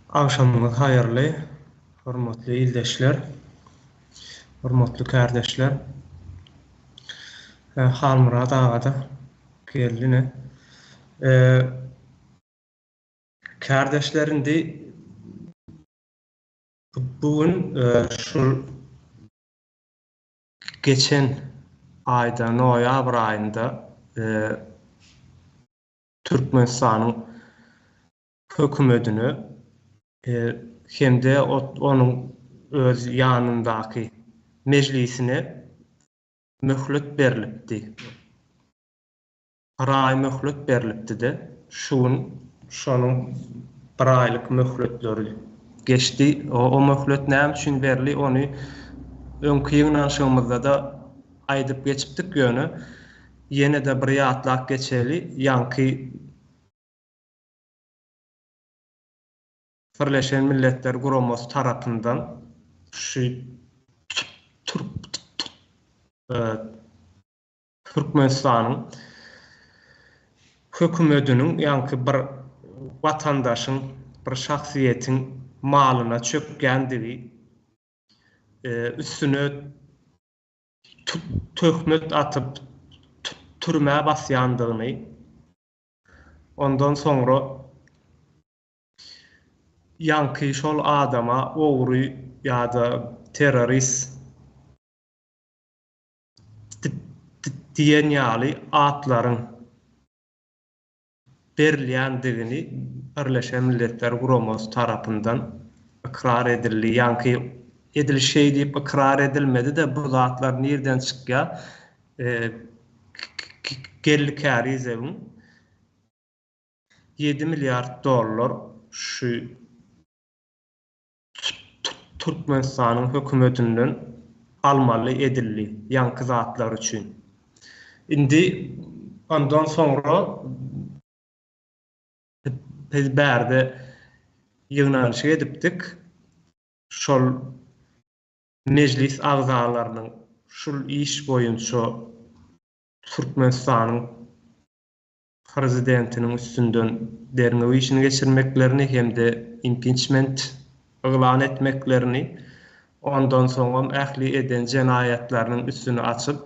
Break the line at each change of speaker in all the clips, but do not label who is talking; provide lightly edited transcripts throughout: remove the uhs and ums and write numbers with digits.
Agşamyňyz haýyrly, hormatly ildeşler, hormatly kärdeşler. Halmyrat aga-da geldi ine. Kärdeşler indi bu gün şul geçen aýda noýabr aýynda Türkmenistanyň hökümetine hem-de onuň öz ýanyndaky Mejlisine möhlet berlipdi. Bir aý möhlet berlipdi-de, şu gün şonuň bir aýlyk möhletleri geçdi. O möhlet näme üçin berli, ony öňki ýygnanyşygymyzda-da aýdyp geçipdik, ýöne ýene-de bir ýatlap geçeli, ýaňky Birleşen Milletler Guramasy tarapyndan şu Türkmenistanyň hökümediniň ýaňky bir watandaşyň, bir şahsyýetiň malyna çökýändigi, üstüne töhmet atyp türmä basýandygyny, ondan soňra ýaňky şol adama ogry ýa-da terrorist diýen ýaly atlaryň berilýändigini Birleşen Milletler Guramasy tarapyndan ykrar edildi. Ýaňky edil şeý diýip ykrar edilmedi-de, bu zatlar nirden çykýar? Geldi Kärizewiň 7 milliard dollar şu Türkmenistanyň hökümetinden almaly edildi ýaňky zatlar üçin. Indi ondan soňra biz bärde ýygnanyşyk edipdik. Şol mejlis agzalarynyň şul iş boýunça Türkmenistanyň prezidentiniň üstünden derňew işini geçirmeklerini hem-de impiçment yglan etmeklerini, ondan soňam ähli eden jenaýatlarynyň üstüni açyp,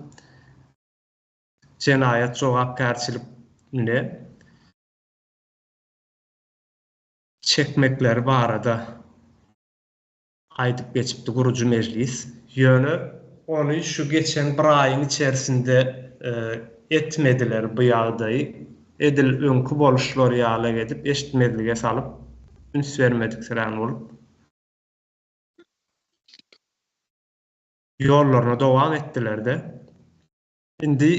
jenaýat jogapkärçiligine çekmekleri barada aýdyp geçipdi gurujy mejlis. Ýöne ony şu geçen bir aýyň içerisinde etmediler bu ýagdaýy. Edil öňki boluşlary ýalak edip eşitmezlige salyp, üns bermediksirän bolup ýollaryna dowam etdiler-de. Indi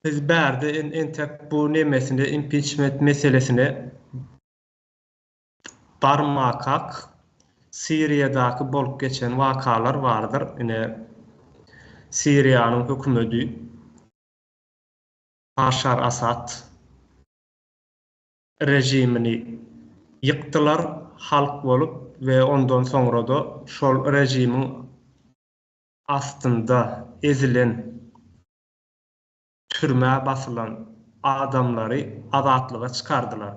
biz bärde entek bu nemesine impiçment meselesine Barmakak Siriýadaky bolup geçen wakalar bardyr. Ine, Siriýanyň hökümedi Başar Asad režimini ýykdylar halk bolup we ondan soňra-da şol režimiň astynda ezilen, türmä basylan adamlary azatlyga çykardylar.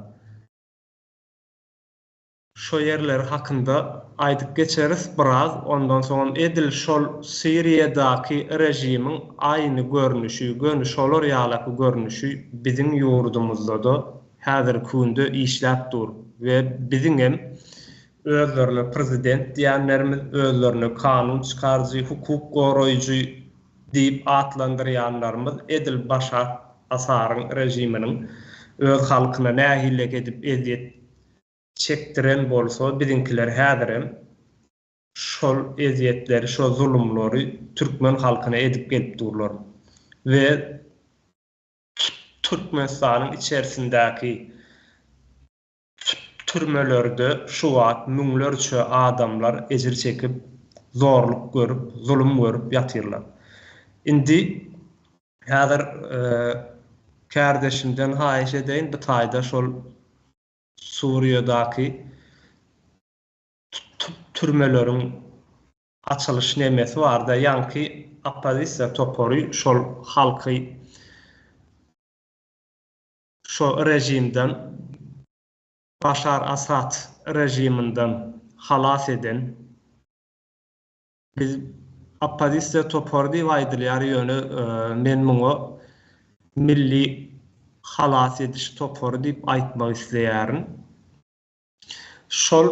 Şo ýerleri hakynda aýdyp geçeris biraz, ondan soňam edil şol Siriýadaky režimiň aýny görnüşi, göni şolar ýalaky görnüşi biziň ýurdumyzdada häzirki günde işläp dur we biziňem özlerine prezident diýenlerimiz, özlerine kanun çykaryjy, hukuk goraýjy diýip atlandyrýanlarymyz edil Başar Asaryň režiminiň öz halkyna nähilek edip ezýet çekdiren bolsa, biziňkiler häzirem şol ezýetleri, şo zulumlary türkmen halkyna edip gelip durlar. We Türkmenistanyň içerisindäki Türmelerde şu wagt müňlerçe adamlar ejir çekip, zorluk görüp, zulum görüp ýatyrlar. Indi häzir kärdeşimden haýyş edeýin, bu taýda şol Suriýadaky türmeleriň açylyş nemesi barda, ýaňky oppozisiýa topary şol halky şo režimden. Başar Asad režiminden halas eden biz oppozisiýa topary diýip aýdylýar, ýöne men muňa milli halas ediş topary diýip aýtmak isleýärin. Şol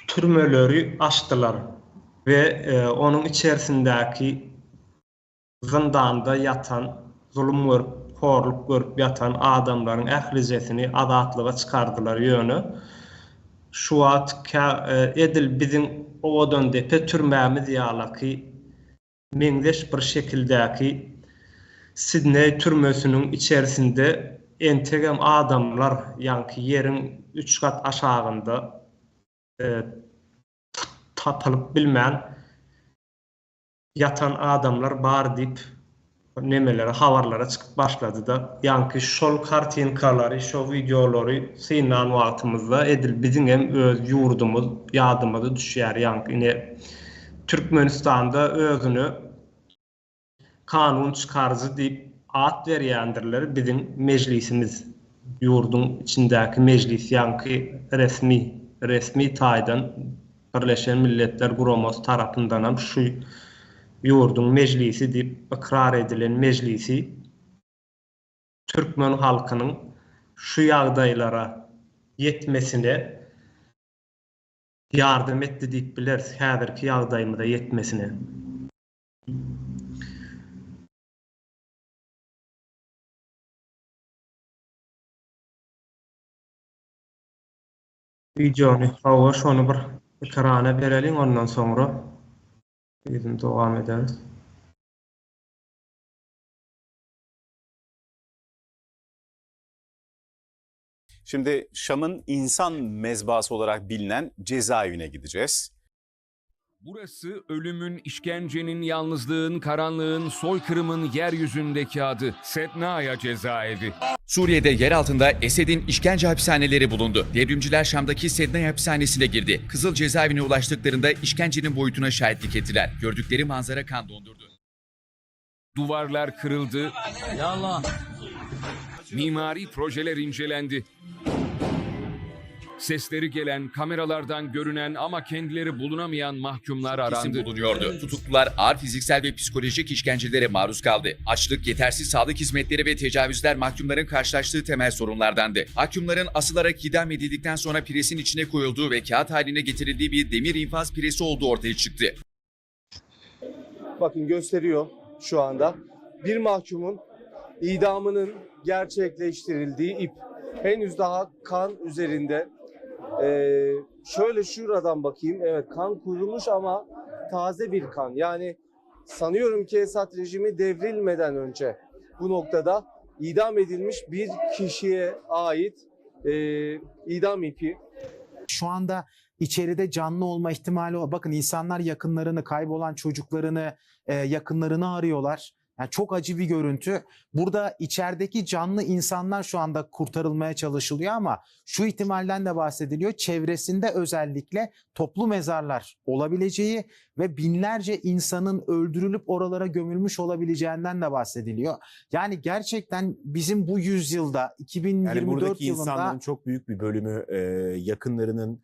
türmeleri açdylar we onuň içerisindäki zyndanda ýatan, zulum görüp, horluk görüp ýatan adamlaryň ählijesini azatlyga çykardylar, ýöne şu wagt kä edil biziň Owadandepe türmämiz ýalaky meňzeş bir şekildäki Sidneý türmesiniň içerisinde entegem adamlar ýaňky ýeriň üç gat aşagynda tapylyp bilmän ýatan adamlar bar diýip nemelere habarlara çykyp başladyda ýaňky şol kartinkalary şo wideolary synlan wagtymyzda edil biziňem öz ýurdumyz ýadymyza düşýär ýaňky ine Türkmenistanda özüne kanun çykaryjy diýip at berýändirler biziň mejlisimiz ýurduň içindäki mejlis ýaňky resmi resmi taýdan Birleşen Milletler Guramasy tarapyndanam şu ýurduň mejlisi diýip ykrar edilen mejlisi türkmen halkynyň şu ýagdaýlara ýetmesine ýardam etdi diýip bileris, häzirki ýagdaýymyza ýetmesine. Wideony hawa şony bir ekrana bereliň ondan soňra yzyny dowam ederis.
Şimdi Şam'ın insan mezbahası olarak bilinen cezaevine gideceğiz.
Burası ölümün, işkencenin, yalnızlığın, karanlığın, soykırımın yeryüzündeki adı. Sednaya Cezaevi.
Suriye'de yer altında Esed'in işkence hapishaneleri bulundu. Devrimciler Şam'daki Sednaya hapishanesine girdi. Kızıl cezaevine ulaştıklarında işkencenin boyutuna şahitlik ettiler. Gördükleri manzara kan dondurdu.
Duvarlar kırıldı. Mimari projeler incelendi. Sesleri gelen, kameralardan görünen ama kendileri bulunamayan mahkumlar
Kesim
arandı.
bulunuyordu. Tutuklular ağır fiziksel ve psikolojik işkencelere maruz kaldı. Açlık, yetersiz sağlık hizmetleri ve tecavüzler mahkumların karşılaştığı temel sorunlardandı. Mahkumların asılarak idam edildikten sonra presin içine koyulduğu ve kağıt haline getirildiği bir demir infaz piresi olduğu ortaya çıktı.
Bakın gösteriyor şu anda. Bir mahkumun idamının gerçekleştirildiği ip. Henüz daha kan üzerinde. Ee, şöyle şuradan bakayım. Evet kan kurumuş ama taze bir kan. Yani sanıyorum ki Esad rejimi devrilmeden önce bu noktada idam edilmiş bir kişiye ait e, idam ipi.
Şu anda içeride canlı olma ihtimali var. Bakın insanlar yakınlarını, kaybolan çocuklarını, e, yakınlarını arıyorlar. Yani çok acı bir görüntü. Burada içerideki canlı insanlar şu anda kurtarılmaya çalışılıyor ama şu ihtimalden de bahsediliyor. Çevresinde özellikle toplu mezarlar olabileceği ve binlerce insanın öldürülüp oralara gömülmüş olabileceğinden de bahsediliyor. Yani gerçekten bizim bu yüzyılda 2024
Yani buradaki
yılında
insanların çok büyük bir bölümü e, yakınlarının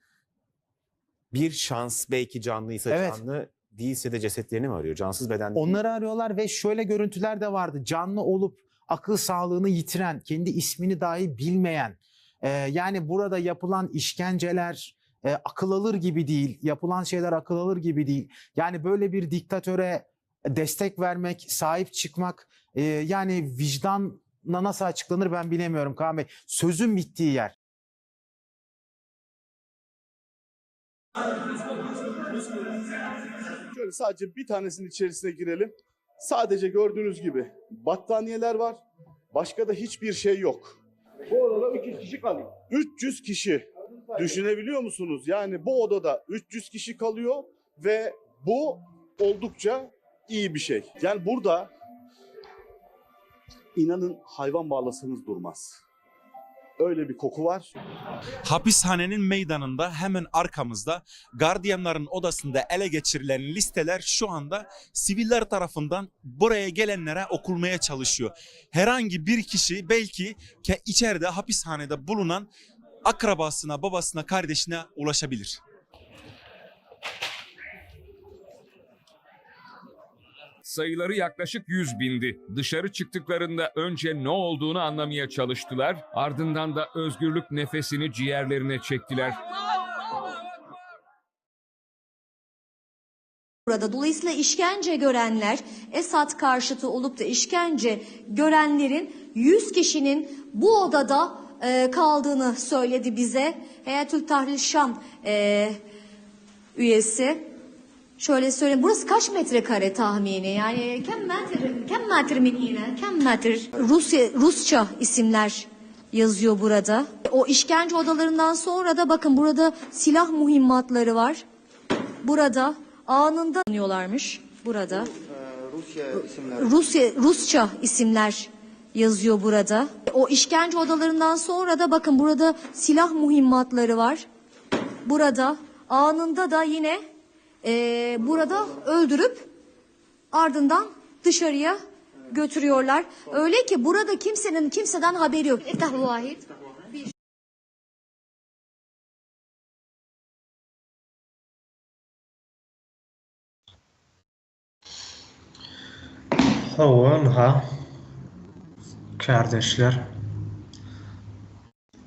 bir şans belki canlıysa
Evet.
canlı değilse de cesetlerini mi arıyor? Cansız beden
Onları arıyorlar ve şöyle görüntüler de vardı. Canlı olup akıl sağlığını yitiren, kendi ismini dahi bilmeyen, e, yani burada yapılan işkenceler e, akıl alır gibi değil, yapılan şeyler akıl alır gibi değil. Yani böyle bir diktatöre destek vermek, sahip çıkmak, e, yani vicdanla nasıl açıklanır ben bilemiyorum Kaan Bey. Sözün bittiği yer.
Şöyle sadece bir tanesinin içerisine girelim. Sadece gördüğünüz gibi battaniyeler var. Başka da hiçbir şey yok.
Bu odada 300 kişi kalıyor.
300 kişi. Düşünebiliyor musunuz? Yani bu odada 300 kişi kalıyor ve bu oldukça iyi bir şey. Yani burada inanın hayvan bağlasanız durmaz. Öyle bir koku var.
Hapishanenin meydanında hemen arkamızda gardiyanların odasında ele geçirilen listeler şu anda siviller tarafından buraya gelenlere okulmaya çalışıyor. Herhangi bir kişi belki ke içeride hapishanede bulunan akrabasına, babasına, kardeşine ulaşabilir.
Sayıları yaklaşık 100 bindi. Dışarı çıktıklarında önce ne olduğunu anlamaya çalıştılar, ardından da özgürlük nefesini ciğerlerine çektiler.
Burada dolayısıyla işkence görenler Esad karşıtı olup da işkence görenlerin 100 kişinin bu odada e, kaldığını söyledi bize. Heyetül Tahrir Şam e, üyesi. Şöyle söyleyeyim burası kaç metrekare tahmini? Yani kem metre, kem metre min hine, kem metre. Rusya, Rusça isimler yazıyor burada. O işkence odalarından sonra da bakın burada silah muhimmatları var. Burada anında anıyorlarmış burada. Rusya Rusça isimler yazıyor burada. O işkence odalarından sonra da bakın burada silah muhimmatları var. Burada anında da yine eee, burada öldürüp ardından dışarıya götürüyorlar. Öyle ki burada kimsenin kimseden haberi yok. İftah vahid.
Hawa, ynha, kärdeşler,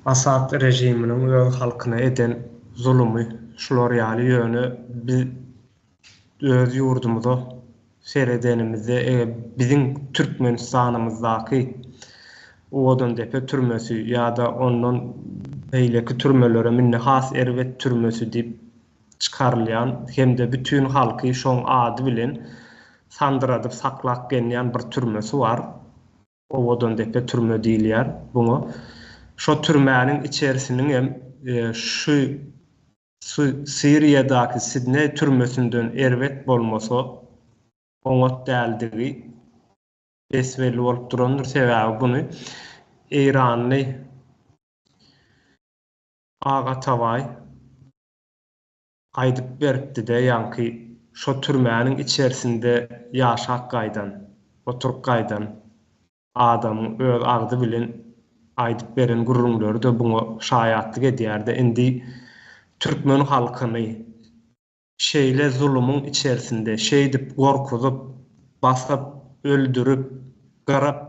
Asad režiminiň öz halkyna eden zulumy şular ýaly, ýöne biz öz ýurdumyza seredenimizde, eger biziň Türkmenistanymyzdaky Owadandepe türmesi ýa-da ondan beýleki türmelerem indi has erbet türmesi diýip çykarylýan hem-de bütin halky şoň ady bilen sandyradyp saklap gelýän bir türmesi bar. Owadandepe türme diýilýär buňa. Şo türmäniň içerisiniňem şu Siriýadaky Sidneý türmesinden erbet bolmasa oňat däldigi bes-belli bolup durandyr. Sebäbi buny eýranly Agatabaý aýdyp beripdi-de, ýaňky şo türmäniň içerisinde ýaşap gaýdan, oturyp gaýdan adamyň öz agzy bilen aýdyp beren gürrüňleri-de buňa şaýatlyk edýär-de. Indi türkmen halkyny şeýle zulumyň içerisinde şeýdip gorkuzyp, basyp, öldürip, gyryp,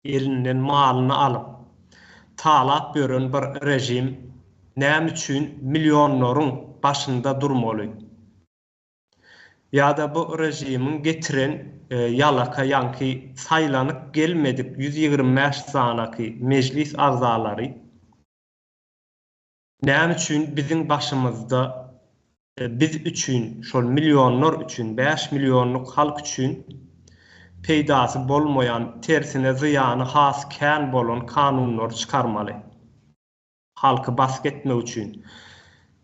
elinden malyny alyp, talap ýören bir režim näme üçin millionlaryň başynda durmaly? Ýa-da bu režimiň getiren ýalaka ýaňky saýlanyp gelmedik 125 sanaky mejlis agzalary Näme üçin biziň başymyzda biz üçin, şol millionlar üçin, bäş millionlyk halk üçin peýdasy bolmaýan, tersine zyýany has kän bolan kanunlary çykarmaly? Halky basgy etmek üçin.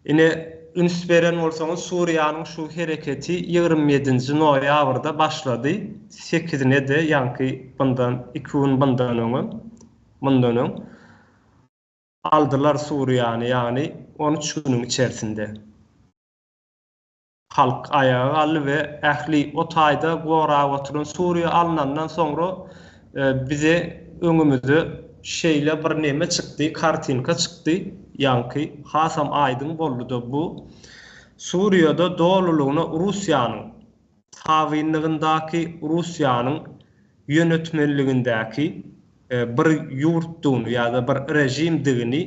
Ine, üns beren bolsaňyz, Suriýanyň şu hereketi 27-nji noýabrda başlady, sekizine-de, ýaňky bundan iki gün bundan öňem, mundan öň. Aldylar Suriýany ýagny 13 günüň içerisinde. Halk aýaga galdy we ähli o taýda gorap oturan Suriýa alnandan soňra bize öňümize şeýle bir neme çykdy, kartinka çykdy, ýaňky hasam aýdyň boldy-da bu Suriýada dolulygyna Russiýanyň tabynlygyndaky Russiýanyň ýönetmenligindäki bir ýurtdugyny ýa-da bir režimdigini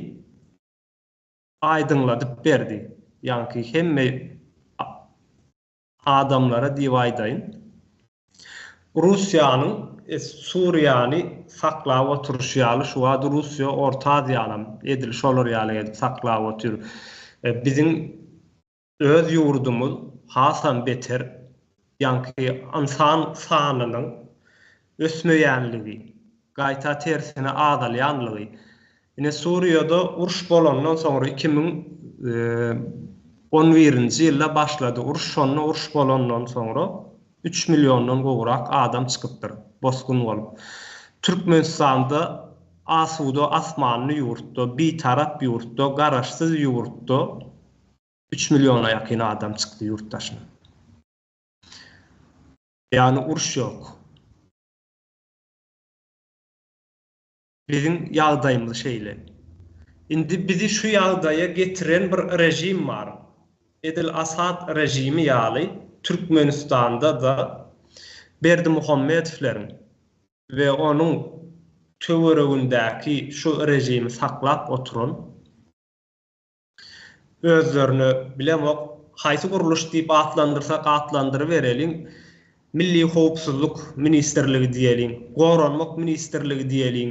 aýdyňladyp berdi. Ýaňky hemme adamlara diýip aýdaýyn. Russiýanyň Suriýany saklap oturyşy ýaly şu wagt Russiýa Orta Aziýanam edil şolar ýaly edip saklap otyr. Biziň Öz ýurdumyz hasam beter, ýaňky ynsan sanynyň ösmeýänligi, gaýta tersine azalýanlygy. Ine Suriýada uruş bolandan soňra 2011-nji ýylda başlady uruş, şonda uruş bolandan soňra üç milliondan gowrak adam çykypdyr bosgun bolup. Türkmenistanda asuda asmanly ýurtda, bitarap ýurtda, garaşsyz ýurtda Üç milliona ýakyn adam çykdy ýurt daşyna. Ýagny uruş ýok. Biziň ýagdaýymyz şeýle. Indi bizi şu ýagdaýa getiren bir režim bar. Edil Asad režimi ýaly Türkmenistanda-da Berdimuhamedowleriň we onuň töweregindäki şu režimi saklap oturan özlerine bilemok haýsy gurluş diýip atlandyrsak atlandyrybereliň, Milli howpsuzlyk ministrligi diýeliň, Goranmak ministrligi diýeliň,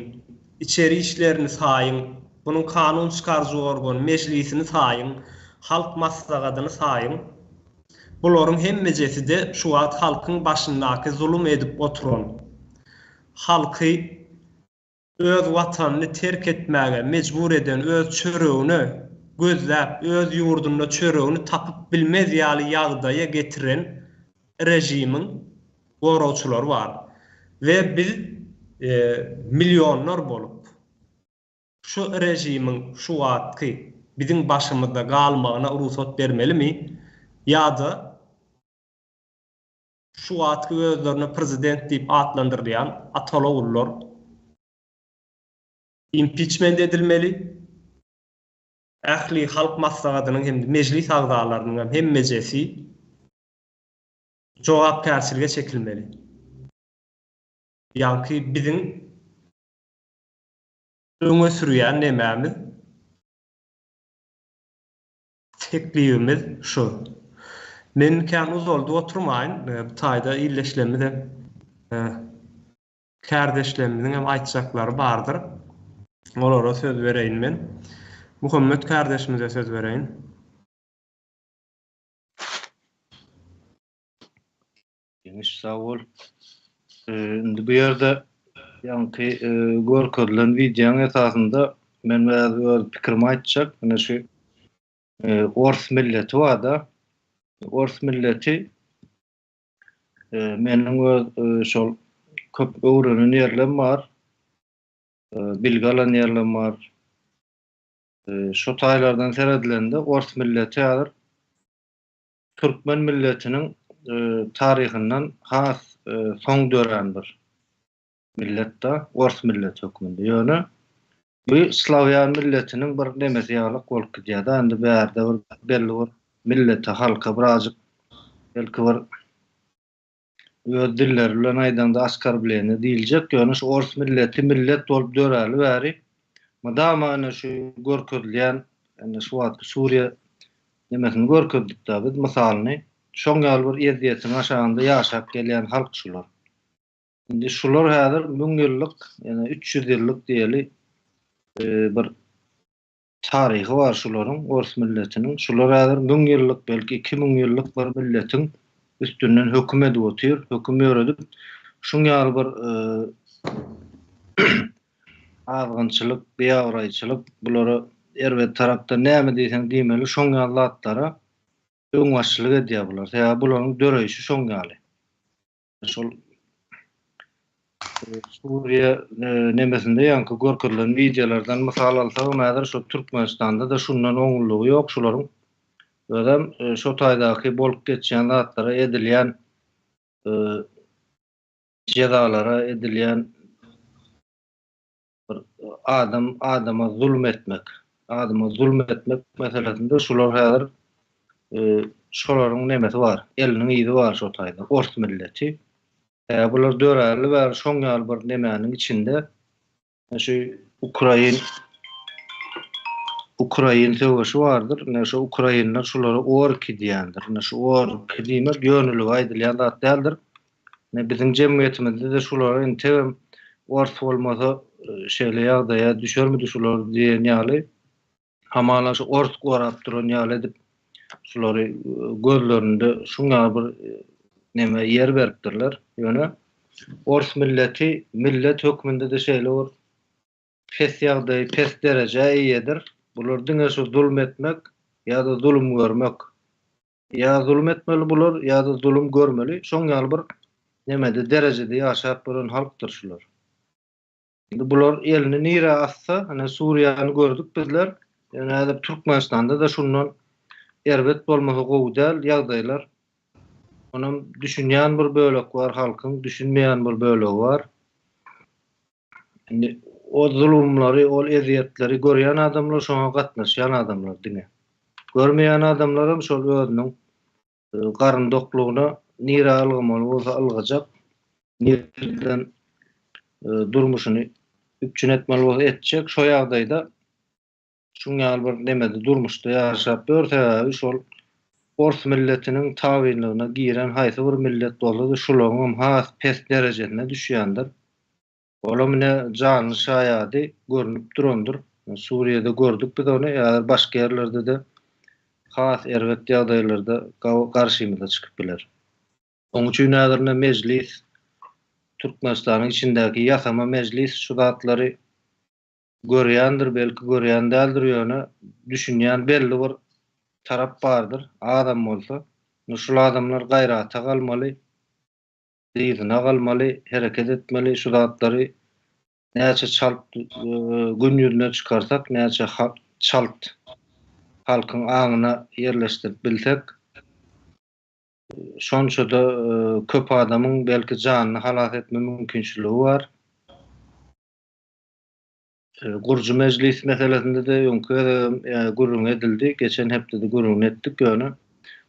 içeri işlerini saýyň, bunuň kanun çykaryjy organy Mejlisini saýyň, Halk Maslahadyny saýyň. Bularyň hemmejesi-de şu wagt halkyň başyndaky zulum edip oturan, halky öz watanyny terk etmäge mejbur eden öz çöregini gözläp öz ýurdunda çöregini tapyp bilmez ýaly ýagdaýa getiren režimiň goragçylary bar we biz millionlar bolup şu režimiň şu wagtky biziň başymyzda galmagyna rugsat bermelimi ýa-da Şu wagtky özlerine prezident diýip atlandyrylýan ataly-ogullar impiçment edilmeli, ähli Halk Maslahatynyň hem-de Mejlis agzalarynyň hem hemmejesi jogapkärçilige çekilmeli. Ýaňky biziň öňe sürýän nemämiz. Teklibimiz şu. Men kän uzaldyp oturmaýyn, bu taýda ildeşlerimiz hem, kärdeşlerimiziň hem aýtjaklary bardyr. Olara söz bereýin men. Muhammet kärdeşimize söz bereýin.
Ýeňiş sag bol. Indi bu ýerde ýaňky görkezilen wideoň esasynda men biraz öz pikirimi aýtjak. Ine şu ors milleti barda. Ors milleti meniň öz şol köp öwrenen ýerlem bar. Bilgi alan ýerlem bar. Şo taýlardan seredilende ors milleti häzir türkmen milletiniň taryhyndan has soň dörän bir millet-de, ors milleti hökmünde. Ýöne bu slawýan milletiniň bir nemesi ýalyk bolup gidýär-de, indi bärde bir belli bir millete, halka birazjyk belki bir öz dilleri bilen aýdaňda oskorbleniýe diýiljek, ýöne şu ors milleti millet bolup döräli bäri mydama ine şu görkezilýän ine şu wagtky Suriýa nemesini görkezdik-dä biz mysalyny, şoň ýaly bir ezýetiň aşagynda ýaşap gelýän halk şular. Indi şular häzir müň ýyllyk, ýa 300 ýyllyk diýeli bir Taryhy bar şularyň, ors milletiniň. Şular häzir müň ýyllyk, belki 2000 ýyllyk bir milletiň üstünden höküm edip otyr, höküm ýöredip, şuň ýaly bir azgynçylyk, biabraýçylyk, bulara erbet tarapdan näme diýseň diýmeli, şoň ýaly zatlara öňbaşçylyk edýär bular. Sebäbi bularyň döreýşi şoň ýaly. Şol Suriýa nemesinde ýaňky görkezilen wideolardan mysal alsagam häzir şo Türkmenistanda-da şundan oňlulygy ýok şularyň. Özem şo taýdaky bolup geçýän zatlara edilýän jezalara edilýän bir adam adama zulum etmek, adama zulum etmek meselesinde şular häzir şolaryň nemesi bar, eliniň yzy bar şo taýda, ors milleti. Hä bular döräli bäri şoň ýaly bir nemäniň içinde şu ukrain ukrain söweşi bardyr. Ine şu ukrainler şulara orki diýendir. Ine şu orki diýmek ýönelige aýdylýan zat däldir. Ine biziň jemgyýetimizde-de şulara entegem ors bolmasa şeýle ýagdaýa düşermidi şular diýen ýaly hamala şu ors gorap duran ýaly edip şulary gözlerinde şuň ýaly bir neme ýer beripdirler. Ýöne ors milleti millet hökmünde-de şeýle bir pes ýagdaý, pes derejä eýedir. Bular diňe şu zulum etmek ýa-da zulum görmek Ýa zulum etmeli bular ýa-da zulum görmeli. Şoň ýaly bir nemede derejede ýaşap ýören halkdyr şular. Indi bular elini nirä atsa, ine Suriýany gördük bizler. Ýöne häzir Türkmenistanda-da şundan erbet bolmasa gowy däl ýagdaýlar. Onam düşünýän bir bölek bar halkyň, düşünmeýän bir bölegi bar. Indi. O zulumlary, ol ezýetleri görýän adamlar şoňa gatnaşýan adamlar diňe. Görmeýän adamlaram şol özüniň garyn doklugyna nirä ylgamaly bolsa ylgajak, nireden durmuşyny üpjün etmeli bolsa etjek. Şo ýagdaýda şuň ýaly bir nemede durmuşda ýaşap ýör, sebäbi şol ors milletiniň tabynlygyna giren haýsy bir millet bolsa-da şularyňam has pes derejesine düşýändir. Olam ine janly şaýady görnüp durandyr. Suriýede gördük biz ony, häzir başga ýerlerde-de has erbet ýagdaýlarda garşymyza çykyp biler. Oň üçin häzir ine mejlis, Türkmenistanyň içindäki ýasama mejlis şu zatlary görýändir, belki görýän däldir, ýöne düşünýän belli bir tarap bardyr, azam bolsa. Ine şul adamlar gaýrata galmaly. Yzyna galmaly, hereket etmeli, şu zatlary näçe çalt gün ýüzüne çykarsak, näçe çalt halkyň aňyna ýerleşdirip bilsek, şonça-da köp adamyň belki janyny halas etme mümkinçiligi bar. Gurjy mejlis meselesinde-de öňki gezegem gürrüň edildi, geçen hepdede gürrüňini etdik, ýöne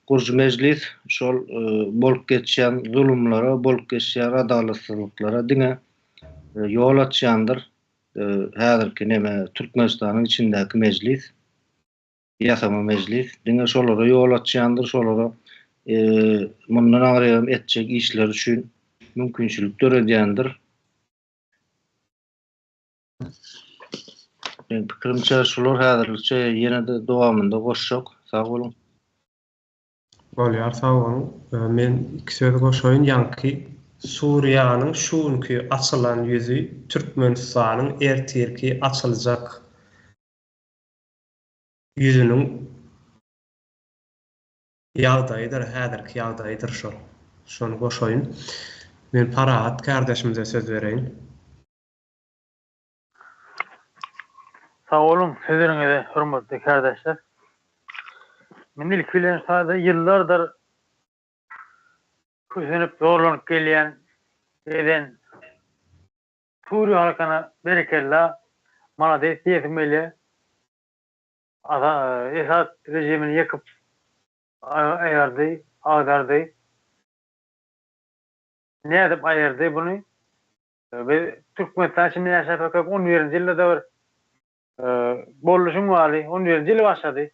gurjy mejlis şol bolup geçýän zulumlara, bolup geçýän adalatsyzlyklara diňe ýol açýandyr. Häzirki neme Türkmenistanyň içindäki mejlis, ýasama mejlis diňe şolara ýol açýandyr, şolara mundan aňrygam etjek işleri üçin mümkinçilik döredýändir. Meň pikirimçe şular häzirlikçe ýene-de dowamynda goşjak. Sag boluň.
Bolýar sag boluň. Men iki söz goşaýyn ýaňky Suriýanyň şu günki açylan ýüzi Türkmenistanyň ertirki açyljak ýüzüniň ýagdaýydyr häzirki ýagdaýydyr şol. Şony goşaýyn. Men Parahat kärdeşimize söz bereýin.
Sag boluň sözleriňize hormatly kärdeşler. Men ilki bilen sada ýyllardyr kösenip zorlanyp gelýän gezen Suriýa halkyna berekella malades diýesim gelýär. Esad režimini ýykyp aýyrdy, agdardy. Nädip aýyrdy buny? Biz Türkmenistan içinde ýaşap ýörkäk on birinji ýylda-da bir boldy şuň ýaly, on birinji ýyl başlady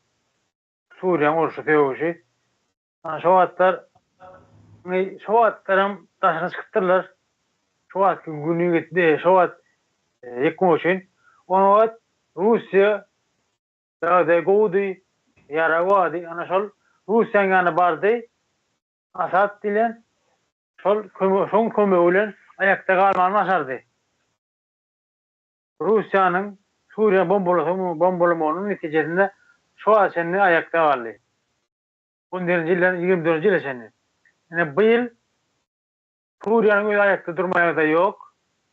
Suriýaň urşy sögüşi. Ana şo wagtlar şo wagtlaram daşyna çykypdyrlar. Şo wagtky güni gitdi, şo wagt ýykmak üçin. O wagt Russiýa ýagdaýy gowudy, ýarag bardy. Ana şol Russiýanyň ýanyna bardy Asad bilen Şol şoň kömegi bilen aýakda galmany başardy. Russiýanyň Suriýany bombalamagynyň netijesinde şu wagta çenli aýakda galdy. On birinji ýyldan ýigrimi dördünji ýyla çenli. Ine bu ýyl Suriýanyň özi aýakda durma ýagdaýy ýok,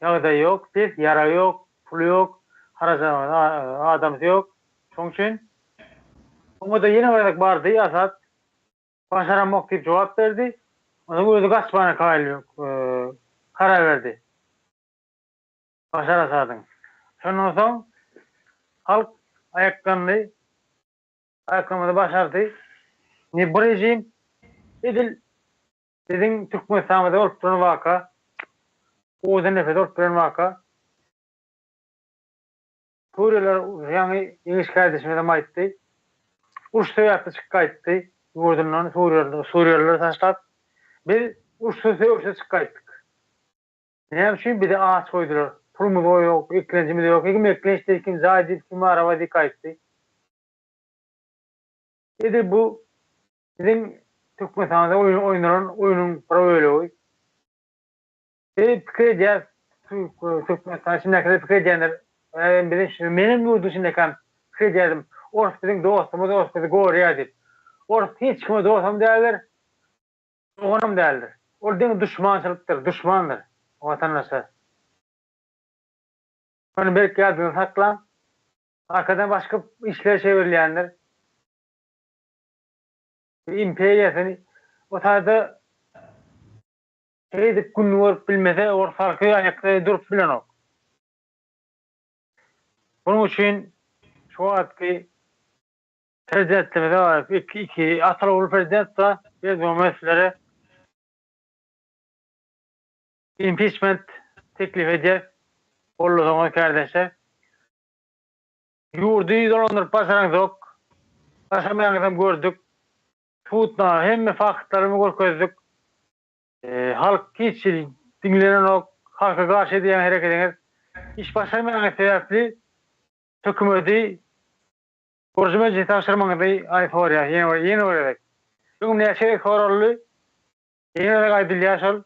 ýagdaýy ýok, pes, ýaragy ýok, puly ýok, harajaty adamsy ýok. Şoň üçin oňa-da ýene bir gezek bardy Asad. Başaramok diýip jogap berdi. Onsoň özi gaçmana kaýyl karar berdi. Başar Asadyň. Şondan soň halk aýaklandy. Aýaklanmady başardy. Indi bu režim edil biziň Türkmenistanymyzda bolup duran waka, Owadanepede bolup duran waka. Suriýalylar ýaňy Ýeňiş kärdeşimizem aýtdy. Uruş sebäpli çykyp gaýtdy ýurdundan suriýalylary taşlap. Biz uruşsyz sögüşsiz çykyp gaýtdyk. Näme üçin bizi aç goýdular. Pulumyz ýok, eklenjimiz ýok. Kim eklenç diýdi, kim jaý diýdi, kim araba diýip gaýtdy. Edil bu biziň Türkmenistanda oýnalan oýnuň bir bölegi. Biz pikir edýäris, Türkmenistan içindäkiler pikir edýändir. Biziň, menem ýurduň içindekäm pikir edýärdim, ors biziň dostumyz, ors bizi gorýär diýip. Ors hiç kime dostam däldir, doganam däldir. Ol diňe duşmançylykdyr, duşmandyr watandaşlar. Muny berk ýadyňyzda saklaň. Arkadan başga işler çewirilýändir. Imperiýasyny o taýda Şeýdip gününi görüp bilmese, ors halky aýakda durup bilenok. Bunuň üçin şu wagtky prezidentimize iki, iki atal ogul prezident da Berdimuhamedowlere impiçment teklip edýär. Gollasaňyz kärdeşler. Ýurdy dolandyryp başaraňzok. Başarmaýanyňyzam gördük. Subutnama hemme faktlarymy görkezdik. Halk hiç hili diňlenenok. Halka garşy edýän hereketiňiz iş başarmaýanyňyz sebäpli hökümeti gurujy mejlise tabşyrmagyňyzy aý soraýas ýene bir ýene bir gezek. Öňem näçe gezek soraldy. Ýene gezek aýdylýar şol.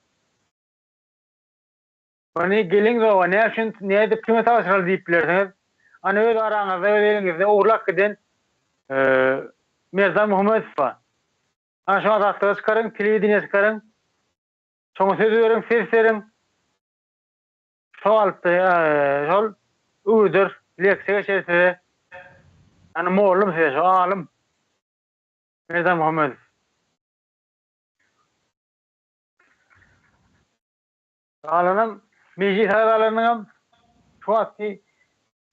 Ony geliň zoba näme üçin nädip kime tabşyraly diýip bilersiňiz. Ana öz araňyzda öz eliňizde ogurlap giden Merdan Muhammedow bar. Ana şony azatlyga çykaryň, telewideniýä çykaryň. Şoňa söz beriň, ses beriň. Şo alyp şol öwreder, leksiýa geçer size. Ana mollum size şo alym. Merdan Muhammedow. Galanam mejlis agzalarynyňam şu wagtky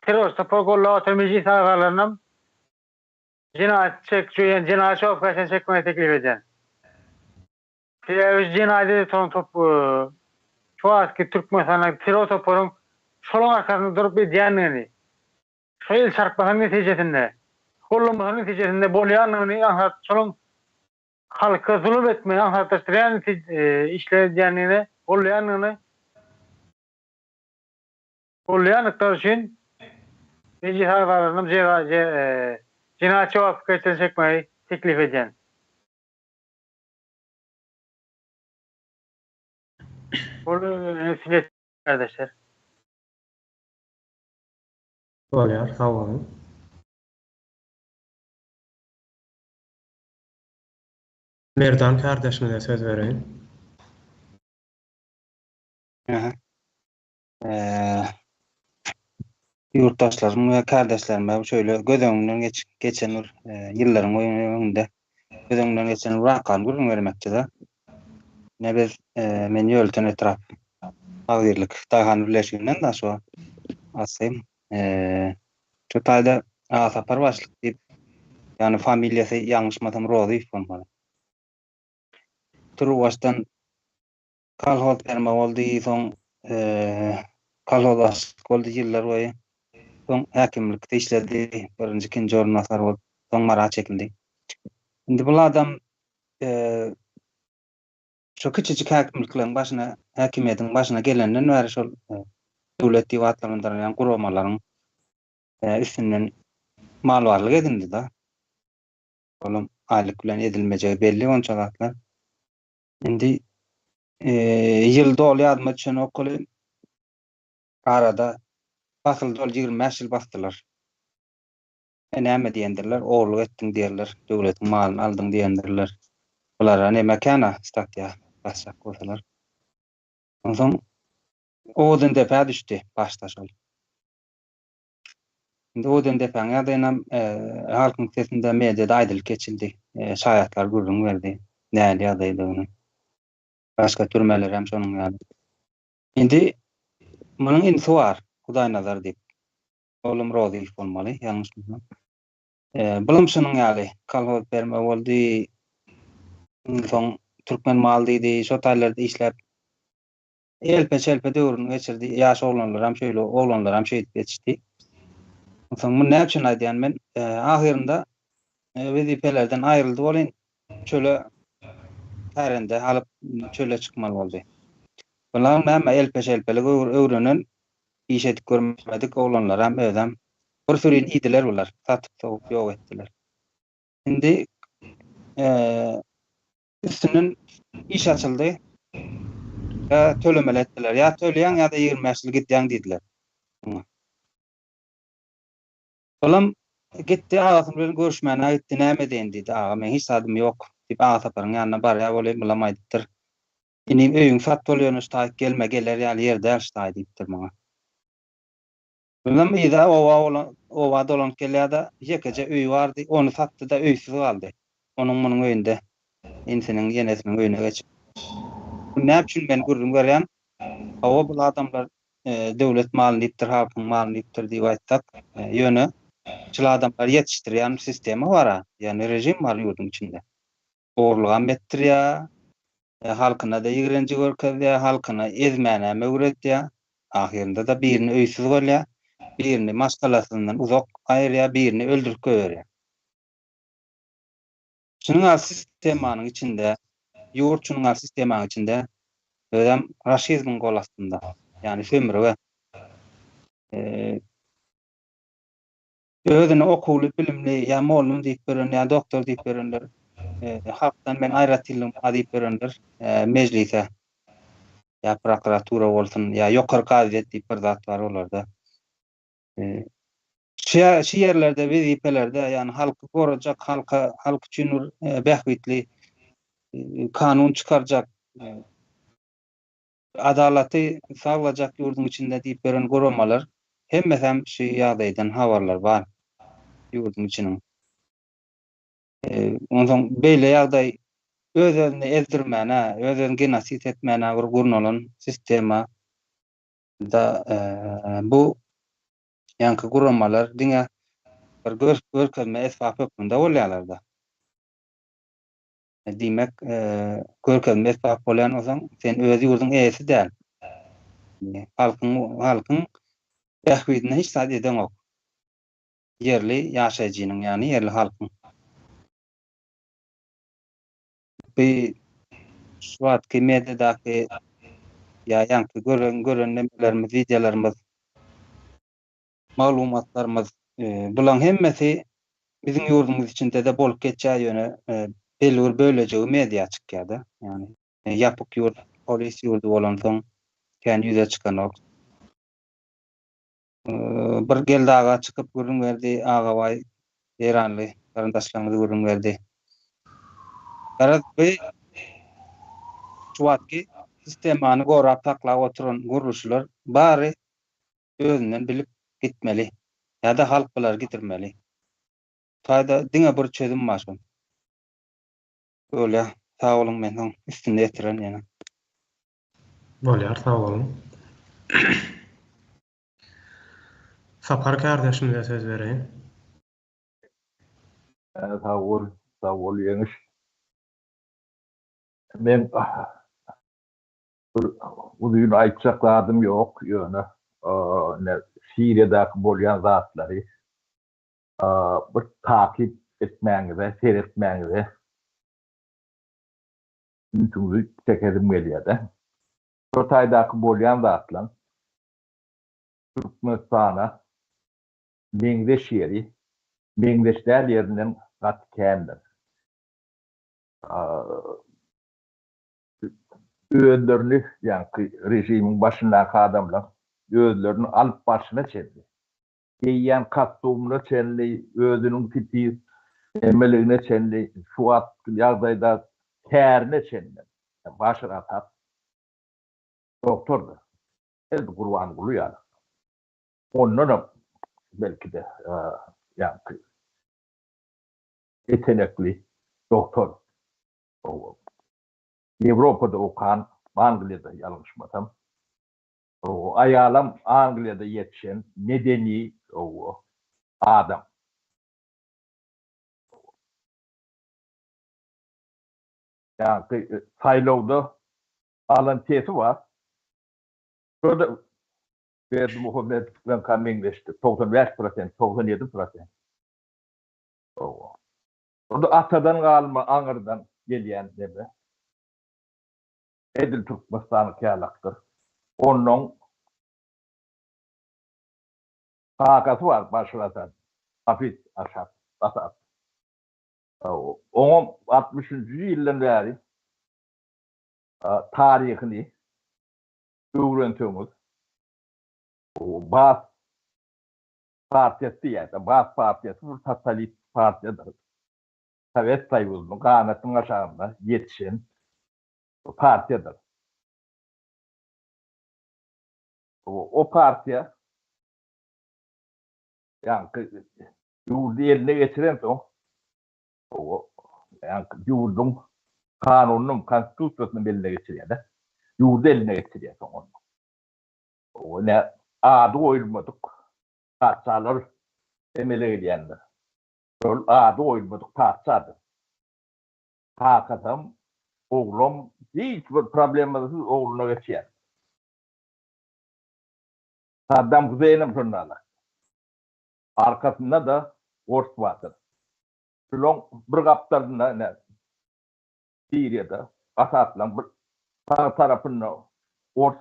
terrorçy topary gollap oturan mejlis agzalarynam jenaýat çek, ýöne jenaýat jogapkärçiligine çekmegi teklip edýän. Sebäbi şu jenaýat edip oturan top şu wagtky Türkmenistandaky terror toparyň şolaň arkasynda durup edýändigini, şo el çarpmasynyň netijesinde, gollamasynyň netijesinde bolýandygyny aňsat şolaň halka zulum etmegi aňsatlaşdyrýan işler edýändigine, goldaýandygyny goldaýandyklary üçin Mejlis agzalarynyň jenaýat jogapkärçiligine çekmegi teklip edýän. Ol kardeşler.
Bolýar, sag boluň. Merdan kardeşimize söz bereýin.
Aha. Ýurtdaşlarym we kardeşlerime şöyle göz öňünden geç, geçen bir ýyllaryň öňünde göz öňünden geçen bir wakany gürrüň bermekçi-de. Ne biz men Ýölöten etrap Agzybirlik daýhan birleşiginden da şu aslym. Şu taýda Agasapar başlyk diýip, ýagny familiýasy ýalňyşmasam Rozyýew bolmaly. Turuwbaşdan kolhoz ferma boldy, soň kolhoz başlyk boldy ýyllar boýy. Soň häkimlikde işledi, birinji, ikinji orunbasar bolup, soň Mara çekildi. Indi bul adam Şo kiçijik häkimlikleriň başyna, häkimiýetiň başyna gelenden bäri şol döwlet diýip atlandyrylýan guramalaryň üstünden mal-barlyk edindi-de. Olam aýlyk bilen edilmejegi belli onça zatlar. Indi ýyl doly ýadyma düşenok welin, arada pasyl doly 25 ýyl basdylar. E näme diýendirler, ogurlyk etdiň diýerler, döwletiň malyny aldyň diýendirler. Bulara neme kän-a statýa basjak bolsalar. Onsoň Owadandepä düşdi başda şol. Indi Owadandepäň ýagdaýynam Halkyň sesinde mediada aýdylyp geçildi. Şaýatlar gürrüň berdi nähili ýagdaýdygyny. Başga türmeler hem şonuň ýaly. Indi munuň inisi bar, Hudaýnazar diýip. Olam Rozyýew bolmaly, ýalňyşmasam. Bulam şunuň ýaly kolhoz ferma boldy. Soň Türkmen mal diýdi, şo taýlarda işläp elpe-çelpe döwrüni geçirdi. Ýaş oglanlaram şeýle, oglanlaram şeýdip ýetişdi. Soň muny näme üçin aýdýan men? Ahyrynda wezipelerden aýryldy welin, çöle kärende alyp çöle çykmaly boldy. Bulam näme elpe-şelpelik öwrenen Iş edip görmedik oglanlaram özem bir sürin iýdiler bular satyp sowup ýok etdiler. Indi üstünden iş açyldy. Ýa tölemeli etdiler. Ýa töleýäň ýa-da 25 ýyl gidýäň diýdiler. Olam gitdi agasy bilen görüşmäne gitdi näme edeýin diýdi aga meň hiç zadym ýok diýip Agasaparyň ýanyna barýar welin bulam aýdypdyr. Inim öýüňi sat bol ýöne şu taýyk gelme geler ýaly ýer däl şu taý diýipdir maňa. Bizem yza oba bolan oba dolanyp gelýärde ýekeje öýi bardy ony satdyda öýsüz galdy. Onuň munuň öýünde inisiniň ýenesiniň öýüne geçip. Bu näme üçin men gürrüň berýän hawa bul adamlar. döwlet malyny iýipdir, halkyň malyny iýipdir diýip aýtsak, ýöne şul adamlary ýetişdirýän sistema bar-a, ýagny režim bar ýurduň içinde. Ogurlygam etdirýär, halkyna-da ýigrenji görkezýär, halkyna ezmänem öwredýär. Ahyrynda-da birini öýsüz goýýar, birini maşgalasyndan uzak aýyrýar, birini öldürip goýberýär. Şunuň ýaly sistemanyň içinde, ýurt şunuň ýaly sistemanyň içinde, özem raşizmiň gol astynda, ýagny sömürge. Özüni okuwly, bilimli, ýa mollum diýip ýören, ýa doktor diýip ýörenler, halkdan men aýratynlygym bar diýip ýörenler mejlise, ýa prokuratura bolsun, ýa ýokary kazyýet diýip bir zat bar olarda. Şu şu ýerlerde wezipelerde, ýagny halky gorajak, halka halk üçin bir bähbitli kanun çykarjak, adalaty saglajak ýurduň içinde diýip ýören guramalar hemmesem şu ýagdaýdan habarlary bar ýurduň içiniň. Onsoň beýle ýagdaý öz-özüni ezdirmäne, öz-özüni genosid etmäne bir gurnalan sistema da bu ýaňky guramalar diňe bir görkezme esbap hökmünde bolýarlar-da. Diýmek, görkezme esbap bolýan bolsaň, sen öz ýurduň eýesi däl. Halkyň halkyň bähbidine hiç zat edeňok. Ýerli ýaşaýjynyň, ýagny ýerli halkyň. Bu şu wagtky mediadaky ýa ýaňky gören gören nemelerimiz, wideolarymyz, maglumatlarymyz bulaň hemmesi biziň ýurdumyz içinde-de bolup geçýär, ýöne belli bir bölejigi media çykýar-da. Ýagny ýapyk ýurt, polis ýurdy bolansoň kän ýüze çykanok. Bir Geldi aga çykyp gürrüň berdi, Agabaý eýranly garyndaşlarymyz gürrüň berdi. Garaz, bu şu wagtky sistemany gorap saklap oturan gurluşlar bary özünden bilip gitmeli ýa-da halk bulary gidirmeli. Taýda diňe bir çözüm bar şol. Bolýa, sag boluň men soň üstünde ýetirerin ýene.
Bolýar sag boluň. Sapar kärdeşimize söz bereýin.
Sag bol, sag bol Ýeňiş. Men bir uzyn aýtjak zadym ýok, ýöne ine Siriýadaky bolýan zatlary bir takyp etmäňize, seretmäňize ünsüňizi çekesim gelýär-de. Şo taýdaky bolýan zatlaň Türkmenistana meňzeş ýeri, meňzeş däl ýerinden gaty kändir. Özlerini, ýaňky režimiň başyndaky adamlar özlerini alyp barşyna çenli, geýýän kostumyna çenli, özüniň tipi emeligine çenli, şu wagtky ýagdaýda kärine çenli, Başar Asad dogtordyr. Edil Gurbanguly ýaly. Ondanam belki-de ýaňky yetenekli dogtor. Ýewropada okan, Angliýada ýalňyşmasam. Aýalam Angliýada ýetişen medeni adam. Ýaňky saýlawda alan sesi bar. Şo-da Berdimuhamedowyňka meňzeşdi. 95 prosent, 97 prosent. O-da atadan galma aňyrdan gelýän neme. Edil Türkmenistanyňky ýalakdyr. Onuň kakasy bar Başar Asad, Hafiz Asad, Asad. Oňam altmyşynjy ýyldan bäri taryhyny öwrenseňiz, Baas partiýasy diýýär-de, Baas partiýasy bir sosialist partiýadyr. Sowet Soýuzynyň ganatynyň aşagynda ýetişen partiýadyr. O partiýa ýaňky ýurdy eline geçirensoň, ýaňky ýurduň kanunyny, konstitusiýasyny eline geçirýär-de. Ýurdy eline geçirýär soň onda. Ine, ady goýulmadyk patyşalar emele gelýändir. Şol ady goýulmadyk patyşadyr. Kakasam, oglam hiç bir problemasyz ogluna geçýär. Saddam Huseýnem şonda-da. Arkasynda-da ors bardyr. Şulaň bir gapdalynda ine Siriýada Asadlaň bir sag tarapynda ors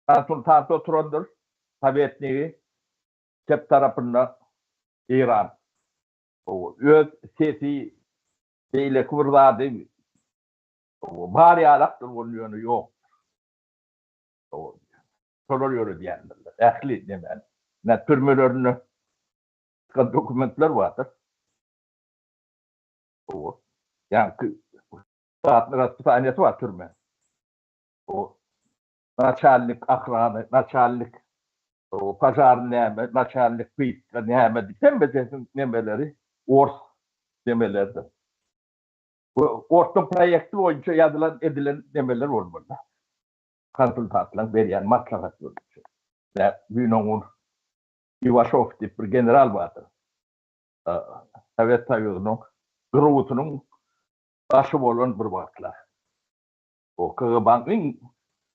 konsultanty oturandyr, sowetnigi, çep tarapynda Eýran. Öz sesi, beýleki bir zady bar ýalakdyr, ol ýöne ýokdur. Şolar ýöredýändirler ähli nemäni. Ine türmelerinde çykan dokumentler bardyr. Ýaňky ştatny raspisaniýasy bar türme. O naçalnik ahrany, naçalnik požar näme, naçalnik pytka näme diýip hemmesiniň nemeleri ors nemeleridir. Bu orsuň proýekti boýunça ýazylan edilen nemeler bolmaly. Konsultantlaryň berýän maslahaty boýunça. Düýn oňun Iwaşow diýip bir general bardyr. Sowet Soýuzynyň GRU-synyň başy bolan bir wagtlar. O KGB-nyň iň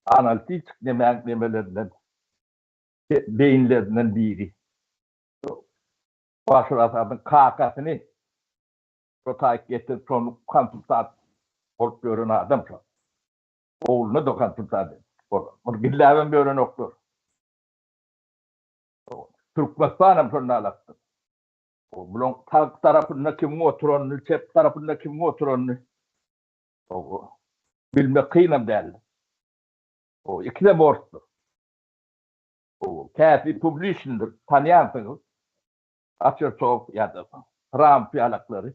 analitik nemäň nemelerinden, beýinlerinden biri. Başar Asadyň kakasyny şo taýyk getirip, şony konsultant bolup ýören adam şo. Ogluna-da konsultant bolan. Muny gizläbem ýörenoklar. Türkmenistan hem şonda alakdyr. Bulaň sag tarapynda kimiň oturanyny, çep tarapynda kimiň oturanyny bilmek kynam däldir. Ikisem orsdur. Käsi publiçnydyr, tanýansyňyz. Açertow ýa-da Tramp ýalaklary.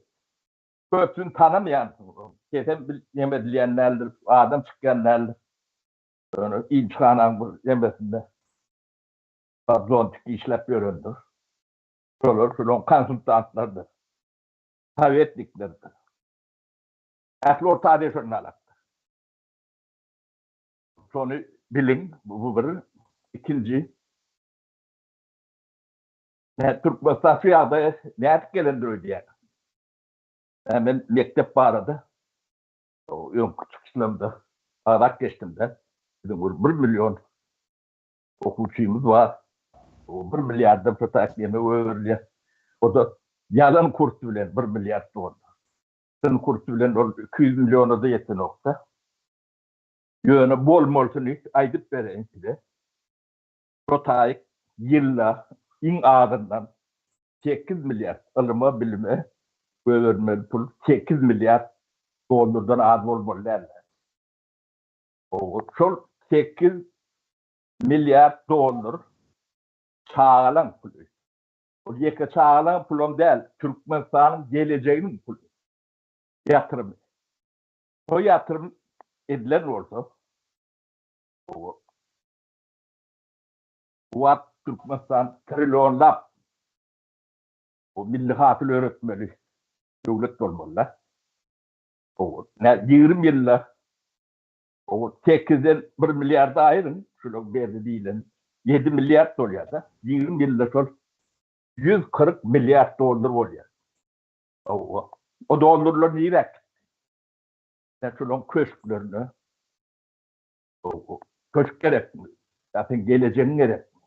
Köpüsini tanamaýansyňyz. Sesem neme edilýän däldir, adam çykýan däldir. Ýöne ilçihanaň bir nemesinde zontik işläp ýörendir. Şolar şolaryň konsultantlarydyr. Sowetniklerdir. Ähli Orta Aziýa şonda alakdyr. Şony biliň, bu bir. Ikinji, Türkmenistan şu ýagdaýa nädip gelendir öýdýäňiz? Men mekdep barada öňki çykyşlarymda agzap geçdim-de, biziň bir bir million okuwçymyz bar. Bir milliarddan köpräk ýeme goýberilýär. O-da ýalan kurs bilen bir milliard dollar. Çyn kurs bilen ol 200 milliona-da ýetenok-da. Ýöne bolmalysyny aýdyp bereýin size. Şo taýyk ýylda iň azyndan 8 milliard ylyma, bilime goýberilmeli pul 8 milliard dollardan az bolmaly däl. Şol 8 milliard dollar çagalaň puly. Ol ýeke çagalaň pulam däl, Türkmenistanyň gelejeginiň puly. Ýatyrymy. Şo ýatyrym edilen bolsa, bu wagt Türkmenistan trillionlap bu milli hasyl öretmeli döwlet bolmaly-da. 20 ýylda O sekizden bir milliardy aýyryň, şular berdi diýlen ýedi milliard bolýar-da. 20 ýylda şol 140 milliard dollar bolýar. Hawa. O dollarlar nirä gitdi? Sen şolaryň köşklerine köşk gerekmi? Ýa seň gelejegiň gerekmi?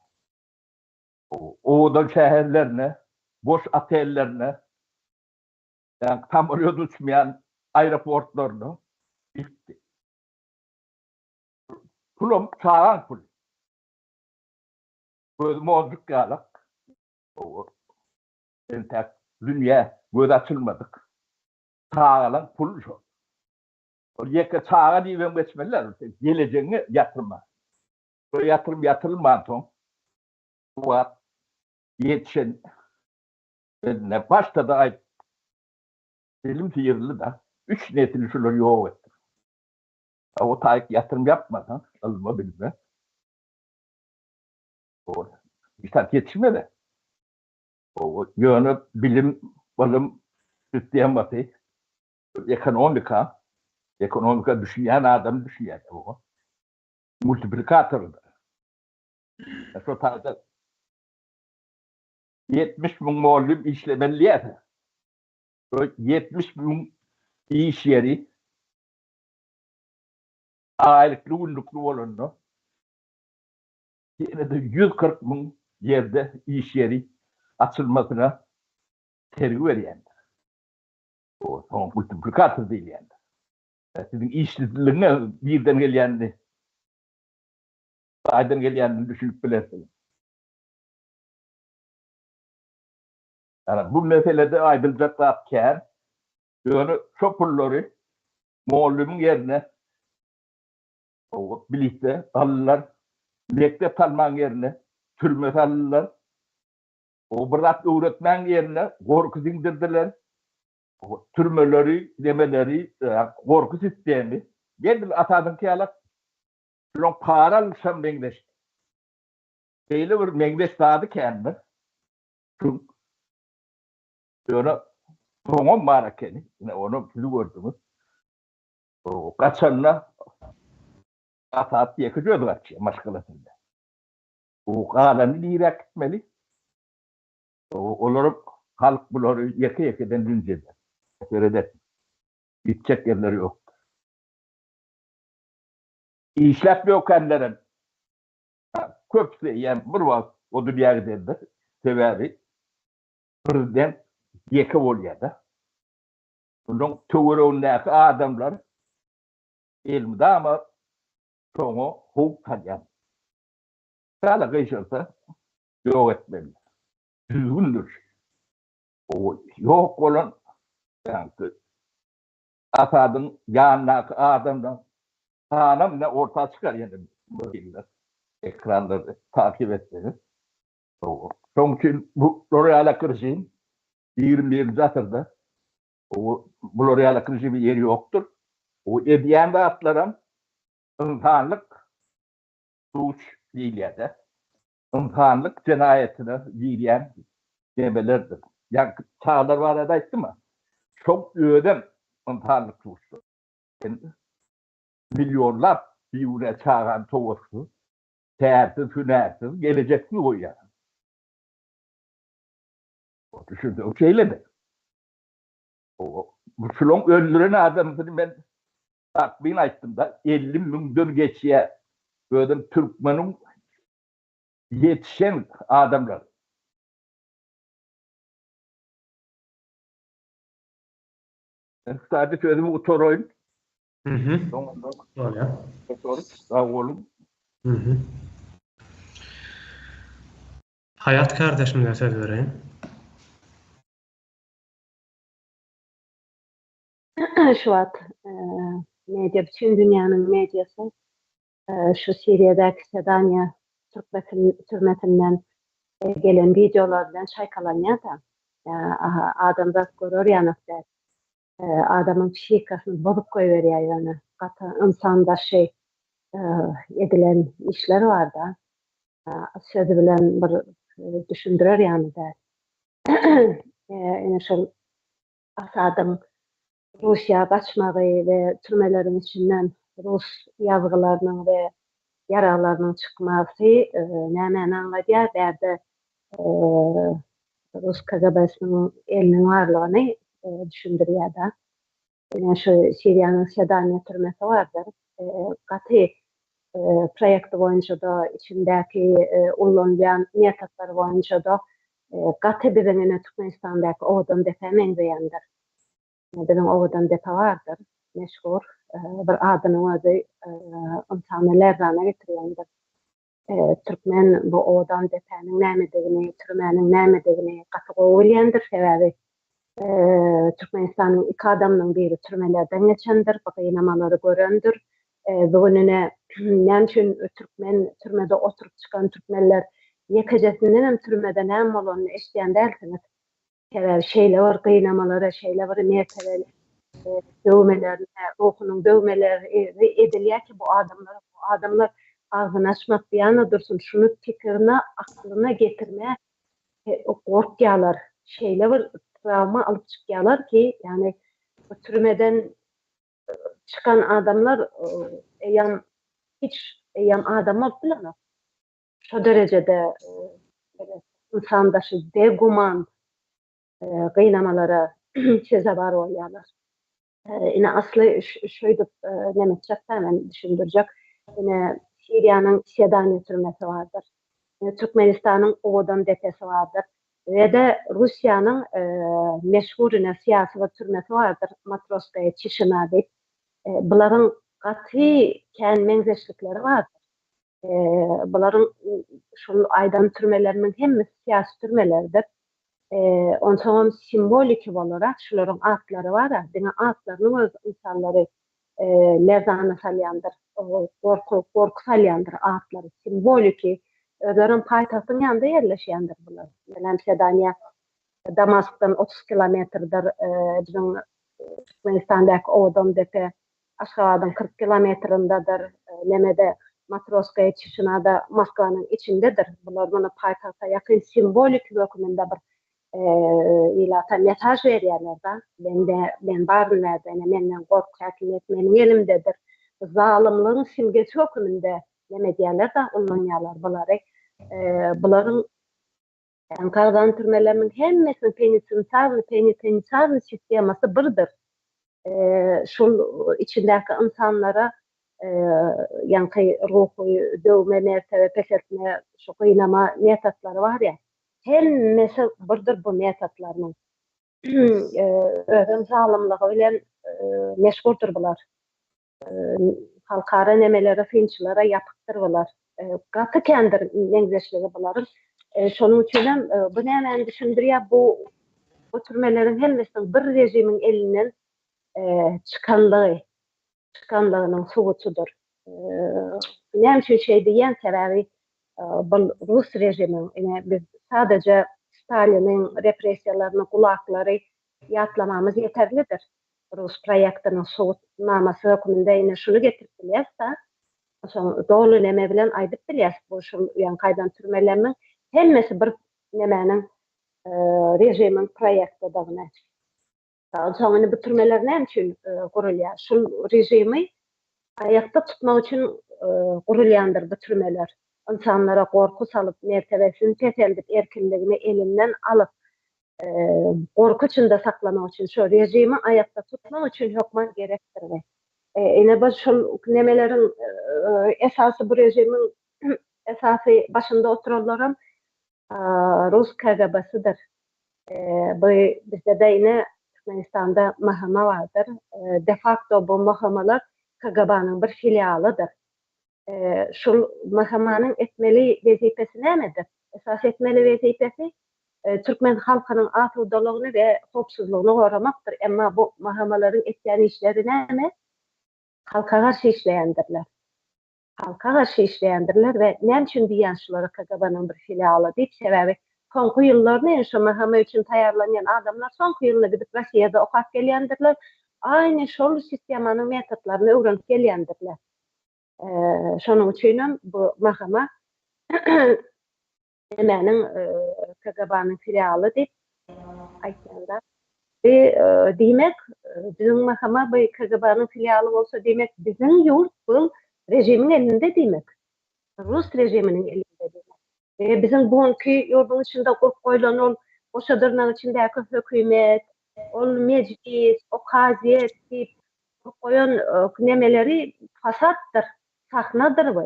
Owadan şäherlerine, boş otellerine, ýa samolýot uçmaýan aeroportlaryna gitdi. Pulam çagaň puly. Gözi monjuk ýalak. Entäk dünýä gözi açylmadyk. Çagalaň puly şol. Ol ýeke çaga diýibem geçmeliler. Gelejegiňe ýatyrma. Şol ýatyrym ýatyrylmansoň bu wagt ýetişen ne başda-da aýt bilim syýryldy-da. Üç nesli şular ýok etdi. O taýyk ýatyrym ýapmasaň ylma bilime hiç zat ýetişmez. Ýöne bilim, ylym sistemasy ekonomika, ekonomika düşünýän adam düşünýär. Multiplikatordyr. Şo taýda 70 müň mugallym işlemeli diýýärsiň. Şo 70 müň iş ýeri aýlykly günlükli bolanda ýene-de 140 müň ýerde iş ýeri açylmasyna sergi berýändir. O soň multiplikator diýilýändir. Siziň işsizligiňe birden gelýänini, Hudaýdan gelýänini düşünip bilersiňiz. Ýa bu meselede aýdyljak zat kän. Ýöne şo pullary mugallymyň ýerine bilise aldylar. Mekdep salmagyň ýerine türme saldylar. O bir zat öwretmäň ýerine gorky siňdirdiler. Türmeleri, nemeleri, gorky sistemi edil Asadyňky ýalak. Şulaň para alyşam meňzeş. Beýle bir meňzeş zady kändir. Şu ýöne soňam bar ekeni. Ine ony siz gördüňiz. Gaçanda Asad ýekeje özi gaçýar maşgalasy bilen. Bu galany nirä gitmeli? Olar halk bulary ýeke-ýekeden linç eder. Sereder. Gitjek ýerleri ýokdur. Işläp ýökenlerem köpüsi eýýäm bir wagt o dünýä gidendir. Sebäbi prezident ýeke bolýar-da. Onuň töweregindäki adamlar elmydama şoňa howp salýan. Çala gyşarsa ýok etmeli. Düzgündir şu. O ýok bolan ýaňky Asadyň ýanyndaky adamlaň sanam ine orta çykar ýene bir ýylda ekranlary takyp etseňiz. Şoň üçin bular ýalak režim 21-nji asyrda bular ýalak režime ýeri ýokdur. Bu edýän zatlaram ynsanlyk suç diýilýär-de. Ynsanlyk jenaýatyna girýän nemelerdir. Ýaňky çagalar barada aýtdym-a. Şoň özem ynsanlyk suçdur. Sen millionlap bigünä çagany sowatsyz, kärsiz, hünärsiz, gelejeksiz goýýarsyň. Düşünseň şeýledir. Şulaň öldüren adamsyny men takmyn aýtdym-da, 50 müňden geçýär. Özem türkmeniň ýetişen adamlary. Men şu taýda sözümi gutaraýyn. Soňundan
Bolýar.
Sag boluň.
Haýat kardeşimize söz bereýin.
Şu wagt media bütin dünýäniň mediasy şu Siriýadaky Sedaniýa türmesinden gelen wideolar bilen çaýkalanýar-da. Adamzat görer ýanak däl. Adamyň psihikasyny bozup goýberýär ýöne. Gaty ynsan daşy edilen işler bar-da. Sözi bilen bir düşündirer ýaly däl. Ine şol Asadyň Russiýa gaçmagy we türmeleriň içinden rus ýazgylarynyň we ýaraglarynyň çykmasy nämäni aňladýar? Bärde rus KGB-siniň eliniň barlygyny düşündirýär-de. Ine şu Siriýanyň Sedaniýa türmesi bardyr. Gaty proýekti boýunça-da, içindäki ullanylýan metodlar boýunça-da gaty biziň ine Türkmenistandaky Owadan depä meňzeýändir. Biziň Owadan depe bardyr, meşhur. Bir adynyň özi ynsany lerzana getirýändir. Türkmen bu Owadan depäniň nämedigini, türmäniň nämedigini gaty gowy bilýändir. Sebäbi Türkmenistanyň iki adamynyň biri türmelerden geçendir, bu gynamalary görendir. Bu gün ine näme üçin türkmen türmede oturyp çykan türkmenler ýekejesindenem türmede näme bolanyny eşidýän dälsiňiz. Sebäbi şeýle bir gynamalara, şeýle bir mertebeli döwmelerine, ruhunyň döwmeleri edilýär ki, bu adamlara, bu adamlar agzyny açmak bir ýana dursun, şuny pikirine, aklyna getirmä gorkýarlar. Şeýle bir trawma alyp çykýarlar ki, ýagny bu türmeden çykan adamlar eýýäm hiç eýýäm adam bolup bilenok. Şo derejede ynsan daşy deguman gynamalara sezewar bolýarlar. Ine asly şöýdüp neme etjek-dä men düşündirjek. Ine Siriýanyň Sedaniýa türmesi bardyr. Türkmenistanyň Owadan depesi bardyr. We-de Russiýanyň meşhur ine syýasy bir türmesi bardyr Matrosskaýa tişina diýip. Bularyň gaty kän meňzeşlikleri bardyr. Bularyň şol aýdan türmeleriniň hemmesi syýasy türmelerdir. Onsoňam simwoliki bolarak şularyň atlary bar-a, diňe atlarynyň özi ynsanlary lerzana salýandyr, gorky gorky salýandyr atlary simwoliki. Özlerem paýtagtyň ýanynda ýerleşýändir bular. Meselem, Sedaniýa Damaskdan 30 kilometrdir, biziň Türkmenistandaky Owadandepe Aşgabadyň 40 kilometrindedir, nemede Matrosskaýa Tişinada Moskwanyň içindedir. Bular muny paýtagta ýakyn simwoliki höküminde bir ilata mesaž berýärler-da. Bende, men baryn bärde, ine menden gork, häkimiýet meniň elimdedir. Bu zalymlygyň simgesi höküminde neme edýärler-da, ullanýarlar bulary. Bularyň Gazan türmeleriniň hemmesiniň penitensiarnyý, penitensiarnyý sistemasy birdir. Şol içindäki ynsanlara ýaňky ruhy döwme, mertebe peseltme, şu gynama metodlary bar ýa, hemmesi birdir bu metodlarynyň. Özem zalymlygy bilen meşhurdyr bular. Halkara nemelere, synçylara ýapykdyr bular. Gaty kändir meňzeşligi bularyň. Şonuň üçinem bu nämäni düşündirýär? Bu bu türmeleriň hemmesiniň bir režimiň elinden çykanlygy, çykanlygynyň subutydyr. Näme üçin şeý diýýän? Sebäbi bul rus režimiň, ine biz sadaja Staliniň repressiýalaryny, gulaklary ýatlamamyz ýeterlidir. Rus proýektiniň subutnamasy hökmünde ine şuny getirip bilýäs-da. Soň doly neme bilen aýdyp bilýäs, bu şul ýaňky aýdan türmelerimiň hemmesi bir nemäniň režimiň proýektidigini. Soň indi bu türmeler näme üçin gurulýar? Şul režimi aýakda tutmak üçin gurulýandyr bu türmeler. Ynsanlara gorky salyp, mertebesini peseldip, erkinligini elinden alyp, gorky içinde saklamak üçin, şo režimi aýakda tutmak üçin hökman gerekdir we ine biz şol nemeleriň esasy bu režimiň esasy başynda oturanlaram rus KGB-sidir. Bu bizde-de ine Türkmenistanda MHM bardyr. De facto bu MHM-ler KGB-niň bir filialydyr. Şol MHM-niň etmeli wezipesi nämedir? Esasy etmeli wezipesi türkmen halkynyň asudalygyny we howpsuzlygyny goramakdyr. Emma bu MHM-leriň etýän işleri näme? Halka garşy işleýändirler. Halka garşy işleýändirler we näme üçin diýýän şulara KGB-niň bir filialy diýip, sebäbi soňky ýyllaryny şu MHM üçin taýýarlanýan adamlar soňky ýylyny gidip Rossiýada okap gelýändirler, aýny şol sistemanyň metodlaryny öwrenip gelýändirler. Şonuň üçinem bu MHM nämäniň KGB-niň filialy diýip aýtýanda. Bi diýmek, biziň MHM bu KGB-niň filialy bolsa, diýmek, biziň ýurt bu režimiň elinde diýmek. Rus režiminiň elinde diýmek. We biziň bu günki ýurduň içinde gurup goýlan ol goşa dyrnak içindäki hökümet, ol mejlis, o kazyýet diýip gurup goýan nemeleri fasaddyr, sahnadyr bu.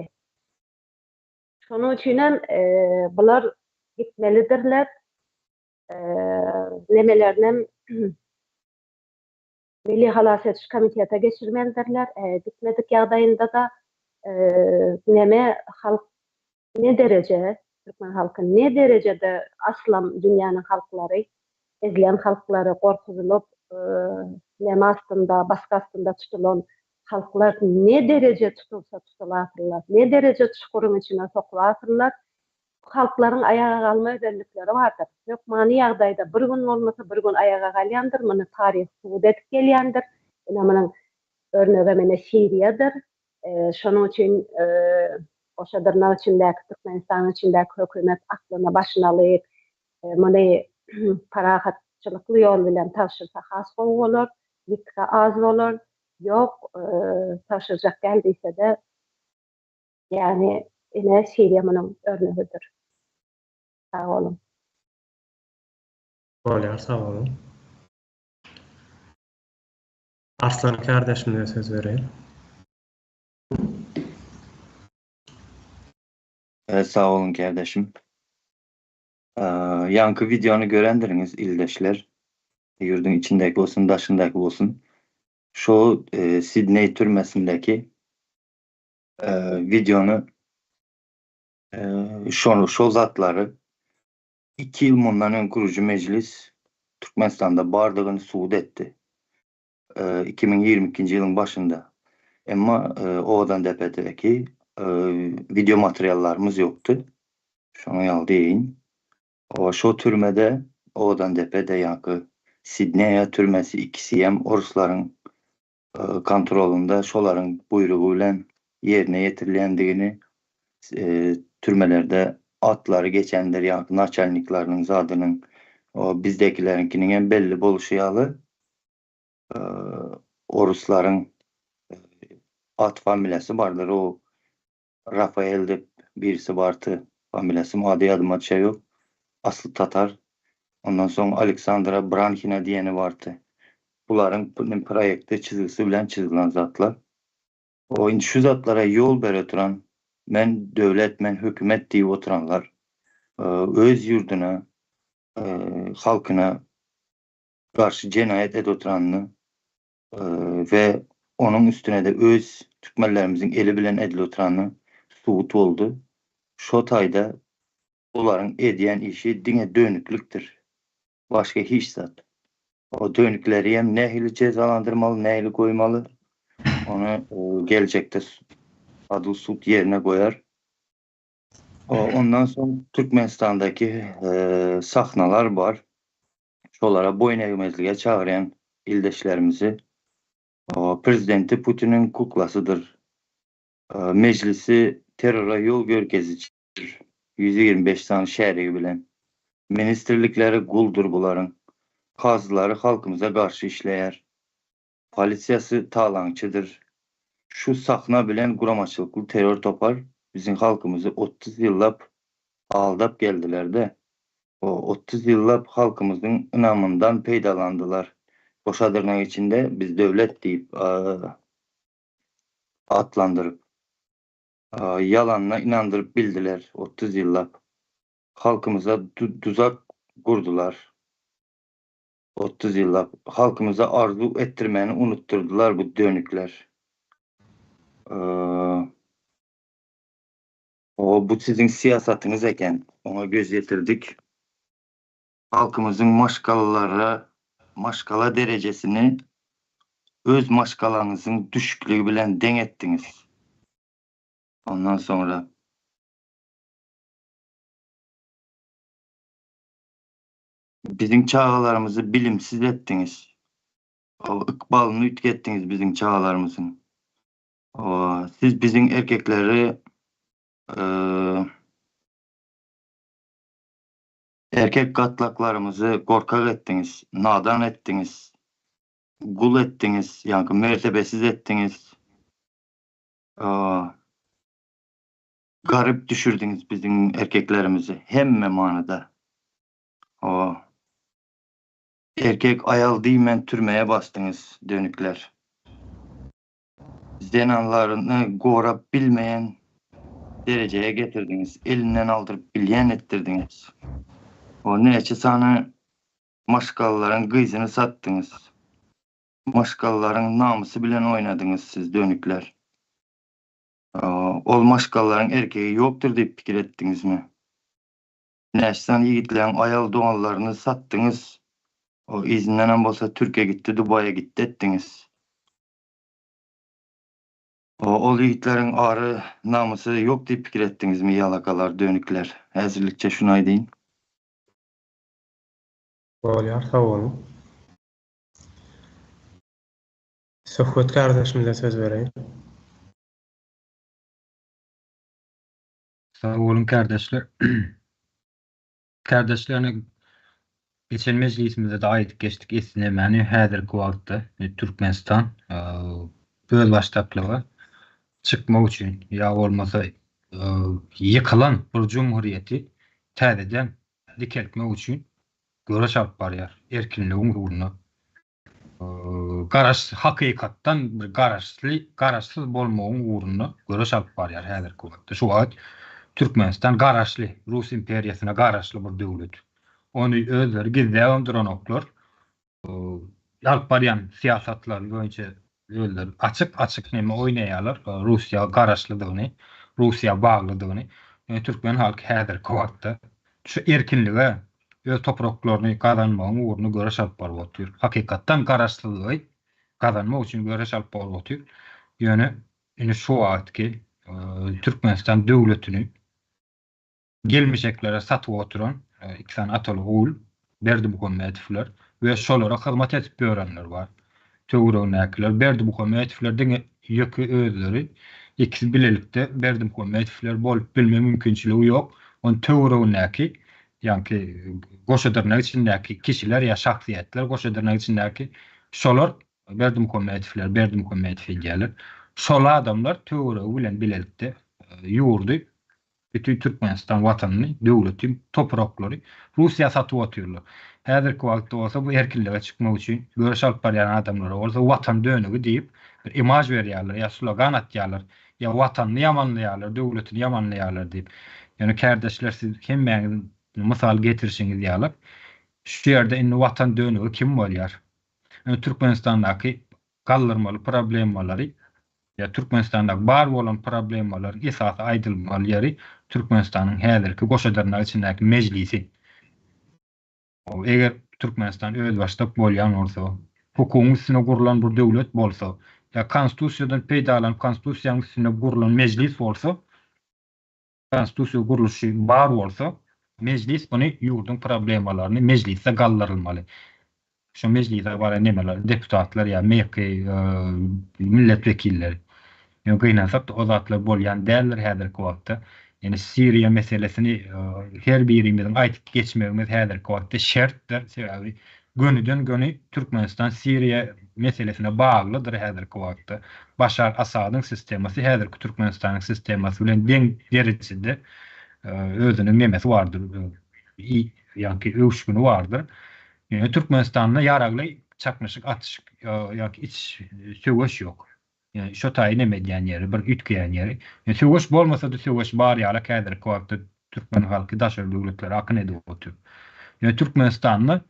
Şonuň üçinem bular gitmelidirler. Nemelerinem Milli halas ediş komitete geçirmelidirler. Gitmedik ýagdaýynda-da neme halk ne dereje, türkmen halky ne derejede aslam dünýäniň halklary, ezilen halklary gorkuzylyp, neme astynda, basgy astynda tutulan Halklar ne dereje tutulsa tutulasyrlar, ne dereje çukuryň içine sokulasyrlar. Bu halklaryň aýaga galma özellikleri bardyr. Hökmany ýagdaýda bir gün bolmasa bir gün aýaga galýandyr, muny taryh subut edip gelýändir. Ine munuň örnegem ine Siriýadyr. Şonuň üçin goşa dyrnak içindäki Türkmenistanyň içindäki hökümet aklyny başyna alyp, muny parahatçylykly ýol bilen tabşyrsa has gowy bolar, ýitgi az bolar. Ýok, tabşyrjak däl diýse-de, ýagny. Ine, Siriýa munuň örnegidir. Sag boluň.
Bolýar, sag boluň. Arslan kärdeşimize söz bereýin.
Sag boluň kärdeşim. Ýaňky wideony görendiriňiz ildeşler. Ýurduň içindäki bolsun, daşyndaky bolsun. Şo Sidneý türmesindäki wideony şony şol zatlary iki ýyl mundan öň gurujy mejlis Türkmenistanda bardygyny subut etdi. 2022-nji ýylyň başynda. Emma Owadandepedäki wideo materiallarymyz ýokdy. Şoňa ýaly diýeýin. Şo türmede Owadandepede ýaňky Sidneýa türmesi ikisiem oruslaryň kontrolynda şolaryň buýrugy bilen ýerine ýetirilýändigini türmelerde atlary geçendir ýaňky naçalnikleriniň zadynyň bizdäkileriňkiniňem belli boluşy ýaly oruslaryň at familiýasy bardyr o Rafael diýip birisi bardy familiýasy ady ýadyma düşe ýok asly tatar ondan soň Aleksandra Branhina diýeni bardy bularyň proýekti çyzgysy bilen çyzylan zatlar o indi şu zatlara ýol bere turan men döwlet men hökümet diýip oturanlar öz ýurduna halkyna garşy jenaýat edip oturanyny we onuň üstüne-de öz türkmenlerimiziň eli bilen edilip oturany subut boldy. Şo taýda bularyň edýän işi diňe dönüklikdir. Başga hiç zat. O dönükleriem nähili jezalandyrmaly, nähili goýmaly, ony geljekde adyl sud ýerine goýar. Ondan soň Türkmenistandaky sahnalar bar. Şolara boýun egmezlige çagyrýan ildeşlerimizi Prezidenti Putiniň kuklasydyr. Mejlisi terrora ýol görkezijidir. 125 sany şärigi bilen. Ministrlikleri guldur bularyň. Kazylary halkymyza garşy işleýär. Polisiýasy talaňçydyr. Şu sahna bilen guramaçylykly terror topar biziň halkymyzy 30 ýyllap aldap geldiler-de. O 30 ýyllap halkymyzyň ynamyndan peýdalandylar. Goşa dyrnak içinde biz döwlet diýip atlandyryp, ýalanyna ynandyryp bildiler 30 ýyllap. Halkymyza duzak gurdular. 30 ýyllap halkymyza arzuw etdirmäni unutdyrdylar bu dönükler. O bu siziň syýasatyňyz eken. Oňa göz ýetirdik. Halkymyzyň maşgalalara maşgala derejesini öz maşgalaňyzyň düşükligi bilen deň etdiňiz. Ondan soňra. Biziň çagalarymyzy bilimsiz etdiňiz. Ykbalyny üýtgetdiňiz biziň çagalarymyzyň. Siz biziň erkekleri erkek gatlaklarymyzy gorkak etdiňiz, nadan etdiňiz, gul etdiňiz, ýaňky mertebesiz etdiňiz. Garyp düşürdiňiz biziň erkeklerimizi hemme manyda. Hawa. Erkek aýal diýmän türmeye basdyňyz dönükler. Zenanlaryny gorap bilmeýän derejeye getirdiňiz, elinden aldyryp bilýän etdirdiňiz. O näçe sany maşgalalaryň gyzyny satdyňyz. Maşgalalaryň namysy bilen oýnadyňyz siz dönükler. Ol maşgalalaryň erkegi ýokdur diýip pikir etdiňizmi? Näçe sany ýigitleň aýal doganlaryny satdyňyz. O yzyndanam bolsa Türkiýe gitdi, Dubaýa gitdi etdiňiz. O ol ýigitleriň ary, namysy ýok diýip pikir etdiňizmi ýalakalar, dönükler. Häzirlikçe şuny aýdaýyn.
Bolýar sag boluň. Söhbet kardeşimize söz bereýin.
Sag boluň kardeşler. Kardeşler ine geçen mejlisimizde-de aýdyp geçdik esnemäni häzirki wagtda Türkmenistan özbaşdaklyga çykmak üçin ýa bolmasa.
ýykylan bir jumhurýeti täzeden dikeltmek üçin göreş alyp barýar, erkinligiň ugrunda. Garaş hakykatdan bir garaşly garaşsyz bolmagyň ugrunda göreş alyp barýar häzirki wagtda. Şu wagt Türkmenistan garaşly, Rus imperiýasyna garaşly bir döwlet. Ony özleri gizläbem duranoklar. Alyp barýan syýasatlary boýunça özleri açyk-açyk neme oýnaýarlar, Russiýa garaşlydygyny, Russiýa baglydygyny. Ýöne türkmen halky häzirki wagtda şu erkinlige, öz topraklaryny gazanmagyň ugrunda göreş alyp baryp otyr. Hakykatdan garaşsyzlygy gazanmak üçin göreş alyp baryp otyr. Ýöne indi şu wagtky Türkmenistan döwletini gelmişeklere satyp oturan iki sany ataly ogul Berdimuhamedowlar we şolara hyzmat edip ýörenler bar. Töweregindäkiler Berdimuhamedowlar diňe ýeke özleri ikisi bilelikde Berdimuhamedowlar bolup bilme mümkinçiligi ýok. Onuň töweregindäki ýaňky goşa dyrnak içindäki kişiler ýa şahsyýetler goşa dyrnak içindäki şolar Berdimuhamedowlar Berdimuhamedow edýärler. Şol adamlar töweregi bilen bilelikde ýurdy Bütin Türkmenistan watanyny, döwleti, topraklary Russiýa satyp otyrlar. Häzirki wagtda bolsa bu erkinlige çykmak üçin göreş alyp barýan adamlara bolsa watan dönügi diýip bir imaž berýärler ýa slogan atýarlar ýa watanyny ýamanlaýarlar, döwletini ýamanlaýarlar diýip. Ýöne kärdeşler siz hemmäňiz mysal getirişiňiz ýaly şu ýerde indi watan dönügi kim bolýar? Indi Türkmenistandaky galdyrmaly problemalary ýa Türkmenistanda bar bolan problemalaryň esasy aýdylmaly ýeri Türkmenistanyň häzirki goşa dyrnak içindäki mejlisi. Eger Türkmenistan özbaşdak bolýan bolsa, hukugyň üstüne gurlan bir döwlet bolsa, ýa konstitusiýadan peýdalanyp konstitusiýanyň üstünde gurlan mejlis bolsa, Konstitusiýa gurluşy bar bolsa, mejlis muny ýurduň problemalaryny mejlisde galdyrylmaly. Şo mejlise baran nemeler, deputatlar ýa MK millet wekilleri. Ýöne gynansak-da o zatlar bolýan däldir häzirki wagtda. Ýöne Siriýa meselesini her birimiziň aýdyp geçmegimiz häzirki wagtda şertdir. Sebäbi Gönüden-göni Türkmenistan Siriýa meselesine baglydyr häzirki wagtda. Başar Asadyň sistemasy häzirki Türkmenistanyň sistemasy bilen deň derejede özüniň nemesi bardyr, ýaňky öwüşgini bardyr. Ýöne Türkmenistanda ýaragly çaknyşyk, atyşyk ýa-ki iç söweş ýok. Ýöne şo taýy neme edýän ýeri, bir üýtgeýän ýeri. Ýöne söweş bolmasa-da söweş bar ýalak häzirki wagtda türkmen halky daşary döwletlere akyn edip otyr. Ýöne Türkmenistanda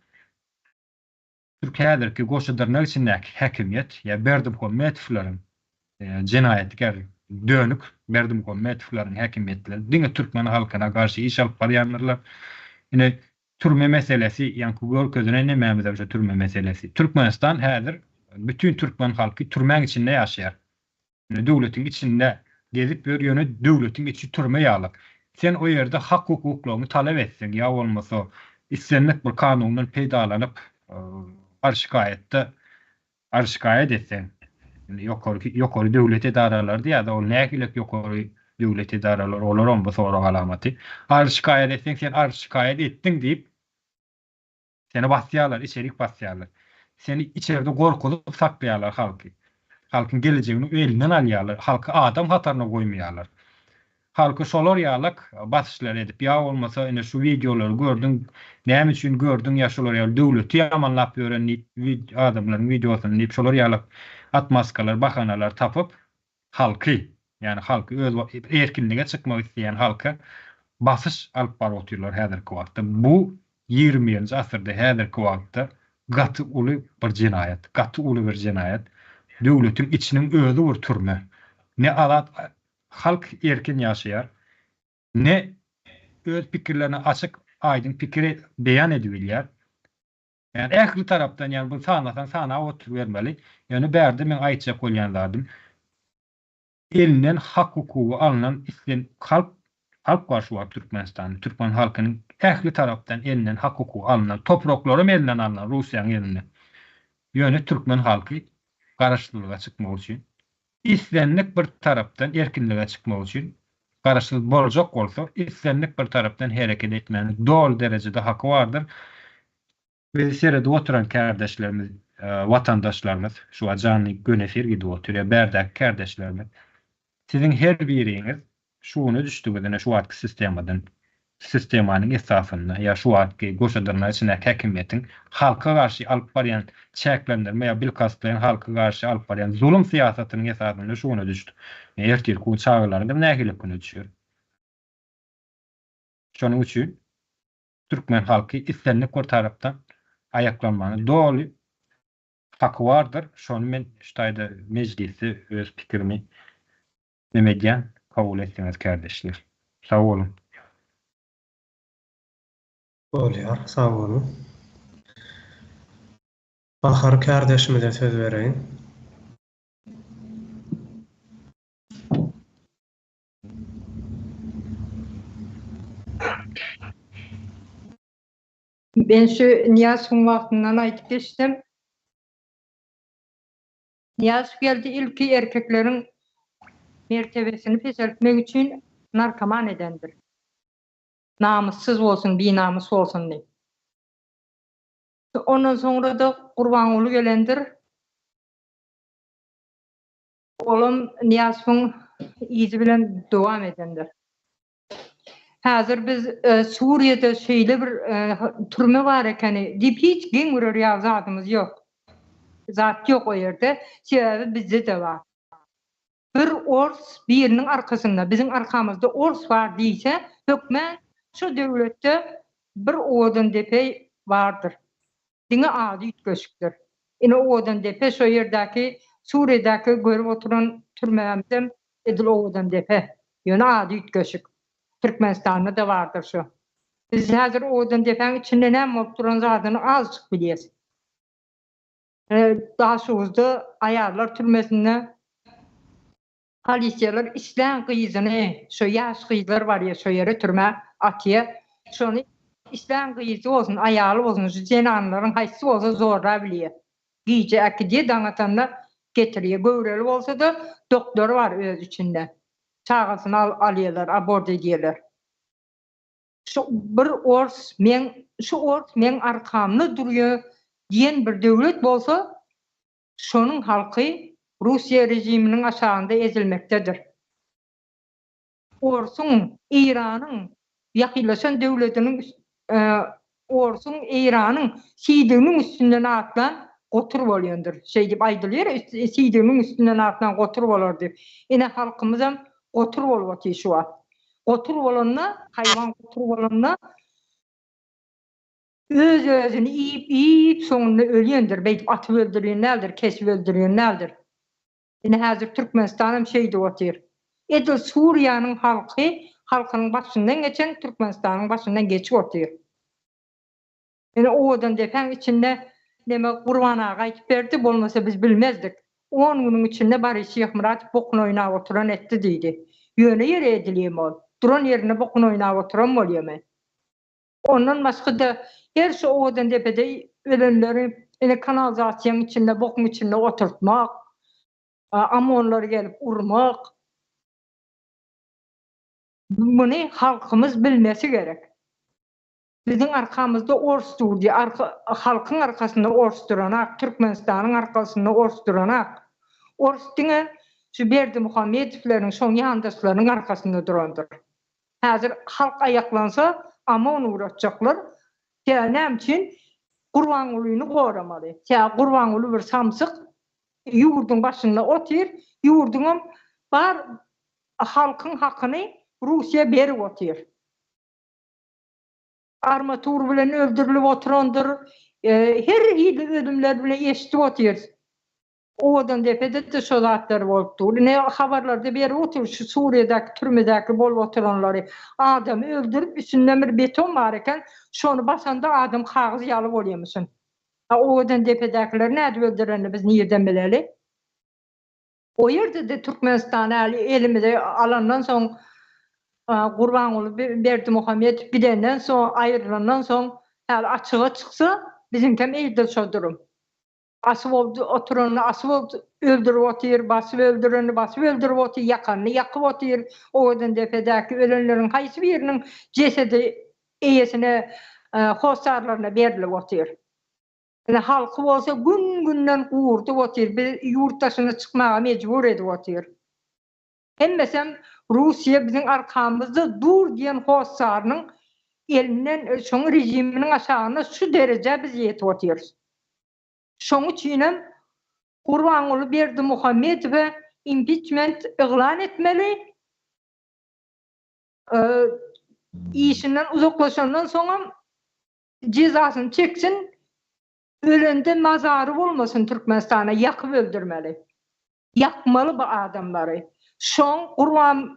türk häzirki goşa dyrnak içindäki häkimiýet ýa Berdimuhametowlaryň jenaýatkär dönük Berdimuhametowlaryň häkimiýetleri diňe türkmen halkyna garşy iş alyp barýandyrlar. Ine Türme meselesi ýaňky görkezilen nemämizem şo türme meselesi. Türkmenistan häzir bütin türkmen halky türmäň içinde ýaşaýar. Ýöne döwletiň içinde gezip ýör ýöne döwletiň içi türme ýaly. Sen o ýerde hak hukuklaryňy talap etseň ýa bolmasa islendik bir kanundan peýdalanyp arz şikaýatda Arz şikaýat etseň, indi ýokarky ýokary döwlet edaralary diýýär-de, ol nähilek ýokary döwlet edaralary, olaram bu sorag alamaty. Arz şikaýat etseň, sen arz şikaýat etdiň diýip, seni basýarlar, içerik basýarlar. Seni içerde gorkuzyp saklaýarlar halky. Halkyň gelejegini elinden alýarlar, halky adam hataryna goýmaýarlar. Halky şolar ýalak basyşlar edip ýa bolmasa ine şu wideolary gördüň näme üçin gördüň ýa şolar ýaly döwleti ýamanlap ýören diýip adamlaryň wideosyny diýip şolar ýalak atmaskalar bahanalar tapyp halky ýani halky öz erkinlige çykmak isleýän halka basyş alyp baryp otyrlar häzirki wagtda bu 21-nji asyrda häzirki wagtda gaty uly bir jenaýat gaty uly bir jenaýat döwletiň içiniň özi bir türme ne azat Halk erkin ýaşaýar. Ne öz pikirlerini açyk aýdyň pikiri beýan edibilýär. Ýani ähli tarapdan ýani bunu sanasaň sanap oturybermeli. Ýöne bärde meň aýtjak bolýan zadym elinden hak hukugy alnan islen halk halk bar şu wagt Türkmenistanda. Türkmen halkynyň ähli tarapdan elinden hak hukugy alnan, topraklaram elinden alnan Russiýanyň elinden. Ýöne türkmen halky garaşsyzlyga çykmak üçin Islendik bir tarapdan erkinlige çykmak üçin, garaşsyz boljak bolsa, islendik bir tarapdan hereket etmäne doly derejede haky bardyr. Bizi seredip oturan kärdeşlerimiz, watandaşlarymyz, şu wagt janly göni efir gidip otyr, ýa bärdäki kärdeşlerimiz, siziň her biriňiz. Şu güne düşdük biz ine şu wagtky sistemadan. Sistemanyň esasynda ýa şu wagtky goşa dyrnak içindäki häkimiýetiň halka garşy alyp barýan çäklendirme ýa bilkastlaýyn halka garşy alyp barýan zulum syýasatynyň esasynda şu güne düşdük. Ertirki gün çagalarymyz nähili güne düşer? Şonuň üçin türkmen halky islendik bir tarapdan aýaklanmagyna doly haky bardyr. Şony men şu taýda mejlisde öz pikirimi neme edýän, kabul etseňiz kärdeşler. Sag boluň.
Bolýar, sag boluň. Bahar kärdeşimize söz bereýin.
Men şu Nyýazowyň wagtyndan aýdyp geçsem. Nyýazow geldi ilki erkekleriň mertebesini peseltmek üçin narkoman edendir. Namyssyz bolsun, binamys bolsun diýip. Ondan soňra-da Gurbanguly gelendir. Olam Nyýazowyň yzy bilen dowam edendir. Häzir biz Suriýada şeýle bir türme bar ekeni diýip hiç geň görer ýaly zadymyz ýok. Zat ýok o ýerde. Sebäbi bizde-de bar. Bir ors biriniň arkasynda, biziň arkamyzda ors bar diýse, hökmän şo döwletde bir owadan depe bardyr. Diňe ady üýtgeşikdir. Ine owadan depe şo ýerdäki Suriýadäki görüp oturan türmämizem edil owadan depe. Ýöne ady üýtgeşik. Türkmenistanda-da bardyr şo. Biz häzir owadan depäň içinde näme bolup duran zadyny azajyk bilýäs. Daşoguzda aýallar türmesinde Polisiýalar islän gyzyny, şo ýaş gyzlar barýa şo ýere türmä atýa. Şony islän gyzy bolsun, aýaly bolsun, şu zenanlaryň haýsy bolsa zorlabilýä. Gije äkidýä, daň atanda getirýä. Göwreli bolsa-da doktory bar öz içinde. Çagasyny alýalar, abort edýäler. Şu bir ors meň, şu ors meň arkamda durýa diýen bir döwlet bolsa, Şonuň halky Russiýa režiminiň aşagynda ezilmekdedir. Orsuň, Eýranyň ýakynlaşan döwletiniň Orsuň, Eýranyň siýdiginiň üstünden atlan gotur bolýandyr. Şeýdip aýdylýar, siýdiginiň üstünden atlan gotur bolar diýip. Ine halkymyzam gotur bolup otyr şu wagt. Gotur bolanda, haýwan gotur bolanda Öz-özüni iýip-iýip soňunda ölýändir, beýdip atyp öldürýän däldir, kesip öldürýän däldir. Ine häzir Türkmenistanam şeýdip otyr. Edil Suriýanyň halky halkynyň başyndan geçen Türkmenistanyň başyndan geçip otyr. Ine owadan depäň içinde neme Gurban aga aýtyp berdi, bolmasa biz bilmezdik. On günüň içinde Boris Şyhmyradow bokun oýnap oturan etdi diýdi. Ýöne ýere edilýemi ol? Duran ýerinde bokun oýnap oturan bolýamy? Ondan başga-da her şu owadan depede ölenleri ine kanalizasiýaň içinde, bokuň içinde oturtmak, OMON-lar gelip urmak. Muny halkymyz bilmesi gerek. Biziň arkamyzda ors dur diýýär. Arka, halkyň arkasynda ors duranak, Türkmenistanyň arkasynda ors duranak. Ors diňe şu Berdimuhamedowlaryň, şoň ýandaşlarynyň arkasynda durandyr. Häzir halk aýaklansa OMON ugratjaklar. Sebäbi näme üçin? Gurbangulyny goramaly. Sebäbi Gurbanguly bir samsyk ýurduň başynda otyr. Ýurduňam bar halkyň hakyny Russiýa berip otyr. Armatur bilen öldürilip oturandyr. Her hili ölümler bilen eşidip otyrys. Owadan depede-de şo zatlar bolup dur. Ine habarlarda berip otyr şu Suriýadäki türmedäki bolup oturanlary. Adamy öldürip üstünden bir beton bar eken, şony basanda adam kagyz ýaly bolýamyşyn. A Owadan depedäkileri nädip öldürenini biz nirden bileli? O ýerde-de Türkmenistan äli elimize alandan soň Gurbanguly Berdimuhamedow gidenden soň aýrylandan soň häli açyga çyksa biziňkem edil şo durum. Asyp oturanyny asyp öldürip otyr, basyp öldürenini basyp öldürip otyr, ýakanyny ýakyp otyr. Owadandepedäki ölenleriň haýsy biriniň jesedi eýesine, hossarlaryna berlip otyr. Ine, halky bolsa gün-günden gurdup otyr, bizi ýurt daşyna çykmaga mejbur edip otyr. Hemmesem Russiýa biziň arkamyzda dur diýen hossarynyň elinden şoň režiminiň aşagynda şu derejä biz ýetip otyrys. Şoň üçinem Gurbanguly Berdimuhamedowa impiçment yglan etmeli. Işinden uzaklaşandan soňam jezasyny çeksin, ölende mazary bolmasyn Türkmenistana ýakyp öldürmeli. Ýakmaly bu adamlary. Şoň Gurban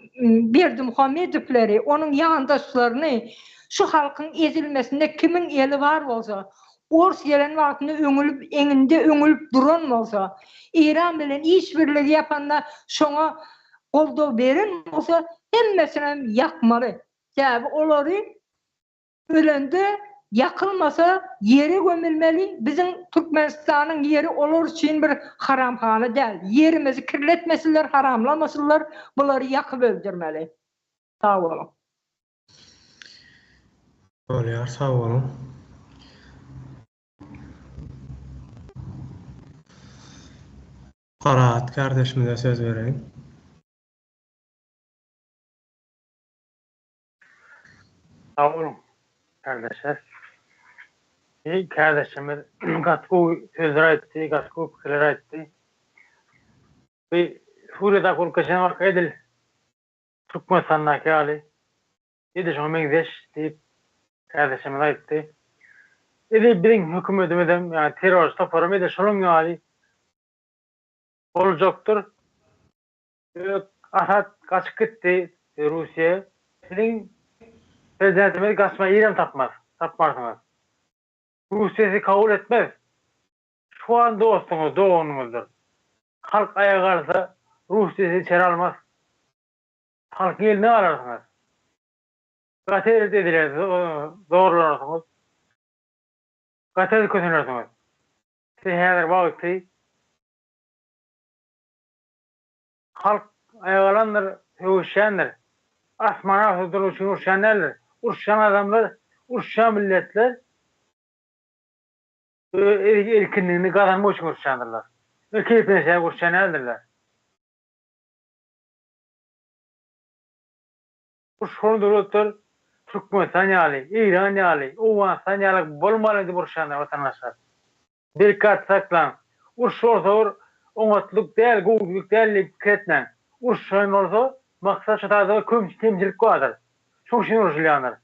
Berdimuhamedowleri, onuň ýandaşlaryny şu halkyň ezilmesinde kimiň eli bar bolsa, ors gelen wagtynda öňülip eňinde öňülip duran bolsa, Eýran bilen iş birligi ýapanda şoňa goldaw beren bolsa hemmesinem ýakmaly. Sebäbi olary Ölende ýakylmasa ýere gömülmeli biziň Türkmenistanyň ýeri olar üçin bir haramhana däl ýerimizi kirletmesinler haramlamasynlar bulary ýakyp öldürmeli sag boluň.
Bolýar sag boluň. Parahat kardeşimize söz bereýin.
Sag boluň kärdeşler. Bi kärdeşimiz gaty gowy sözler aýtdy, gaty gowy pikirler aýtdy. Bi Suriýadaky bolup geçen waka edil Türkmenistandaky ýaly, edil şoňa meňzeş diýip kärdeşimiz aýtdy. Edil biziň hökümetimizem, ýagny terrorçy toparam edil şonuň ýaly boljakdyr. Ýok, Asad gaçyp gitdi Russiýa. Siziň prezidentimiz gaçma ýerem tapmaz, tapmarsyňyz. Russiýa sizi kabul etmez. Şu an dostuňyz, doganyňyzdyr. Halk aýaga galsa, Russiýa sizi içeri almaz. Halkyň eline galarsyňyz. Gaty erbet eziler, zorlanarsyňyz. Gaty erbet kösenersiňiz. Siz häzir wagty Halk aýagalandyr, söweşýändir. Asmana asudalyk üçin uruşýan däldir. Uruşýan adamlar, uruşýan milletler öz erkinligini gazanmak üçin uruşýandyrlar. Öz keýpine sebäp uruşýan däldirler. Uruşan döwletler Türkmenistan ýaly, Eýran ýaly, Owganystan ýaly bolmalyň diýip uruşýandyr watandaşlar. Berk saklaň. Uruş bolsa bir oňatlyk däl, gowulyk däl diýip pikir etmäň. Uruşýan bolsa, maksat şu taýda bir kemçilik bardyr. Şoň üçin uruşylýandyr.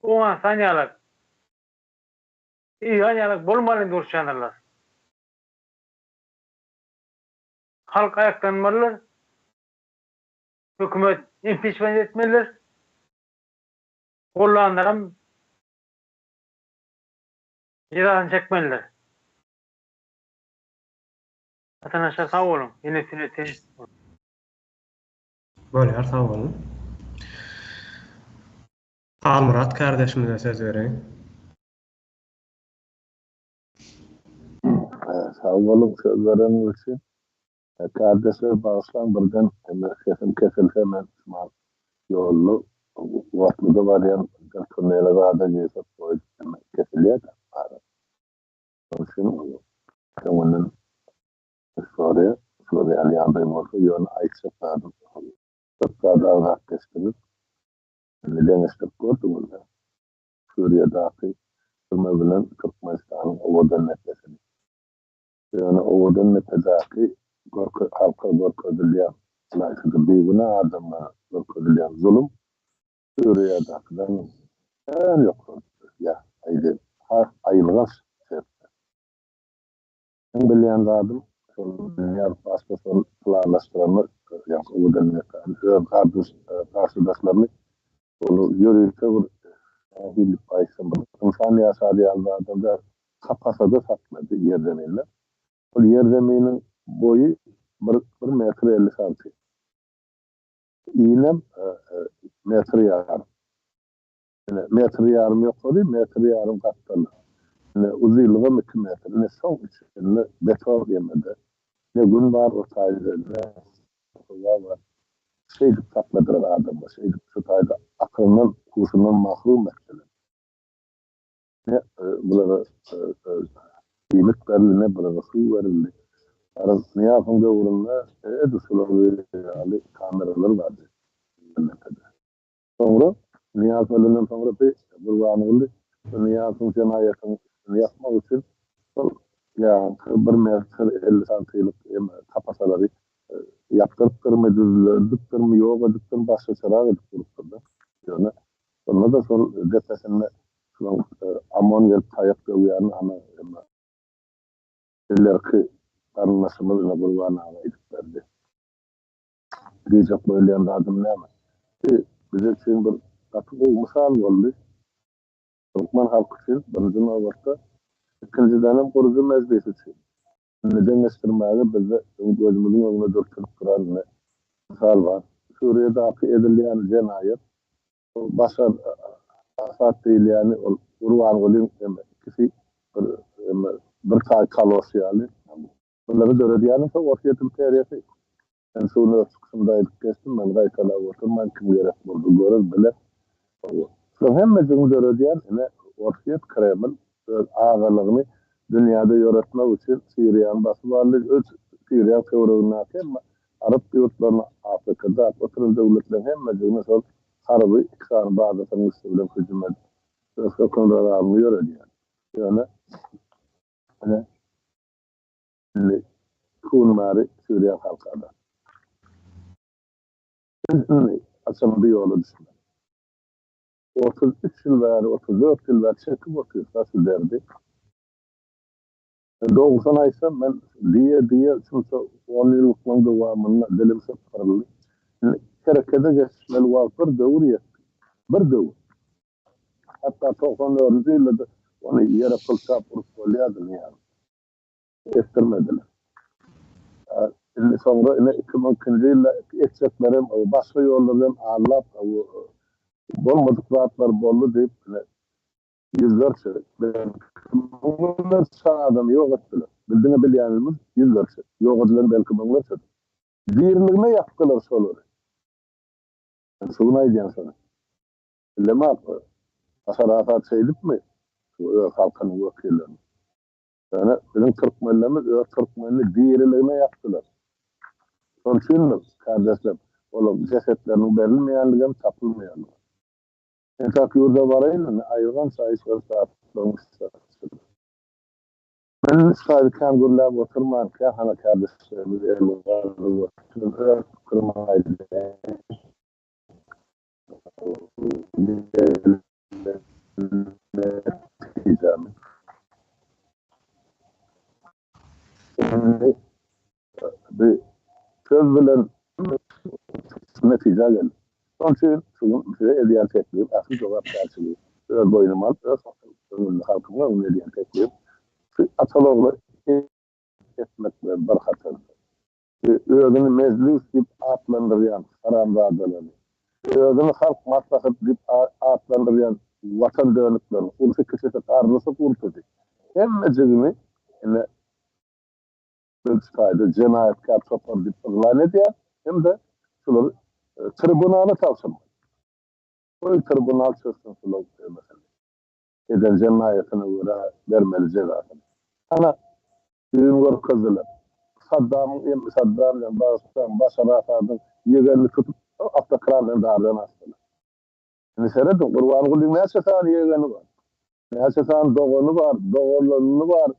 Owganystan ýalak, Eýran ýalak bolmalyň diýip uruşýandyrlar. Halk aýaklanmalydyr. Hökümet impiçment etmelidir. Gollanlaram Jezasyny çekmelidir. Watandaşlar sag boluň. Ýene üstüne tez.
Bolýar sag boluň. Halmyrat kardeşimize söz bereýin.
Sag boluň söz bereniňiz üçin. Kardeşler bagyşlaň birden sesim kesilse men şumat ýolda otluda barýan birden tunele zada girsek poýez kesilýär-de ara. Şonuň üçin öňünden soraýan şular ýaly ýagdaý bolsa ýöne aýtjak zadym köp zat agzap geçdiňiz. Indi deňeşdirip gördüňizmi Suriýadaky türme bilen Türkmenistanyň owadan depesini. Ýöne owadan depedäki halka görkezilýän, ylaýta-da bigünä adamlara görkezilýän zulum Suriýadakydan kän ýokarda, ýa aýdaýyn, has aýylganç şertde. Meň bilýän zadym, şol Nyýazow başda şol planlaşdyranlar, ýagny owadan depäni öz garşydaşlaryny ol ýörite bir nähili diýip aýtsam, bir ynsan ýaşar ýaly zadam däl, Kapasada saklady ýerzeminde. Ol ýerzeminiň boýy bir bir metr 50 santim. Inem metr ýarym. Ine, metr ýarym ýokary, metr ýarym gapdala. Ine, uzynlygam 2 metr. Ine, şoň içinde beton ýemede. Ne gün bar o taýda, ne howa bar. Şeýdip sakladylar adamlar, şeýdip şu taýda akylyndan, huşundan mahrum etdiler. Ne bulara iýmit berildi, ne bulara suw berildi. Garaz, Nyýazowyň döwründe edil şular ýaly kameralar bardy Depede. Soňra, Nyýazow ölenden soňra bi Gurbanguly şu Nyýazowyň jenaýatynyň üstüni ýapmak üçin şol ýaňky bir metr 50 santilik kapasalary ýapdyrypdyrmy, düzledipdirmi, ýok edipdirmi, başgaçarak edip gurupdyr-da. Ýöne şonda-da şol depesinde şolaň OMON gelip taýak döwýärini hany ilerki garyndaşymyz ine Gurban aga aýdyp berdi. Diýjek bolýan zadym näme? Bu bize üçin bir gaty gowy mysal boldy. Türkmen halky üçin birinji nobatda, ikinjidenem gurujy mejlis üçin. Indi deňeşdirmäge bizde gözümiziň öňünde dürtülip duran ine mysal bar. Suriýadaky edilýän jenaýat, ol Başar Asad diýilýäni ol Gurbangulyň eme ikisi bir eme bir taý kaloş ýaly. Bulary döredýänem şo Orsýet imperiýasy. Men şu gün öz çykyşymda aýdyp geçdim, men gaýtalap oturman, kim gerek bolsa görer, biler. Şularyň hemmejigini döredýän ine Orsýet, Kreml öz agalygyny dünýäde ýöretmek üçin Siriýany basyp aldy, öz Siriýaň töweregindäki hemme arap ýurtlaryny, Afrikada oturan döwletleriň hemmejigini şol harby iki sany bazasynyň üsti bilen hüjüm edip, öz hökümdarlygyny ýöredýär. Ýöne ine Indi gün bäri sürýän halka da. Biz indi haçan bu ýola düşmeli? 33 ýyl bäri, 34 ýyl bäri çekip otyrys-da şu derdi. Dogrusyny aýtsam, men diýe-diýe şunça on ýyllyklaryň dowamynda dilim sypdyryldy. Indi herekete geçmeli wagt bir döwür ýetdi. Bir döwür. Hatda togsan dördünji ýylda-da ony ýere pylçap urup bolýardy Nyýazow. Etdirmediler. Indi soňra ine 2002-nji ýylda etjeklerem başga ýollar bilen aldap bolmadyk zatlar boldy diýip ine ýüzlerçe belki müňlerçe adamy ýok etdiler. Biz diňe bilýänimiz ýüzlerçe. Ýok edilen belki müňlerçedir. Diriligine ýakdylar şolary. Men şu gün aýdýan şony. Bilemok Başar Asad şeýdipmi şu öz halkynyň wekillerini. Ýöne biziň türkmenlerimiz öz türkmenini diriligine ýakdylar. Şonuň üçindir, kardeşler, olaryň jesetleriniň berilmeýänligem, tapylmaýanlygam. Entäk ýurda baraýyn indi, aýylganç aýyşlar zatlaryň üsti açyldy. Men indi şu kän gürläp oturman, kärhana kardeşlerimiz elini galdyryp oturyp, öz pikirimi aýdaýyn. Indi bu söz bilen netijä geldik. Şonuň üçin şu gün size edýän teklibim ähli jogapkärçiligi öz boýnuma alyp, öz öňünde, halkymyň öňünde edýän teklibim şu ata-ogla etmek bilen bir hatarda, özüni mejlis diýip atlandyrýan haramzadalary, özüni Halk Maslahaty diýip atlandyrýan watan dönüklerini, ulusy-kiçisi, garrysy-gurtusy, hemmejigini ine biz şu taýda jenaýatkär topar diýip yglan edýäris hem-de şulary tribunala tabşyrmaly. Goý tribunal çözsün şularyň meselesini. Eden jenaýatyna görä bermeli jezasyny. Ana, düýn görkezdiler. Saddamyň em Saddam bilen bagyşlaň Başar Asadyň ýegenini tutup awtokran bilen dardan asdylar. Indi serediň Gurbangulyň näçe sany ýegeni bar? Näçe sany dogany bar, doganlanyny bar,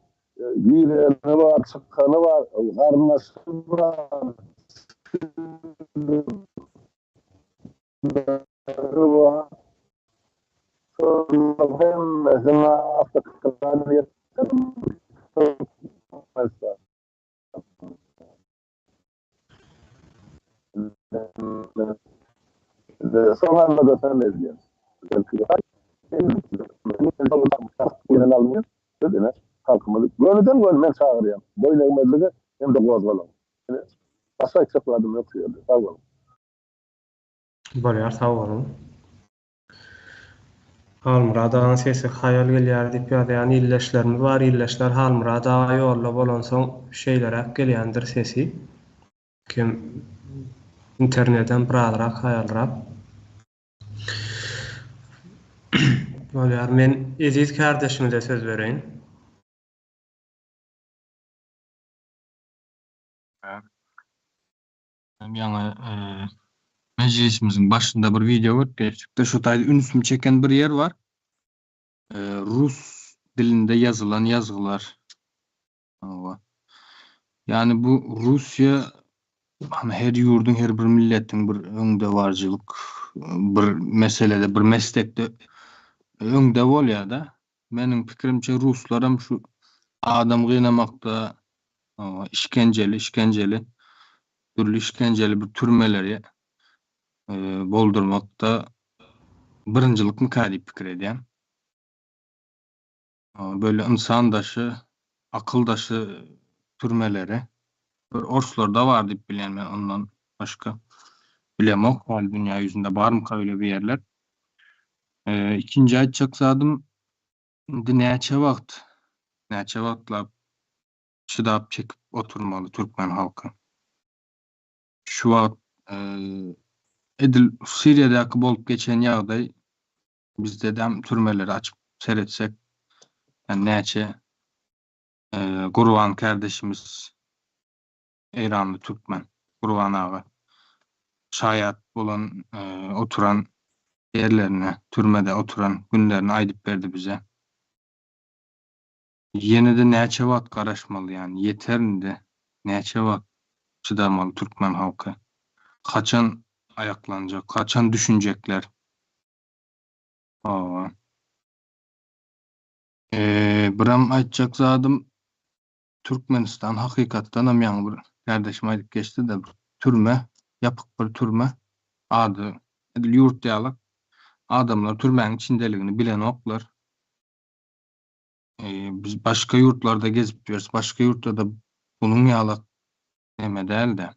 gireni bar, çykany bar, garyndaşy bar. Halkymyzy gönüden-göni men çagyrýan, boýun egmezlige hem-de gozgalaň. Başga aýtjak zadym ýok şu ýerde. Sag boluň.
Bolýar sag boluň. Halmyrat agaň sesi haýal gelýär diýip ýazýan ildeşlerimiz bar ildeşler Halmyrat aga ýolda bolansoň şeýleräk gelýändir sesi. Kim internedem birazrak haýalrak. Bolýar men Eziz kärdeşimize söz bereýin.
Ýaňy mejlisimiziň başynda bir wideo görüp geçdikde şu taýda ünsümi çeken bir ýer bar. Rus dilinde ýazylan ýazgylar. Hawa. Ýagny bu Russiýa hany her ýurduň her bir milletiň bir öňdebaryjylyk bir meselede bir meslekde öňde bolýar-da. Meniň pikirimçe ruslaram şu adam gynamakda hawa işkenjeli işkenjeli dürli işkenjeli bir türmeleri boldurmakda birinjilikmika diýip pikir edýän. Böyle ynsan daşy, akyl daşy türmeleri bir orslarda bar diýip bilýän men ondan başga bilemok hali dünýä ýüzünde barmyka öýle bir ýerler. Ikinji aýtjak zadym indi näçe wagt näçe wagtlap çydap çekip oturmaly türkmen halky. Şu wagt edil Siriýadaky bolup geçen ýagdaý Bizdedem türmeleri açyp seretsek ýani näçe Gurban kärdeşimiz Eýranly türkmen Gurban aga şaýat bolan oturan ýerlerine türmede oturan günlerini aýdyp berdi bize. Ýenede näçe wagt garaşmaly ýani ýeter indi näçe wagt çydamaly türkmen halky haçan aýaklanjak haçan düşünjekler Hawa. Eee, biram aýtjak zadym Türkmenistan hakykatdanam ýaňy bir kärdeşim aýdyp geçdi-de bir türme, ýapyk bir türme ady edil ýurt ýalak. Adamlar türmäň içindeligini bilenoklar. Eee, biz başga ýurtlarda gezip ýörüs, başga ýurtlarda bunuň ýalak neme däl-de.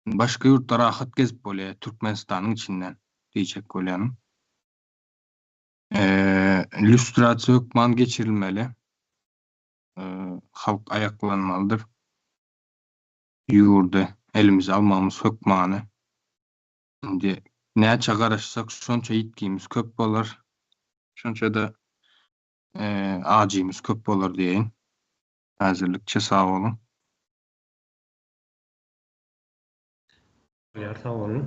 Başga ýurtda rahat gezip bolýar Türkmenistanyň içinden diýjek bolýanym. Lýustrasiýa hökman geçirilmeli. Halk aýaklanmalydyr. Ýurdy elimize almagymyz hökmany. Indi näçe garaşsak şonça ýitgimiz köp bolar. Şonça-da ajymyz köp bolar diýeýin. Häzirlikçe sag boluň.
Bolýar sag boluň.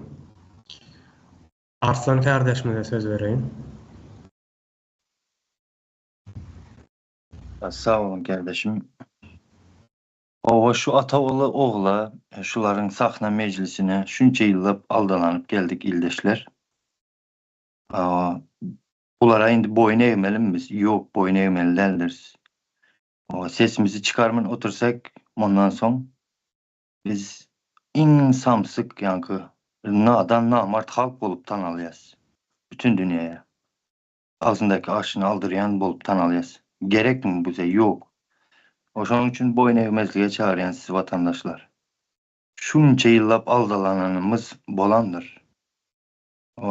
Arslan kärdeşimize söz bereýin.
Sag boluň kärdeşim. Hawa şu ata ogla şularyň sahna mejlisine şunça ýyllap aldalanyp geldik ildeşler. Bulara indi boýun egmelimi biz? Ýok boýun egmeli däldiris. Sesimizi çykarman otursak mundan soň Biz iň samsyk ýaňky nadan namart halk bolup tanalýas bütün dünýäýe. Agzyndaky aşyny aldyrýan bolup tanalýas. Gerekmi bize ýok. Şonuň üçin boýun egmezlige çagyrýan sizi watandaşlar. Şunça ýyllap aldalananymyz bolandyr.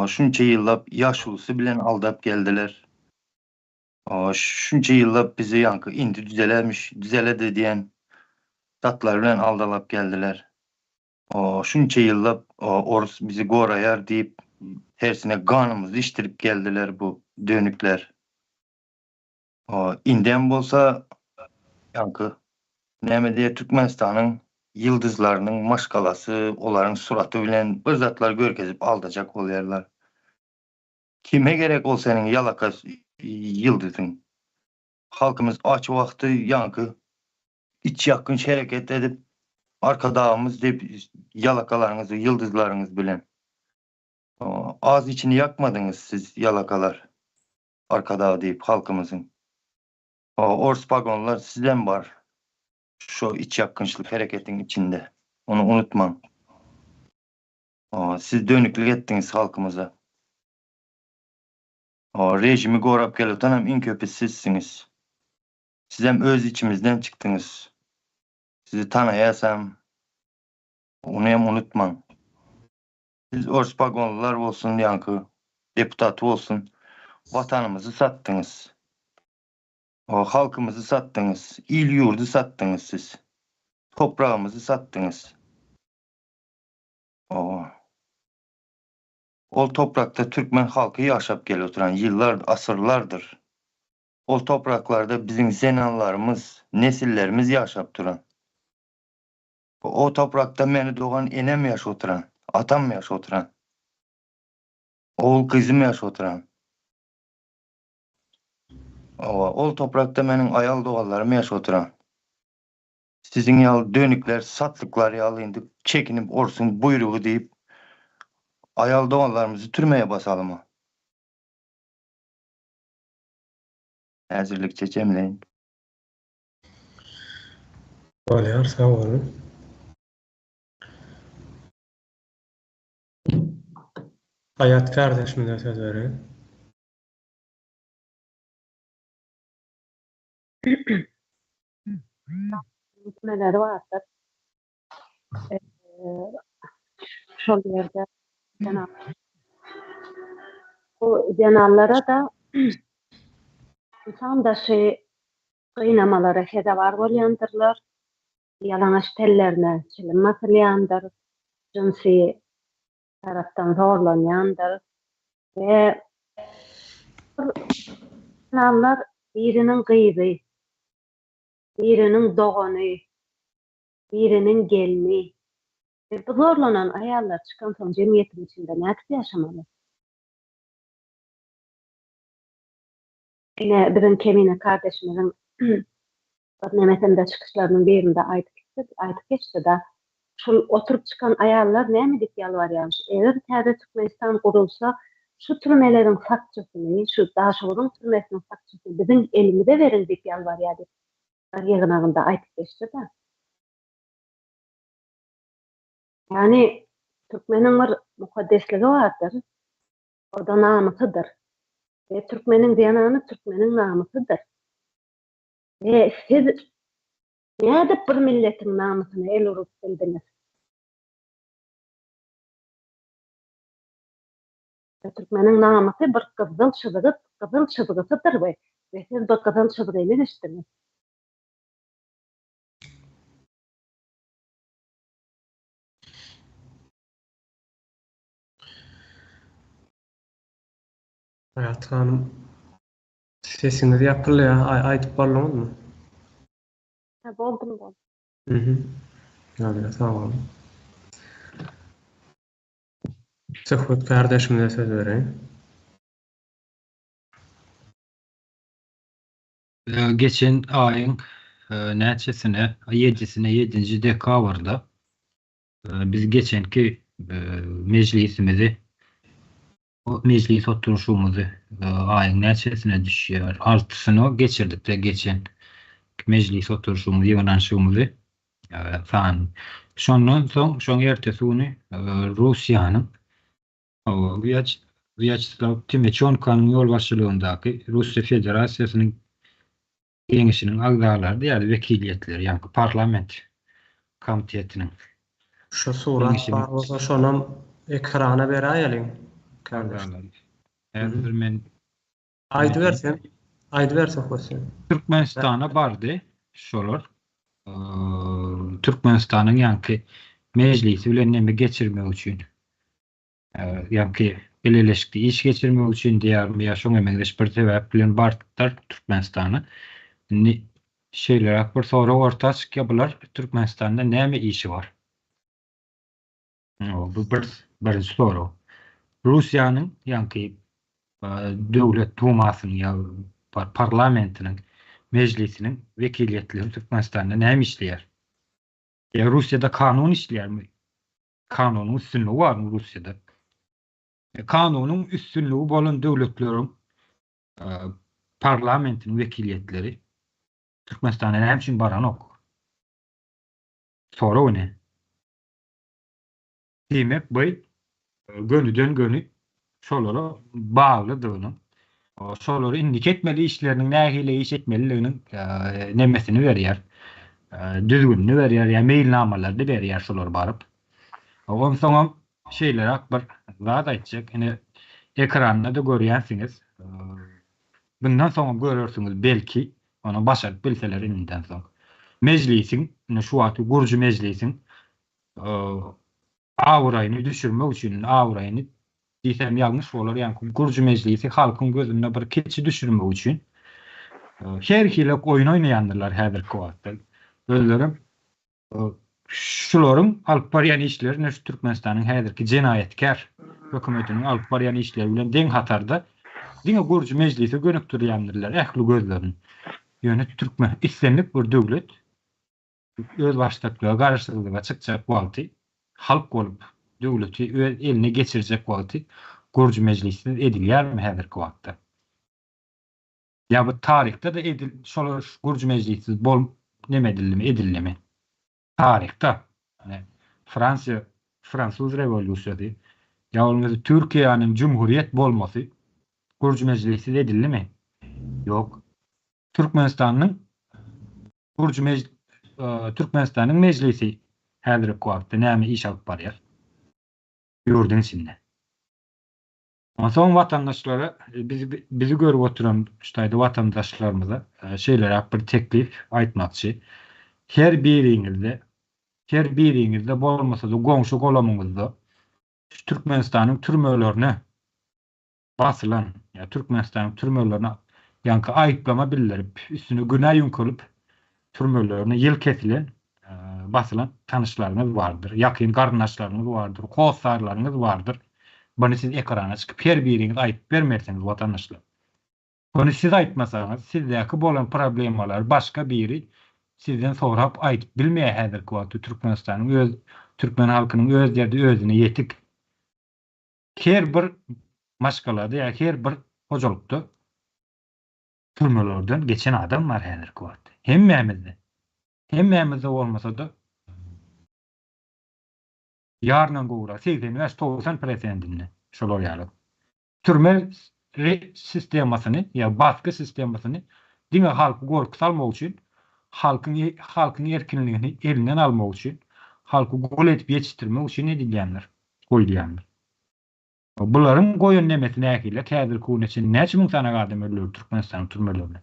Şunça ýyllap ýaşulusy bilen aldap geldiler. Şunça ýyllap bizi ýaňky indi düzelermiş, düzeledi diýen zatlar bilen aldalap geldiler. Şunça ýyllap orus bizi goraýar diýip, tersine ganymyzy içdirip geldiler bu dönükler. Indem bolsa ýaňky näme diýer Türkmenistanyň ýyldyzlarynyň maşgalasy, olaryň suraty bilen bir zatlar görkezip aldajak bolýarlar. Kime gerek ol seniň ýalaka ýyldyzyň. Halkymyz aç wagty ýaňky iç ýakgynç hereket edip Arkadagymyz diýip ýalakalaryňyz ýyldyzlaryňyz bilen az içini ýakmadyňyz siz ýalakalar Arkadag diýip halkymyzyň. Ors pagonlar sizem bar şo iç ýakgynçlyk hereketiň içinde ony unutmaň. Siz dönüklik etdiňiz halkymyza. Rejimi gorap gelotanam iň köpi sizsiňiz. Sizem öz içimizden çykdyňyz. Sizi tanaýasam. Ony hem unutmaň. Siz ors pagonlylar bolsun ýaňky deputaty bolsun watanymyzy satdyňyz. Halkymyzy satdyňyz. Il ýurdy satdyňyz siz. Topragymyzy satdyňyz. Ol toprakda türkmen halky ýaşap gelip oturan ýyllar, asyrlardyr. Ol topraklarda biziň zenanlarymyz, nesillerimiz ýaşap duran. O toprakda meni dogan enem ýaş oturan, atam ýaş oturan. Ogul gyzym ýaş oturan. Hawa, ol toprakda meniň aýal doganlarym ýaş oturan. Siziň ýaly dönükler, satlyklar ýaly indi çekinip orsuň buýrugy diýip aýal doganlarymyzy türmeye basalymy? Häzirlikçe jemleýin.
Bolýar sag boluň. Haýat kardeşimize söz bereýin.
Gitmeleri bardyr. Şol ýerde bu zenanlara-da ynsan daşy gynamalara sezewar bolýandyrlar. Ýalaňaç tellerine çilim basylýandyr, jynsy tarapdan zorlanýandyr we zenanlar biriniň gyzy, biriniň dogany, biriniň gelni we bu zorlanan aýallar çykansoň jemgyýetiň içinde nädip ýaşamaly? Ine, biziň Kemine kardeşimiziň bir nemesemde çykyşlarynyň birinde aýdyp gitdi, aýdyp geçdi-de, şul oturyp çykan aýallar näme diýip ýalbarýarmyş, eger täze Türkmenistan gurulsa, şu türmeleriň sakçysyny, şu Daşoguzyň türmesiniň sakçysyny biziň elimize beriň diýip ýalbarýar diýip, bir ýygnagynda aýdyp geçdi-de. Ýagny, türkmeniň bir mukaddesligi bardyr, o-da namysydyr. We türkmeniň zenany türkmeniň namysydyr. We siz nädip bir milletiň namysyna el urup bildiňiz? We türkmeniň namysy bir gyzyl çyzgy, gyzyl çyzgysydyr we we siz bu gyzyl çyzgyny geçdiňiz.
Haýat hanym sesiňiz ýapylýar aýdyp bolduňyzmy?
Hä boldum boldum.
Mhm. Bolýar sag boluň. Söhbet kardeşimize söz bereýin.
Geçen aýyň näçesine, ýedisine, ýedinji dekabrda biz geçenki mejlisimizi mejlis oturyşygymyzy aýyň näçesine düşýär? Altysyna geçirdik-de geçen mejlis oturyşygymyzy, ýygnanyşygymyzy san. Şondan soň, şoň ertesi güni Russiýanyň Wýaçeslaw Timeçonkanyň ýolbaşçylygyndaky Russiýa Federasiýasynyň Geňeşiniň agzalary diýýär, wekiliýetleri, ýaňky parlament komitetiniň.
Şu surat bar bolsa şonam ekrana beräýeliň kardeş.
Häzir men
Aýdyber sen. Aýdyber Söhbet sen.
Türkmenistana bardy şolar. Türkmenistanyň ýaňky mejlisi bilen neme geçirmek üçin. Ýaňky bileleşikde iş geçirmek üçin diýýärmi ýa şoňa meňzeş bir sebäp bilen barypdyr Türkmenistana. Indi şeýleräk bir sorag orta çykýar, bular Türkmenistanda näme işi bar? Bu bir birinji sorag. Russiýanyň ýaňky Döwlet Dumasynyň ýa parlamentiniň mejlisiniň wekiliýetleri Türkmenistanda näme işleýär? Ýa Russiýada kanun işleýärmi? Kanunyň üstünligi barmy Russiýada? Kanunyň üstünligi bolan döwletleriň parlamentiniň wekiliýetleri Türkmenistana näme üçin baranok? Sorag ine. Diýmek bu gönüden-göni şolara baglydygynyň, şolary indiki etmeli işleriniň nähili iş etmelidiginiň nemesini berýär, düzgünini berýär ýa meýilnamalaryny berýär şolar baryp. Onsoňam şeýleräk bir zat aýtjak, ine ekranda-da görýänsiňiz, bundan soňam görersiňiz belki, ony başaryp bilseler indinden soň. Mejlisiň, ine şu wagtky gurujy mejlisiň abraýyny düşürmek üçin, indi abraýyny diýsem ýalňyş bolar, ýaňky gurujy mejlisi halkyň gözünde bir kiçi düşürmek üçin her hili oýun oýnaýandyrlar häzirki wagtda. Özlerem. Şularyň alyp barýan işleri ine şu Türkmenistanyň häzirki jenaýatkär hökümetiniň alyp barýan işleri bilen deň hatarda diňe gurujy mejlise gönükdirýändirler ähli gözlerini. Ýöne türkmen islendik bir döwlet özbaşdaklyga garaşsyzlyga çykjak wagty halk bolup döwleti öz eline geçirjek wagty gurujy mejlissiz edilýärmi häzirki wagtda? Ýa bu taryhda-da edil şolar gurujy mejlissiz bol neme edildimi edildimi? Taryhda ýani Fransiýa fransuz rewolýusiýasy ýa bolmasa Türkiýäniň jumhuriýet bolmasy gurujy mejlissiz edildimi? Ýok. Türkmenistanyň gurujy mej Türkmenistanyň mejlisi häzirki wagtda näme iş alyp barýar? Ýurduň içinde. Onsoň watandaşlara, bizi bizi görüp oturan şu taýda watandaşlarymyza şeýleräk bir teklip aýtmakçy. Her biriňizde, her biriňizde bolmasa-da goňşy-golamyňyzda şu Türkmenistanyň türmelerine basylan ýa Türkmenistanyň türmelerine ýaňky aýyplama bildirip, üstüne günä ýüňkelip türmelerine ýyl kesilen basylan tanyşlaryňyz bardyr, ýakyn garyndaşlaryňyz bardyr, hossarlaryňyz bardyr. Muny siz ekrana çykyp her biriňiz aýdyp bermersiňiz watandaşlar. Muny siz aýtmasaňyz, sizdäki bolan problemalary başga biri sizden sorap aýdyp bilmeýär häzirki wagtda Türkmenistanyň öz türkmen halkynyň öz derdi özüne ýetik. Her bir maşgalada ýa her bir hojalykda türmelerden geçen adam bar häzirki wagtda. Hemmämizde. Hemmämizde bolmasa-da ýaryndan gowrak, 85, 90 prosentinde şolar ýaly. Türme sistemasyny ýa basgy sistemasyny diňe halky gorky salmak üçin, halkyň halkyň erkinligini elinden almak üçin, halky gul edip ýetişdirmek üçin edilýändir, goýulýandyr. Bularyň goýan nemesi nähili? Häzirki güne çenli näçe müň sany adam öldürildi Türkmenistanyň türmelerinde?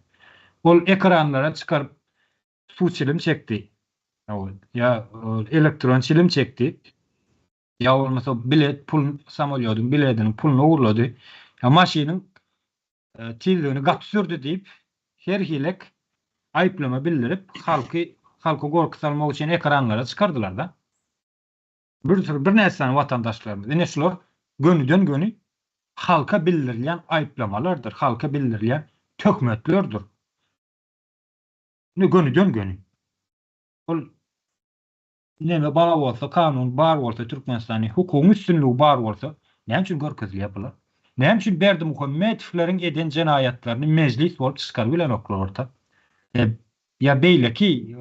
Ol ekranlara çykaryp suw çilim çekdi. Ýa elektron çilim çekdi. Ýa bolmasa bilet pul samolýodyň bilediniň puluny ogurlady. Ýa maşynyň tizligini gaty sürdi diýip her hilek aýyplama bildirip halky halka gorky salmak üçin ekranlara çykardylar-da. Bir sürü birnäçe sany watandaşlarymyz ine şular gönüden göni halka bildirilýän aýyplamalardyr, halka bildirilýän töhmetlerdir. Ine gönüden göni. Ol neme bar bolsa, kanun bar bolsa Türkmenistanda hukugyň üstünligi bar bolsa näme üçin görkezilýär bular? Näme üçin Berdimuhamedowlaryň eden jenaýatlaryny mejlis bolup çykaryp bilenoklar orta? Ýa beýleki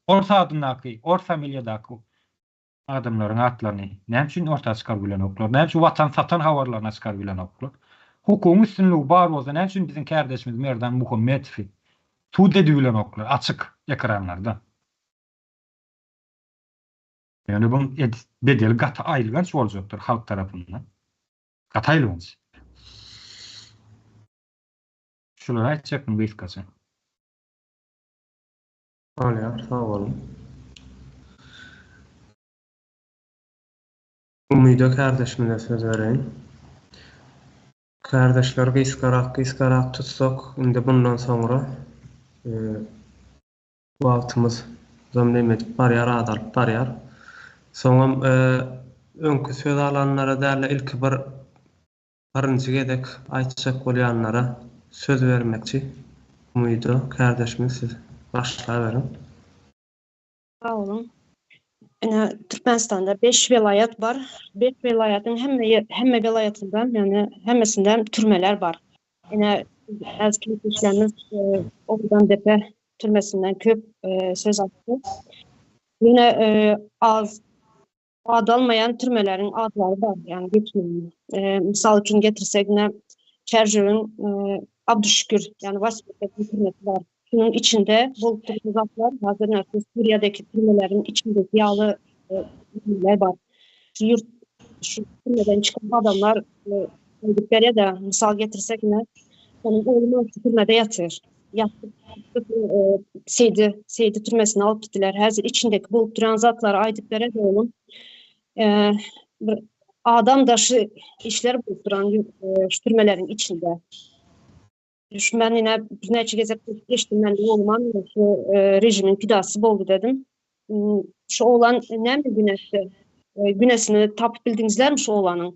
ors adyndaky, ors familiýadaky adamlaryň atlaryny näme üçin orta çykaryp bilenoklar? Näme üçin watan satan habarlaryny çykaryp bilenoklar? Hukugyň üstünligi bar bolsa näme üçin biziň kärdeşimiz Merdan Muhammetowy sud edibilenoklar açyk ekranlarda? Ýöne buň bedeli gaty aýylganç boljakdyr halk tarapyndan. Gaty aýylganç. Şulary aýtjakdym gysgaça.
Bolýar, sag boluň. Umyda kärdeşimize söz bereýin. Kärdeşler gysgarak gysgarak tutsak, indi bundan soňra wagtymyzam neme edip barýar, azalyp barýar. Soňam öňki söz alanlara däl-de ilki bir Birinji gezek aýtjak bolýanlara söz bermekçi Umyda kärdeşimiz siz başlaberiň.
Sag boluň. Ine Türkmenistanda 5 welaýat bar. 5 welaýatyň hemme hemme welaýatynda, ýagny hemmesinde türmeler bar. Ine häzirki işlerimiz Owadandepe türmesinden köp söz açdy. Ýöne az Ady almaýan türmeleriň adlary bar, ýagny geçmeýän. Mysal üçin getirsek, ine, Çärjewiň Abduşükür, ýagny Wasbeketiň türmesi bar. Şunuň içinde bolup duran zatlar, hazir ine şu Suriýadaki türmeleriň içindeki ýaly türmeler bar. Şu ýurt, şu türmeden çykan adamlar aýdyp berýär-de, mysal getirsek, ine, onuň ogly şu türmede ýatyr. Ýatyp, Seýdi, Seýdi türmesine alyp gitdiler. Häzir içindeki bolup duran zatlary aýdyp berer oglum. Bir adam daşy işler bolup duran şu türmeleriň içinde. Şu men ine birnäçe gezek geçdim men ogluma şu rejimiň pidasy boldy dedim. Şu oglan näme günäsi? Günesini tapyp bildiňizlermi şu oglanyň?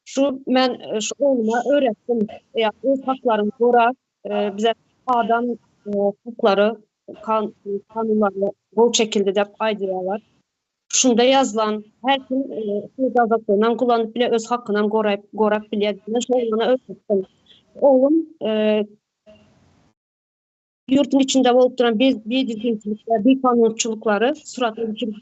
Şu men şu ogluma öwretdim. Ýa öz haklaryňy gora, bize adam haklary kanunlary gol çekildi diýip aýdýarlar. Şunda ýazylan her kim söz azatlygyndan kulanyp bile, öz hakynam gorap gorap bilýär diýip şu oglana öwretdim. Oglum ýurduň içinde bolup duran bidüzgünçilikler, bikanunçylyklary surata düşürip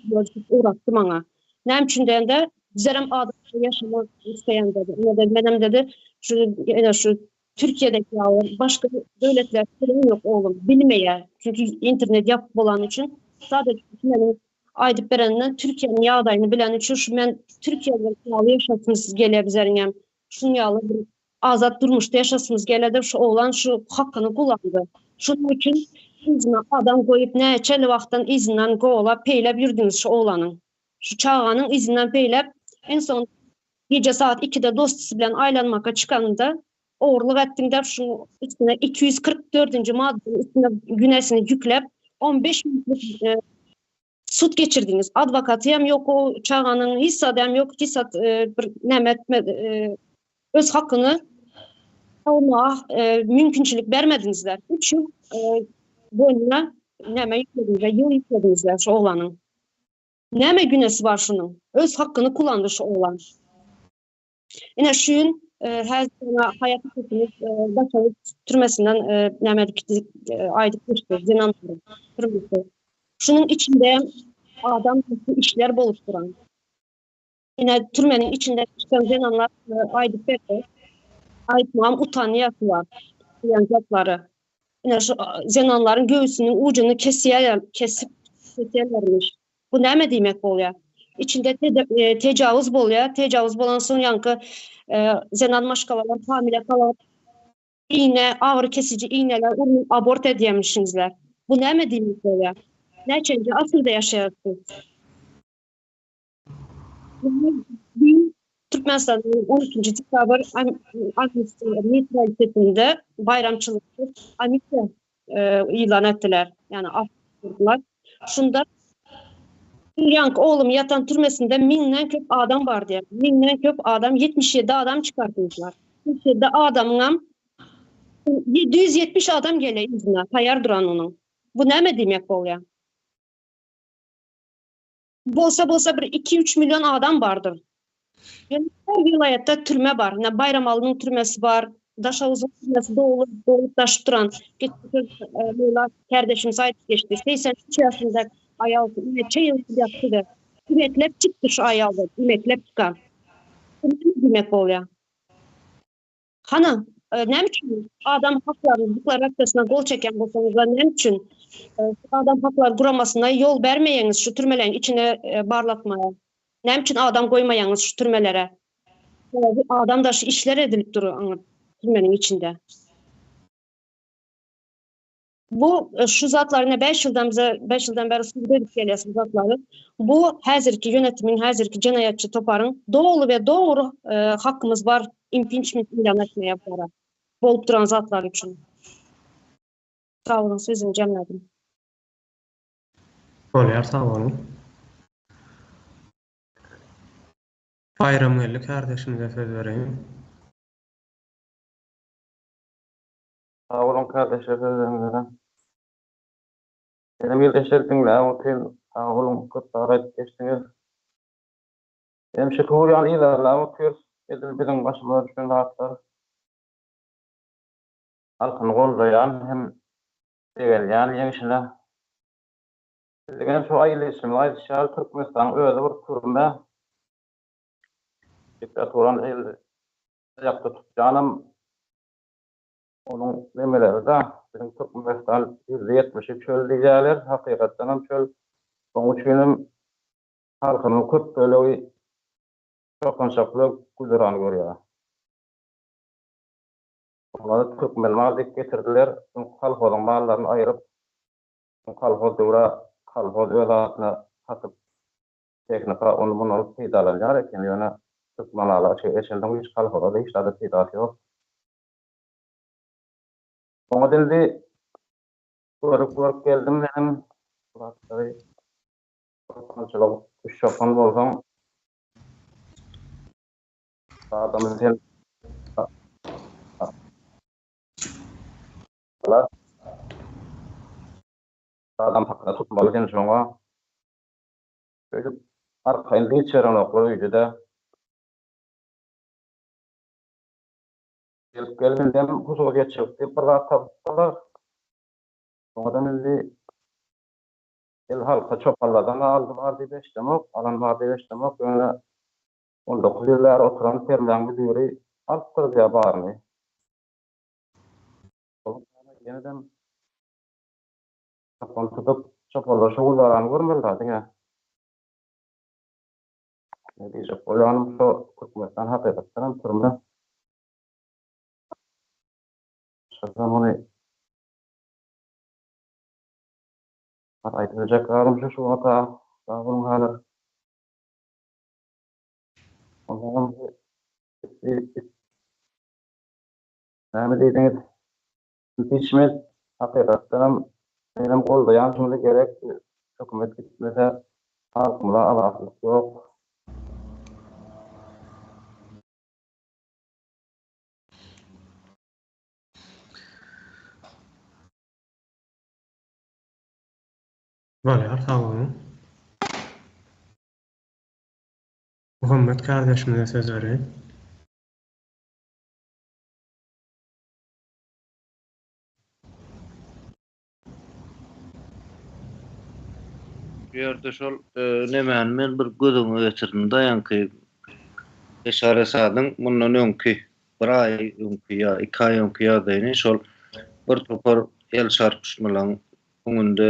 ugratdy maňa. Näme üçin diýende, bizlerem adatça ýaşamak isleýän dedi. Ine menem dedi, şu ine şu Türkiýedeki ýaly başga döwletler bilen ýok oglum, bilmeýär. Çünki internet ýapyk bolany üçin sadece meniň aýdyp bereninden Türkiýäniň ýagdaýyny bileni üçin şu men Türkiýede ýaly ýaşasymyz gelýär bizleriňem. Şuň ýaly bir Azat durmuşda ýaşasymyz gelede şu oglan şu hakyny kullandy. Şunuň üçin yzyna adam goýup näçeli wagtdan yzyndan golap peýläp ýürdüňiz şu oglanyň. Şu çaganyň yzyndan peýläp en soň gije sagat ikide dostysy bilen aýlanmaka çykanynda ogurlyk etdiň däp şuň üstüne 244-nji maddanyň üstüne günäsini ýükläp 15 minutlyk sud geçirdiňiz. Adwokaty hem ýok o çaganyň, hiç zady hem ýok, hiç zat bir näme etme öz hakyny almaga mümkinçilik bermediňizler. Üç ýyl boýnuna näme ýüklediňizler, ýyl ýüklediňizler şu oglanyň. Näme günäsi bar şunuň? Öz hakyny kullandy şu oglan. Ine şu gün häzir Haýat köpümiz Daşoguz türmesinden näme edip aýdyp geçdi, zenanlaryň türmesi. Şunuň içinde adam işler bolup duran. Ine türmeniň içinde çykan zenanlar aýdyp berdi. Aýtmagam utanýarsylar diýen zatlary. Ine şu zenanlaryň göwsüniň ujuny kesýär, kesip kesýärlermiş. Bu näme diýmek bolýar? Içinde tejawuz bolýar. Tejawuz bolansoň ýaňky zenan maşgalalar hamile galyp, iňňe, agyry kesiji iňňeler urnup abort edýärmişiňizler. Bu näme diýmek bolýar? Näçenji asyrda ýaşaýarys biz? Türkmenistanda 12-nji dekabr amnistiýa neutralitetinde baýramçylyk amnistiýa yglan etdiler. Ýagny af durdular. Şunda ýaňky oglum ýatan türmesinde müňden köp adam bar diýýär. Müňden köp adam, 77 adam çykardylar. 77 adamyňam 770 adam gelýär yzyna, taýýar duran onuň. Bu näme diýmek bolýar? Bolsa bolsa bir 2-3 million adam bardyr. Ýöne her welaýatda türme bar. Ine Baýramalynyň türmesi bar, Daşoguzyň türmesi doly, dolup daşyp duran. Geçen söz Leýla kärdeşimiz aýdyp geçdi. 83 ýaşynda aýal näçe ýyl ýatdy-da, ümeklep çykdy şu aýal-da, ümeklep çykan. Bu näme diýmek bolýar? Hany, näme üçin adam haklarynyň deklarasiýasyna gol çeken bolsaňyzlar, näme üçin adam haklary guramasyna ýol bermeýäňiz şu türmeleriň içine barlatmaga? Näme üçin adam goýmaýaňyz şu türmelere? Sebäbi adam daşy işler edilip dur türmeniň içinde. Bu şu zatlary ine 5 ýyldan bize 5 ýyldan bäri subut edip gelýäs bu zatlary. Bu häzirki ýönetimiň, häzirki jenaýatçy toparyň doly we dogry hakymyz bar impiçment ilan etmeye bara. Bolup duran zatlar üçin. Sag boluň, sözümi jemledim.
Bolýar, sag boluň. Baýramgeldi kardeşimize söz bereýin.
Sag boluň kardeşler sözleriňize. Menem ildeşler diňläp otyryn. Sag boluň köp zat aýdyp geçdiňiz. Hem şu Suriýany yzarlap otyrys. Edil biziň başymyza düşen zatlar. Halkyny goldaýan hem begenýän ýeňşine. Biziň hem şu ildeşimiz aýdyşy ýaly Türkmenistanyň özi bir türme. Diktaturany aýakda tutýanam Onuň nemeleri-de, biziň Türkmenistan ýüzde ýetmişi çöl diýýärler, hakykatdanam çöl. Şonuň üçinem halkynyň köp bölegi çopançakly güzeran görýär. Olary türkmen mal diýip getirdiler, soň kolhozyň mallaryny aýryp, soň kolhoz döwra kolhoz öz adyna satyp, tehnika ony-muny alyp peýdalanýar eken, ýöne türkmen maly eçildiň hiç kolhoza-da hiç zada peýdasy ýok. Oňa dildi görüp görüp geldim menem zatlary. Çopançylyk, üç çopan bolsaň, adamy sen Adam hakyna tutmaly sen şoňa. Şeýdip arkaýyn dynç berenoklar öýde-de. Gelip gelmezem hususyýetçilik diýip bir zat tapypdyrlar. Oňadam indi el halka çopanlardan aldy bar diýip eşidemok, alan bar diýip eşidemok, ýöne 19 ýyl bäri oturan fermäň müdiri alypdyr diýýär baryny. Ýenedem çopan tutup, çopanlar şu güzerany görmeli-dä diňe. Ne diýjek bolýanym şo Türkmenistan hakykatdan hem türme. Şonda muny aýdyp biljek zadym şu şu wagta sag boluň häzir. Ondanam näme diýdiňiz? Impiçment hakykatdanam menem goldaýan şuny gerek hökümet gitmese halkymyza azatlyk ýok.
Bolýar sag boluň. Muhammet kardeşimize söz bereýin.
Şu ýerde şol nemäni men bir göz öňüne getirdim-de, ýaňky Beşar Esadyň mundan öňki, bir aý öňki ýa iki aý öňki ýagdaýyny şol bir topar el çarpyşmalaryň öňünde,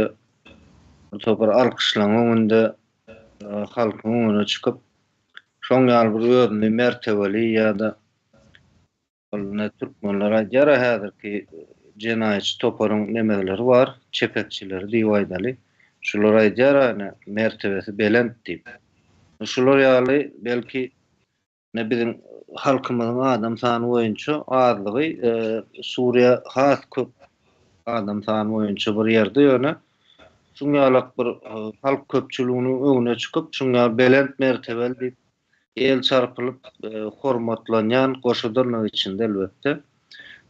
bir topar alkyşlaryň öňünde halkyň öňüne çykyp, şoň ýaly bir özüni mertebeli ýa-da Ol ine türkmenler aýdýar-a häzirki jenaýatçy toparyň nemeleri bar, çepekçileri diýip aýdaly. Şular aýdýar-a ine mertebesi belent diýip. Şular ýaly belki ine biziň halkymyzyň adam sany boýunça azlygy Suriýa has köp adam sany boýunça bir ýerde ýöne şuň ýalak bir halk köpçüliginiň öňüne çykyp şuň ýaly belent mertebeli diýip El çarpylyp hormatlanýan goşa dyrnak içinde elbetde.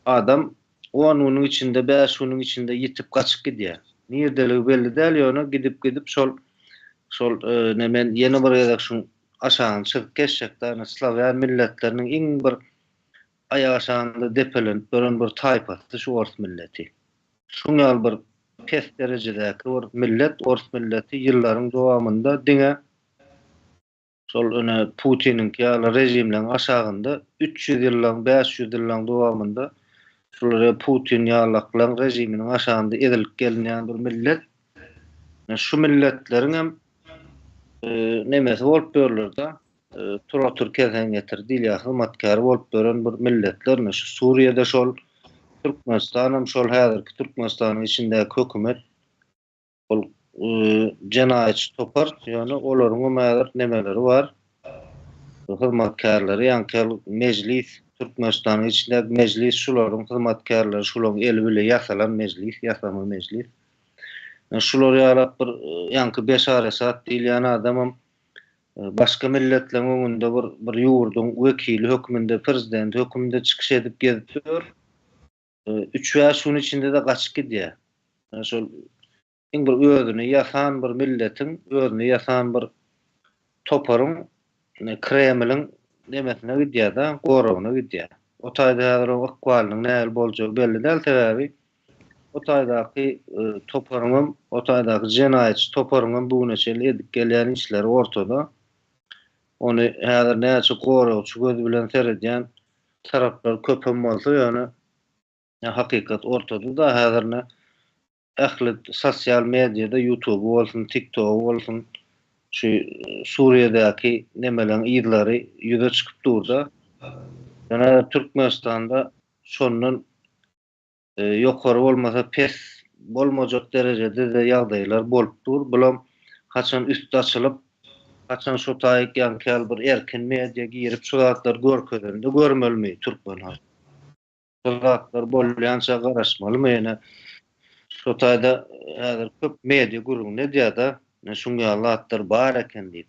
Adam on günüň içinde, bäş günüň içinde ýitip gaçyp gidýär. Nirdeligi belli däl, ýöne gidip-gidip şol şol ine men ýene bir gezek şuň aşagyny çyzyp geçjek-dä, ine slawýan milletleriniň iň bir aýak aşagynda depelenip ýören bir taýpasy şu ors milleti. Şuň ýaly bir pes derejedäki bir millet ors milleti ýyllaryň dowamynda diňe Şol ine Putiniňki ýaly režimleň aşagynda 300 ýyllaň, 500 ýyllaň dowamynda şular ýaly Putin ýalaklaň režiminiň aşagynda ezilip gelinýän bir millet. Ine şu milletleriňem nemesi bolup ýörler-de, tur otur kelsen getir diýilýär, hyzmatkäri bolup ýören bir milletler. Ine şu Suriýada şol, Türkmenistanam şol häzirki Türkmenistanyň içindäki hökümet Ol jenaýatçy topar, ýöne olaryňam häzir nemeleri bar, hyzmatkärleri, ýaňky ýaly mejlis, Türkmenistanyň içindäki mejlis şularyň hyzmatkärleri, şularyň eli bile ýasalan mejlis, ýasama mejlis. Şular ýalak bir ýaňky Beşar Esad diýilýän adamam başga milletleriň öňünde bir bir ýurduň wekili hökmünde, prezidenti hökmünde çykyş edip gezip ýör. Üç-bäş gün içinde-de gaçyp gidýär. Ýöne şol iň bir özüni ýasan bir milletiň, özüni ýasan bir toparyň Kremliň nemesine gidýär-de, goragyna gidýär. O taýda häzir oň ykbalynyň nähili boljagy belli däl, sebäbi o taýdaky toparyňam, o taýdaky jenaýatçy toparyňam bu güne çenli edip gelýän işleri ortada. Ony häzir näçe goragçy gözi bilen seredýän taraplar köpem bolsa ýöne hakykat ortada-da häzir ine ähli sosial mediada ýutuby bolsun tiktogy bolsun şu Suriýadäki nemeleň yzlary ýüze çykyp durda. Ýöne häzir Türkmenistanda şondan ýokary bolmasa pes bolmajak derejede-de ýagdaýlar bolup dur. Bulam haçan üsti açylyp, haçan şo taýyk ýaňky ýaly bir erkin media girip şu zatlary görkezende görmelimi türkmen halky? Şu zatlar bolýança garaşmalymy ýene? Şo taýda häzir köp media gürrüňini edýär-de. Ine şuň ýaly zatlar bar eken diýip.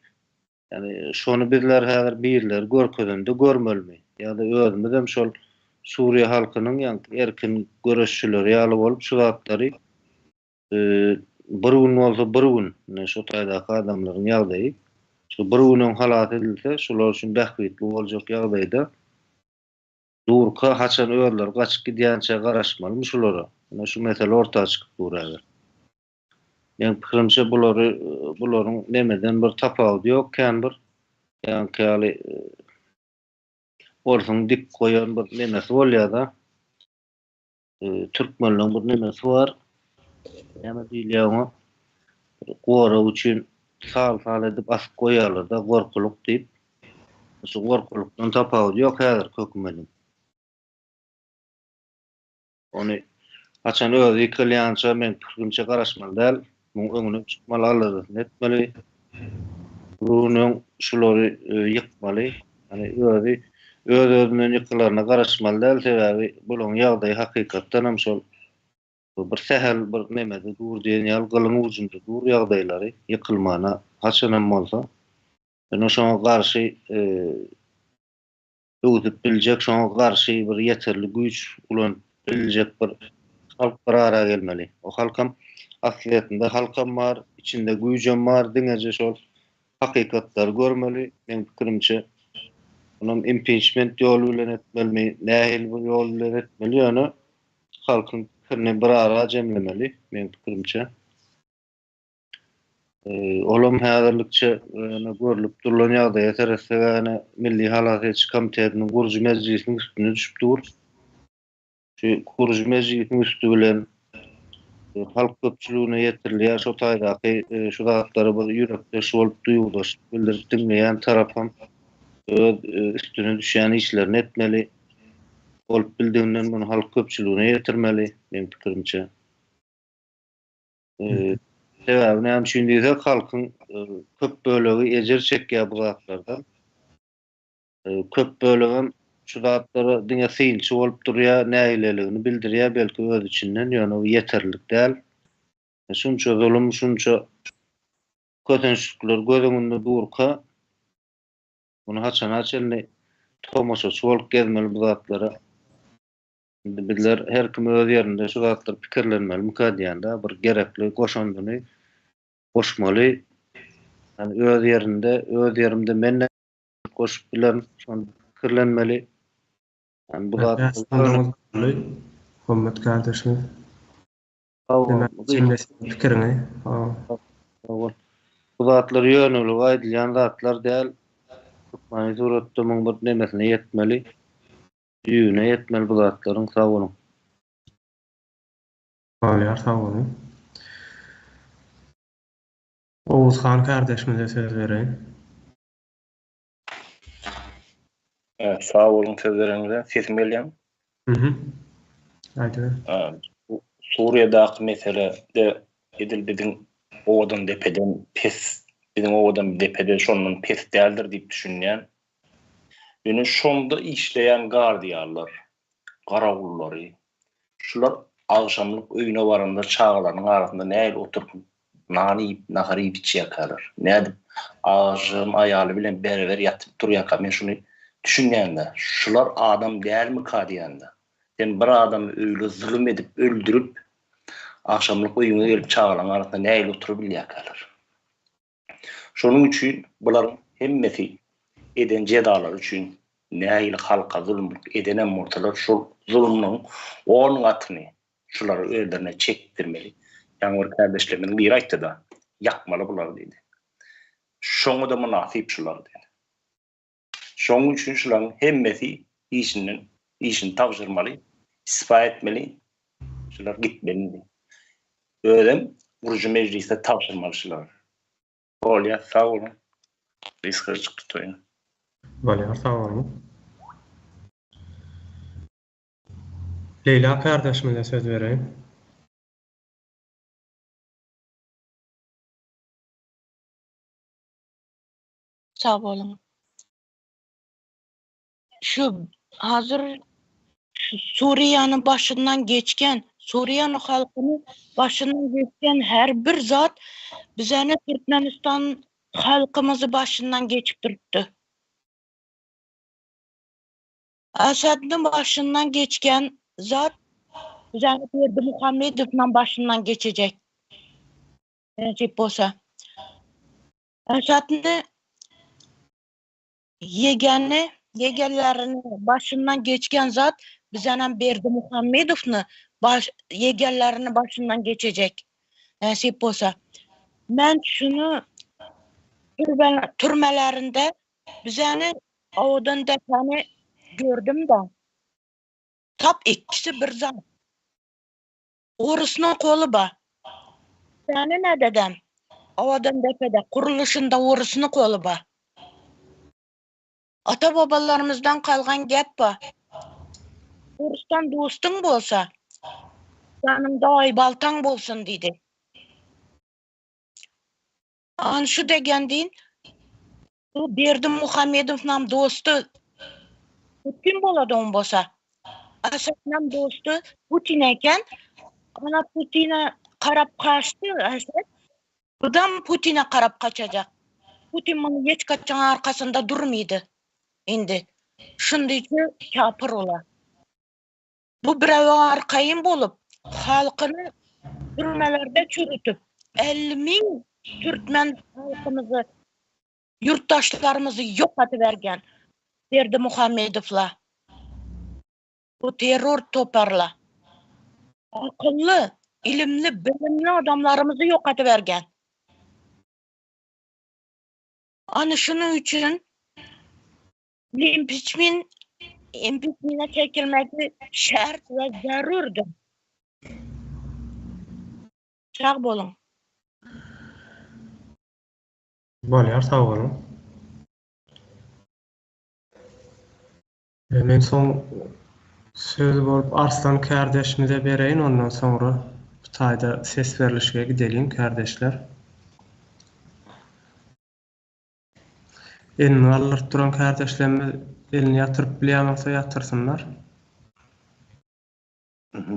Ýagny şony bizler häzir birileri görkezende görmelimi? Ýa-da özümizem şol Suriýa halkynyň ýaňky erkin göreşçileri ýaly bolup şu zatlary bir gün bolsa bir gün ine şu taýdaky adamlaryň ýagdaýy şu bir gün öň halas edilse şular üçin bähbitli boljak ýagdaýda durka haçan özleri gaçyp gidýänçä garaşmalymy şulara? Ine şu mesele orta çykyp dur häzir. Meň pikirimçe bulary bularyň nemeden bir tapawudy ýok kän bir. Ýaňky ýaly orsuň dik goýan bir nemesi bolýada. Türkmenleň bir nemesi bar. Näme diýilýär oňa? Gorag üçin sal-sal edip asyp goýýarlar-da, gorkulyk diýip. Şu gorkulykdan tapawudy ýok häzirki hökümediň. Ony haçan özi ýykylýança meň pikirimçe garaşmaly däl. Muň öňüne çykmaly, aladasyny etmeli. Bir gün öň şulary ýykmaly. Ýani özi öz-özünden ýykylaryna garaşmaly däl, sebäbi bulaň ýagdaýy hakykatdan hem şol bir sähel bir nemede dur diýen ýaly gylyň ujunda dur ýagdaýlary ýykylmana haçanam bolsa. Ýöne şoňa garşy öwsüp biljek, şoňa garşy bir ýeterli güýç ulanyp biljek bir halk bir ara gelmeli. O halkam aslyýetinde halkam bar, içinde güýjem bar, diňeje şol hakykatlary görmeli. Meň pikirimçe, onam impiçment ýoly bilen etmelimi, nähili bir ýol bilen etmeli, ýöne halkyň pikirini bir ara jemlemeli, meň pikirimçe. Olam häzirlikçe ýöne görlüp durlan ýagdaýa seretsek ýöne Milli halas ediş komitetiniň gurujy mejlisiniň üstüne düşüp dur. Şu gurujy mejlisiň üsti bilen halk köpçüligine ýetirilýär şo taýdaky şu zatlara bir ýürekdeş bolup duýgudaşlyk bildirip diňleýän tarapam öz üstüne düşýän işlerini etmeli. Bolup bildiginden muny halk köpçüligine ýetirmeli meň pikirimçe. Sebäbi näme üçin diýsek, halkyň köp bölegi ejir çekýär bu zatlardan. Köp bölegem şu zatlara diňe synçy bolup durýar, nägileligini bildirýär belki öz içinden, ýöne bu ýeterlik däl. Şunça zulum, şunça kösençlikler göz öňünde durka, muny haçana çenli tomaşaçy bolup gezmeli bu zatlara? Indi bizler her kim öz ýerinde şu zatlary pikirlenmelimika diýende bir gerekli goşandyny goşmaly. Ýani öz ýerinde, öz ýerimde men näme goşup bilerin, şony pikirlenmeli. Ýani bu
zatlar Muhammet kardeşimiz. Pikiriňi.
Bu zatlar ýönelige aýdylýan zatlar däl. Hökmany suratda muň bir nemesine ýetmeli. Düýbüne ýetmeli bu zatlaryň sag boluň.
Bolýar sag boluň. Oguzhan kardeşimize söz bereýin.
Sag boluň söz bereniňize. Sesim gelýärmi?
Mhm. Aýdyber.
Suriýadaky mesele-de edil biziň owadan depeden pes, biziň owadan depede şondan pes däldir diýip düşünýän. Ýöne şonda işleýän gardiýalar, garawullary, şular agşamlyk öýüne baranda çagalarynyň arasynda nähili oturyp nan iýip, nahar iýip içýärkäler? Nädip agşam aýaly bilen bäreber ýatyp turýarka? Men şuny düşünýän-de, şular adam dälmika diýýän-de. Sen bir adamy öýle zulum edip öldürip, agşamlyk öýüňe gelip çagalaryň arasynda nähili oturybilýärkäler? Şonuň üçin bularyň hemmesi eden jezalary üçin nähili halka zulumlyk edenem bolsalar şol zulumlaryň on gatyny şulara özlerine çekdirmeli. Ýaňy bir kärdeşlerimiziň biri aýtdyda, ýakmaly bulary diýdi. Şoňa-da mynasyp şular diýdi. Şonuň üçin şularyň hemmesi işinden işini tabşyrmaly, istifa etmeli, şular gitmeli indi. Özem gurujy mejlisde tabşyrmaly şulary. Bolýa sag boluň. Gysgajyk tutaýyn.
Bolýar sag boluň. Leýla kardeşimize söz bereýin.
Sag boluň. Şu hazır şu Suriýanyň başyndan geçgen, Suriýanyň halkynyň başyndan geçgen her bir zat. Bizäni Türkmenistan halkymyzy başyndan geçip durupdy. Asadyň başyndan geçgen zat bizäni Berdimuhamedownyň başyndan geçejek. Nesip bolsa. Asadyny ýegeni, ýegenlerini başyndan geçgen zat bizänem Berdimuhamedowny baş ýegenlerini başyndan geçejek. Nesip bolsa. Men şuny türmelerinde bizäni Owadan depäni gördüm-de. Tap ikkisi bir zat. Orusnyň goly ba. Seni ne dedem? Owadan depede gurluşynda orusny goly ba. Ata-babalarymyzdan kalgan gep ba. Orusdan dostuň bolsa, ýanyňda aýbaltaň bolsun diýdi. An şu degen deýin, bu Berdimuhamedownam dosty Putin bolady oň bolsa. Asadnam dosty Putin eken. Ana Putine karap kaçdy Asad. Budam Putine karap kaçajak. Putin muny hiç kaçan arkasynda durmydy. Indi. Şundyçy kapyr ola. Bu birewe arkaýyn bolup, halkyny türmelerde çürütip, 50 miň türkmen halkymyzy, ýurtdaşlarymyzy ýok edibergen Berdimuhamedowla. Bu terror toparla. Akylly, ilimli, bilimli adamlarymyzy ýok edibergen. Ana şunuň üçin Impiçment impiçmene çekilmegi şert we zerurdyr. Sag boluň.
Bolýar sag boluň. Men soň sözi bolup Arslan kärdeşimize bereýin ondan soňra bu taýda ses berlişige gideliň kärdeşler. Elini galdyryp duran kärdeşlerimiz elini ýatyryp bilýän bolsa ýatyrsynlar.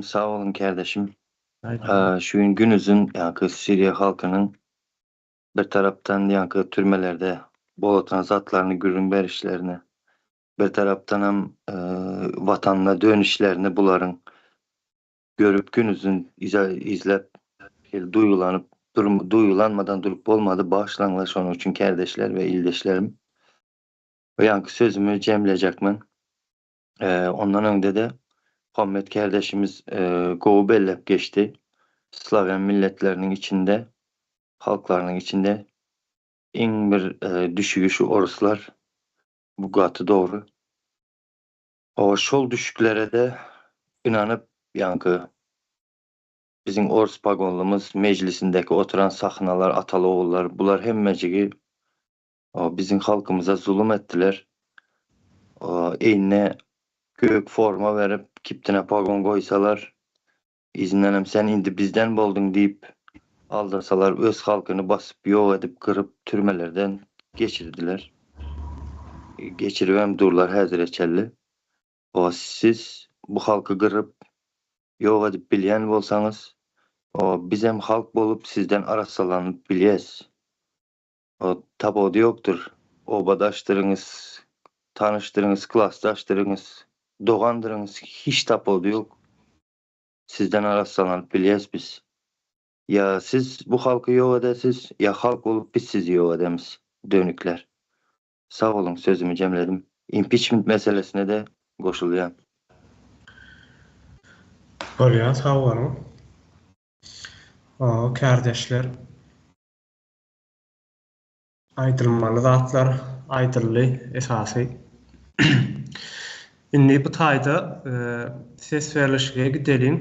Sag boluň kärdeşim. Şu gün günuzyn ýaňky Siriýa halkynyň bir tarapdan ýaňky türmelerde bolup oturan zatlaryny gürrüň berişlerini, bir tarapdanam watanyna dönüşlerini bularyň Görüp günuzyn izläp şeýle duýgulanyp duýgulanmadan durup bolmady bagyşlaňlar şonuň üçin kärdeşler we ildeşlerim. Bu ýanky sözümi jemlejekmen. Ondan öňde-de Muhammet kärdeşimiz gowy belläp geçdi. Slawýan milletleriniň içinde halklarynyň içinde iň bir düşügi şu oruslar. Bu gaty dogry. Hawa şol düşüklerede ynanyp ýaňky biziň ors pagonlymyz mejlisindeki oturan sahnalar ataly ogullar bular hemmejigi biziň halkymyza zulum etdiler eýnine gök forma berip kiptine pagon goýsalar yzyndanam sen indi bizden bolduň diýip aldasalar öz halkyny basyp ýok edip gyryp türmelerden geçirdiler. Geçiribem durlar häzire çenli. O siz bu halky gyryp ýok edip bilýän bolsaňyz o bizem halk bolup sizden arassalanyp bilýäs. O tapawudy ýokdur. Obadaşdyryňyz, tanyşdyryňyz, klasdaşdyryňyz, dogandyryňyz hiç tapawudy ýok. Sizden arassalanyp bilýäs biz. Ýa siz bu halky ýok edersiz, ýa halk bolup biz sizi ýok edemiz, dönükler. Sag boluň, sözümi jemledim. Impiçment meselesine-de goşulýan.
Bolýar, sag boluň. Kärdeşler. Aýdylmaly zatlar aýdyldy esasy. Indi bu taýda ses berlişige gideliň.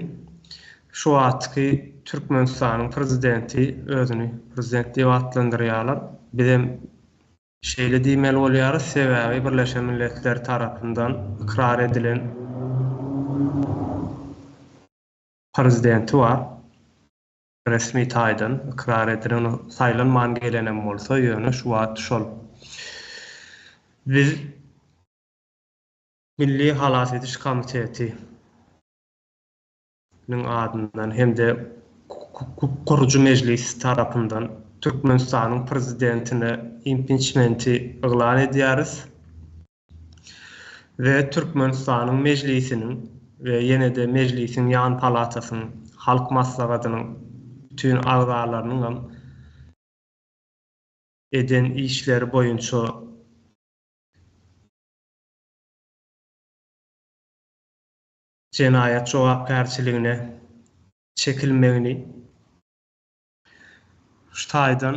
Şu wagtky Türkmenistanyň prezidenti özüni prezident diýip atlandyrýarlar. Bizem şeýle diýmeli bolýarys, sebäbi Birleşen Milletler tarapyndan ykrar edilen prezidenti bar. Resmi taýdan ykrar edilen saýlanman gelenem bolsa ýöne şu wagt şol. Biz Milli halas ediş komiteti niň adyndan hem-de Gurujy mejlis tarapyndan. Türkmenistanyň Prezidentine impiçmenti yglan edýäris we Türkmenistanyň Mejlisiniň we ýene-de Mejlisiň ýan palatasynyň, Halk Maslahatynyň bütin agzalarynyňam eden işleri boýunça jenaýat jogapkärçiligine çekilmegini şu taýdan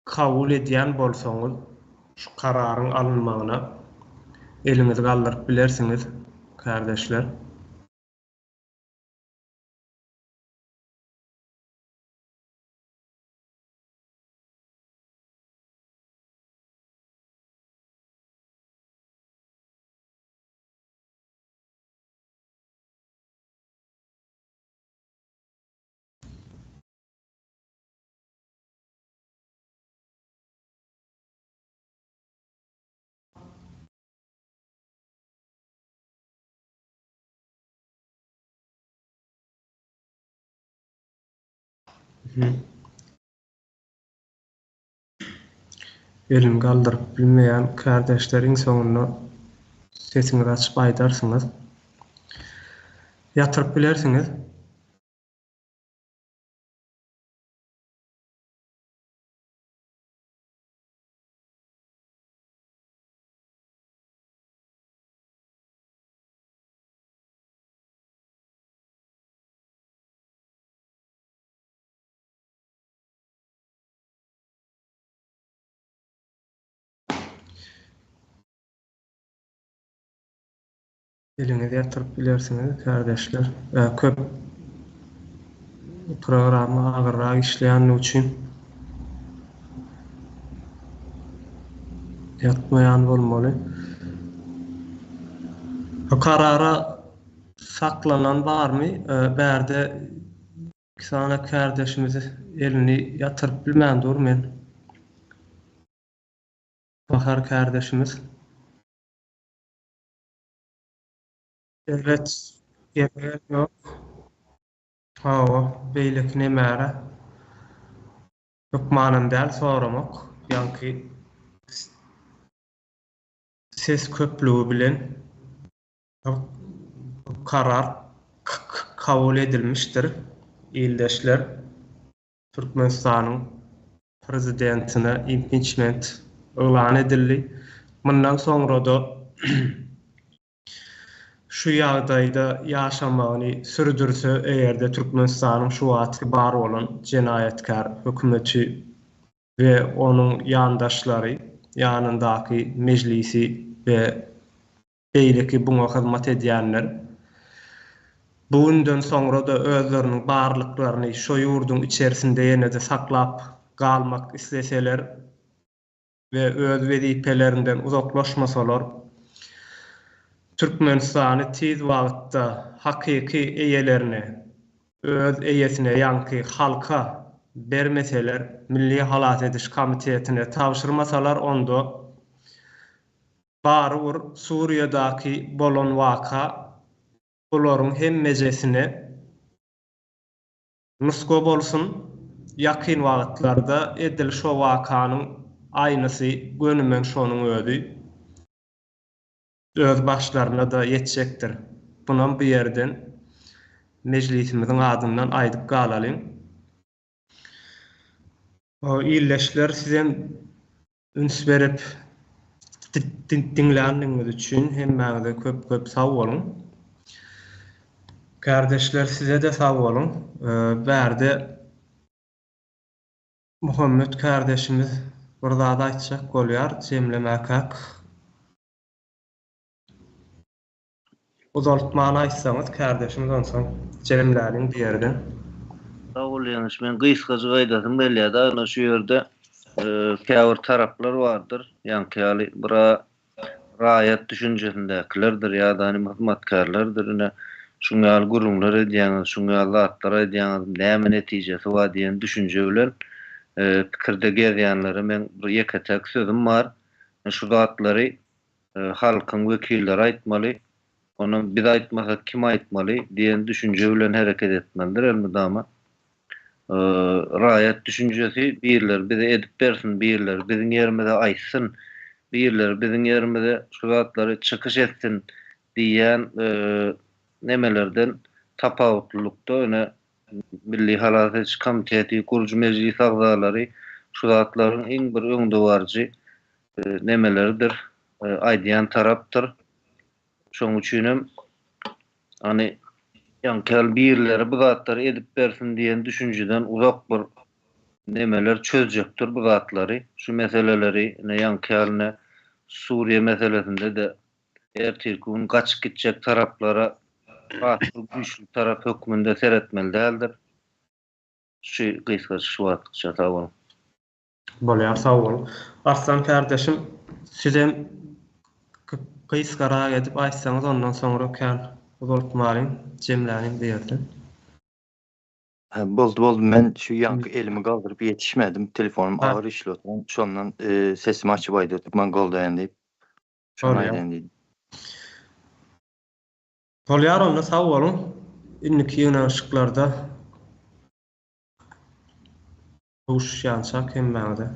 kabul edýän bolsaňyz, şu kararyň alynmagyna eliňizi galdyryp bilersiňiz, kärdeşler. Elini galdyryp bilmeýän kärdeşler iň soňunda sesiňizi açyp aýdarsyňyz. Ýatyryp bilersiňiz. Eliňizi ýatyryp bilersiňiz kärdeşler. Köp programma agyrrak işleýänligi üçin ýatmaýan bolmaly. Bu karara saklanan barmy? Bärde Iki sany kärdeşimiz elini ýatyryp bilmän dur men. Bahar kärdeşimiz. Erbet geregem ýok. Hawa, beýleki nemäre hökmanam däl soramak. Ýaňky ses köplügi bilen Karar kabul edilmişdir, ildeşler. Türkmenistanyň Prezidentine impiçment yglan edildi. Mundan soňra-da şu ýagdaýda ýaşamagyny sürdürse, eger-de Türkmenistanyň şu wagtky bar bolan jenaýatkär hökümeti we onuň ýandaşlary, ýanyndaky Mejlisi we beýleki buňa hyzmat edýänler bu günden soňra-da özleriniň barlyklaryny şo ýurduň içerisinde ýene-de saklap galmak isleseler we öz wezipelerinden uzaklaşmasalar, Türkmenistany tiz wagtda hakyky eýelerine, öz eýesine ýaňky halka bermeseler, Milli halas ediş komitetine tabşyrmasalar onda Barybir Suriýadaky bolan waka bularyň hemmejesine nusga bolsun, ýakyn wagtlarda edil şo wakanyň aýnysy gönümen şonuň özi öz başlaryna-da ýetjekdir. Bunam bu ýerden Mejlisimiziň adyndan aýdyp galalyň. Ildeşler sizem Üns berip diňlänligiňiz üçin hemmäňize köp köp sag boluň. Kärdeşler size-de sag boluň. Bärde Muhammet kärdeşimiz bir zat aýtjak bolýar jemlemäkäk. Uzaltman aýtsaňyz kärdeşimiz onsoň jemläliň bu ýerden.
Sag bol Ýeňiş men gysgajyk aýdasym gelýärde ana şu ýerde käbir taraplar bardyr ýaňky ýaly bira raýat düşünjesindäkilerdir ýa-da nim hyzmatkärlerdir ine şuň ýaly gürrüňler edýäňiz şuň ýaly zatlar aýdýaňyz näme netijesi bar diýen düşünje bilen pikirde gezýänlere meň bir ýeke-täk sözüm bar şu zatlary halkyň wekilleri aýtmaly, onam biz aýtmasak kim aýtmaly diýen düşünje bilen hereket etmelidir elmydama. Raýat düşünjesi birleri bize edip bersin, birleri biziň ýerimize aýtsyn, birleri biziň ýerimize şu zatlary çykyş etsin diýýän nemelerden tapawutlylykda ine Milli halas ediş komiteti, gurujy mejlis agzalary şu zatlaryň iň bir öňdebaryjy nemeleridir, aýdýan tarapdyr. Şonuň üçinem hany ýaňky ýaly birileri bu zatlary edip bersin diýen düşünjeden uzak bir nemeler çözjekdir bu zatlary. Şu meseleleri ine ýaňky ýaly ine Suriýa meselesinde-de ertirki gün gaçyp gitjek taraplara has bir güýçli tarap hökmünde seretmeli däldir. Şu gysgaça şu wagtlykça sag boluň.
Bolýar sag bol. Arslan kardeşim sizem gysgarak edip aýtsaňyz ondan soňra kän uzaltmalyň jemläliň bu ýerde.
Boldy boldy men şu ýaňky elimi galdyryp ýetişmedim telefonym agyr işli oturan şondan sesimi açyp aýdy türkmen goldaýan diýip şony aýdaýyn diýdim.
Bolýar onda sag boluň indiki ýygnanyşyklarda duşuşýançak hemmäňize.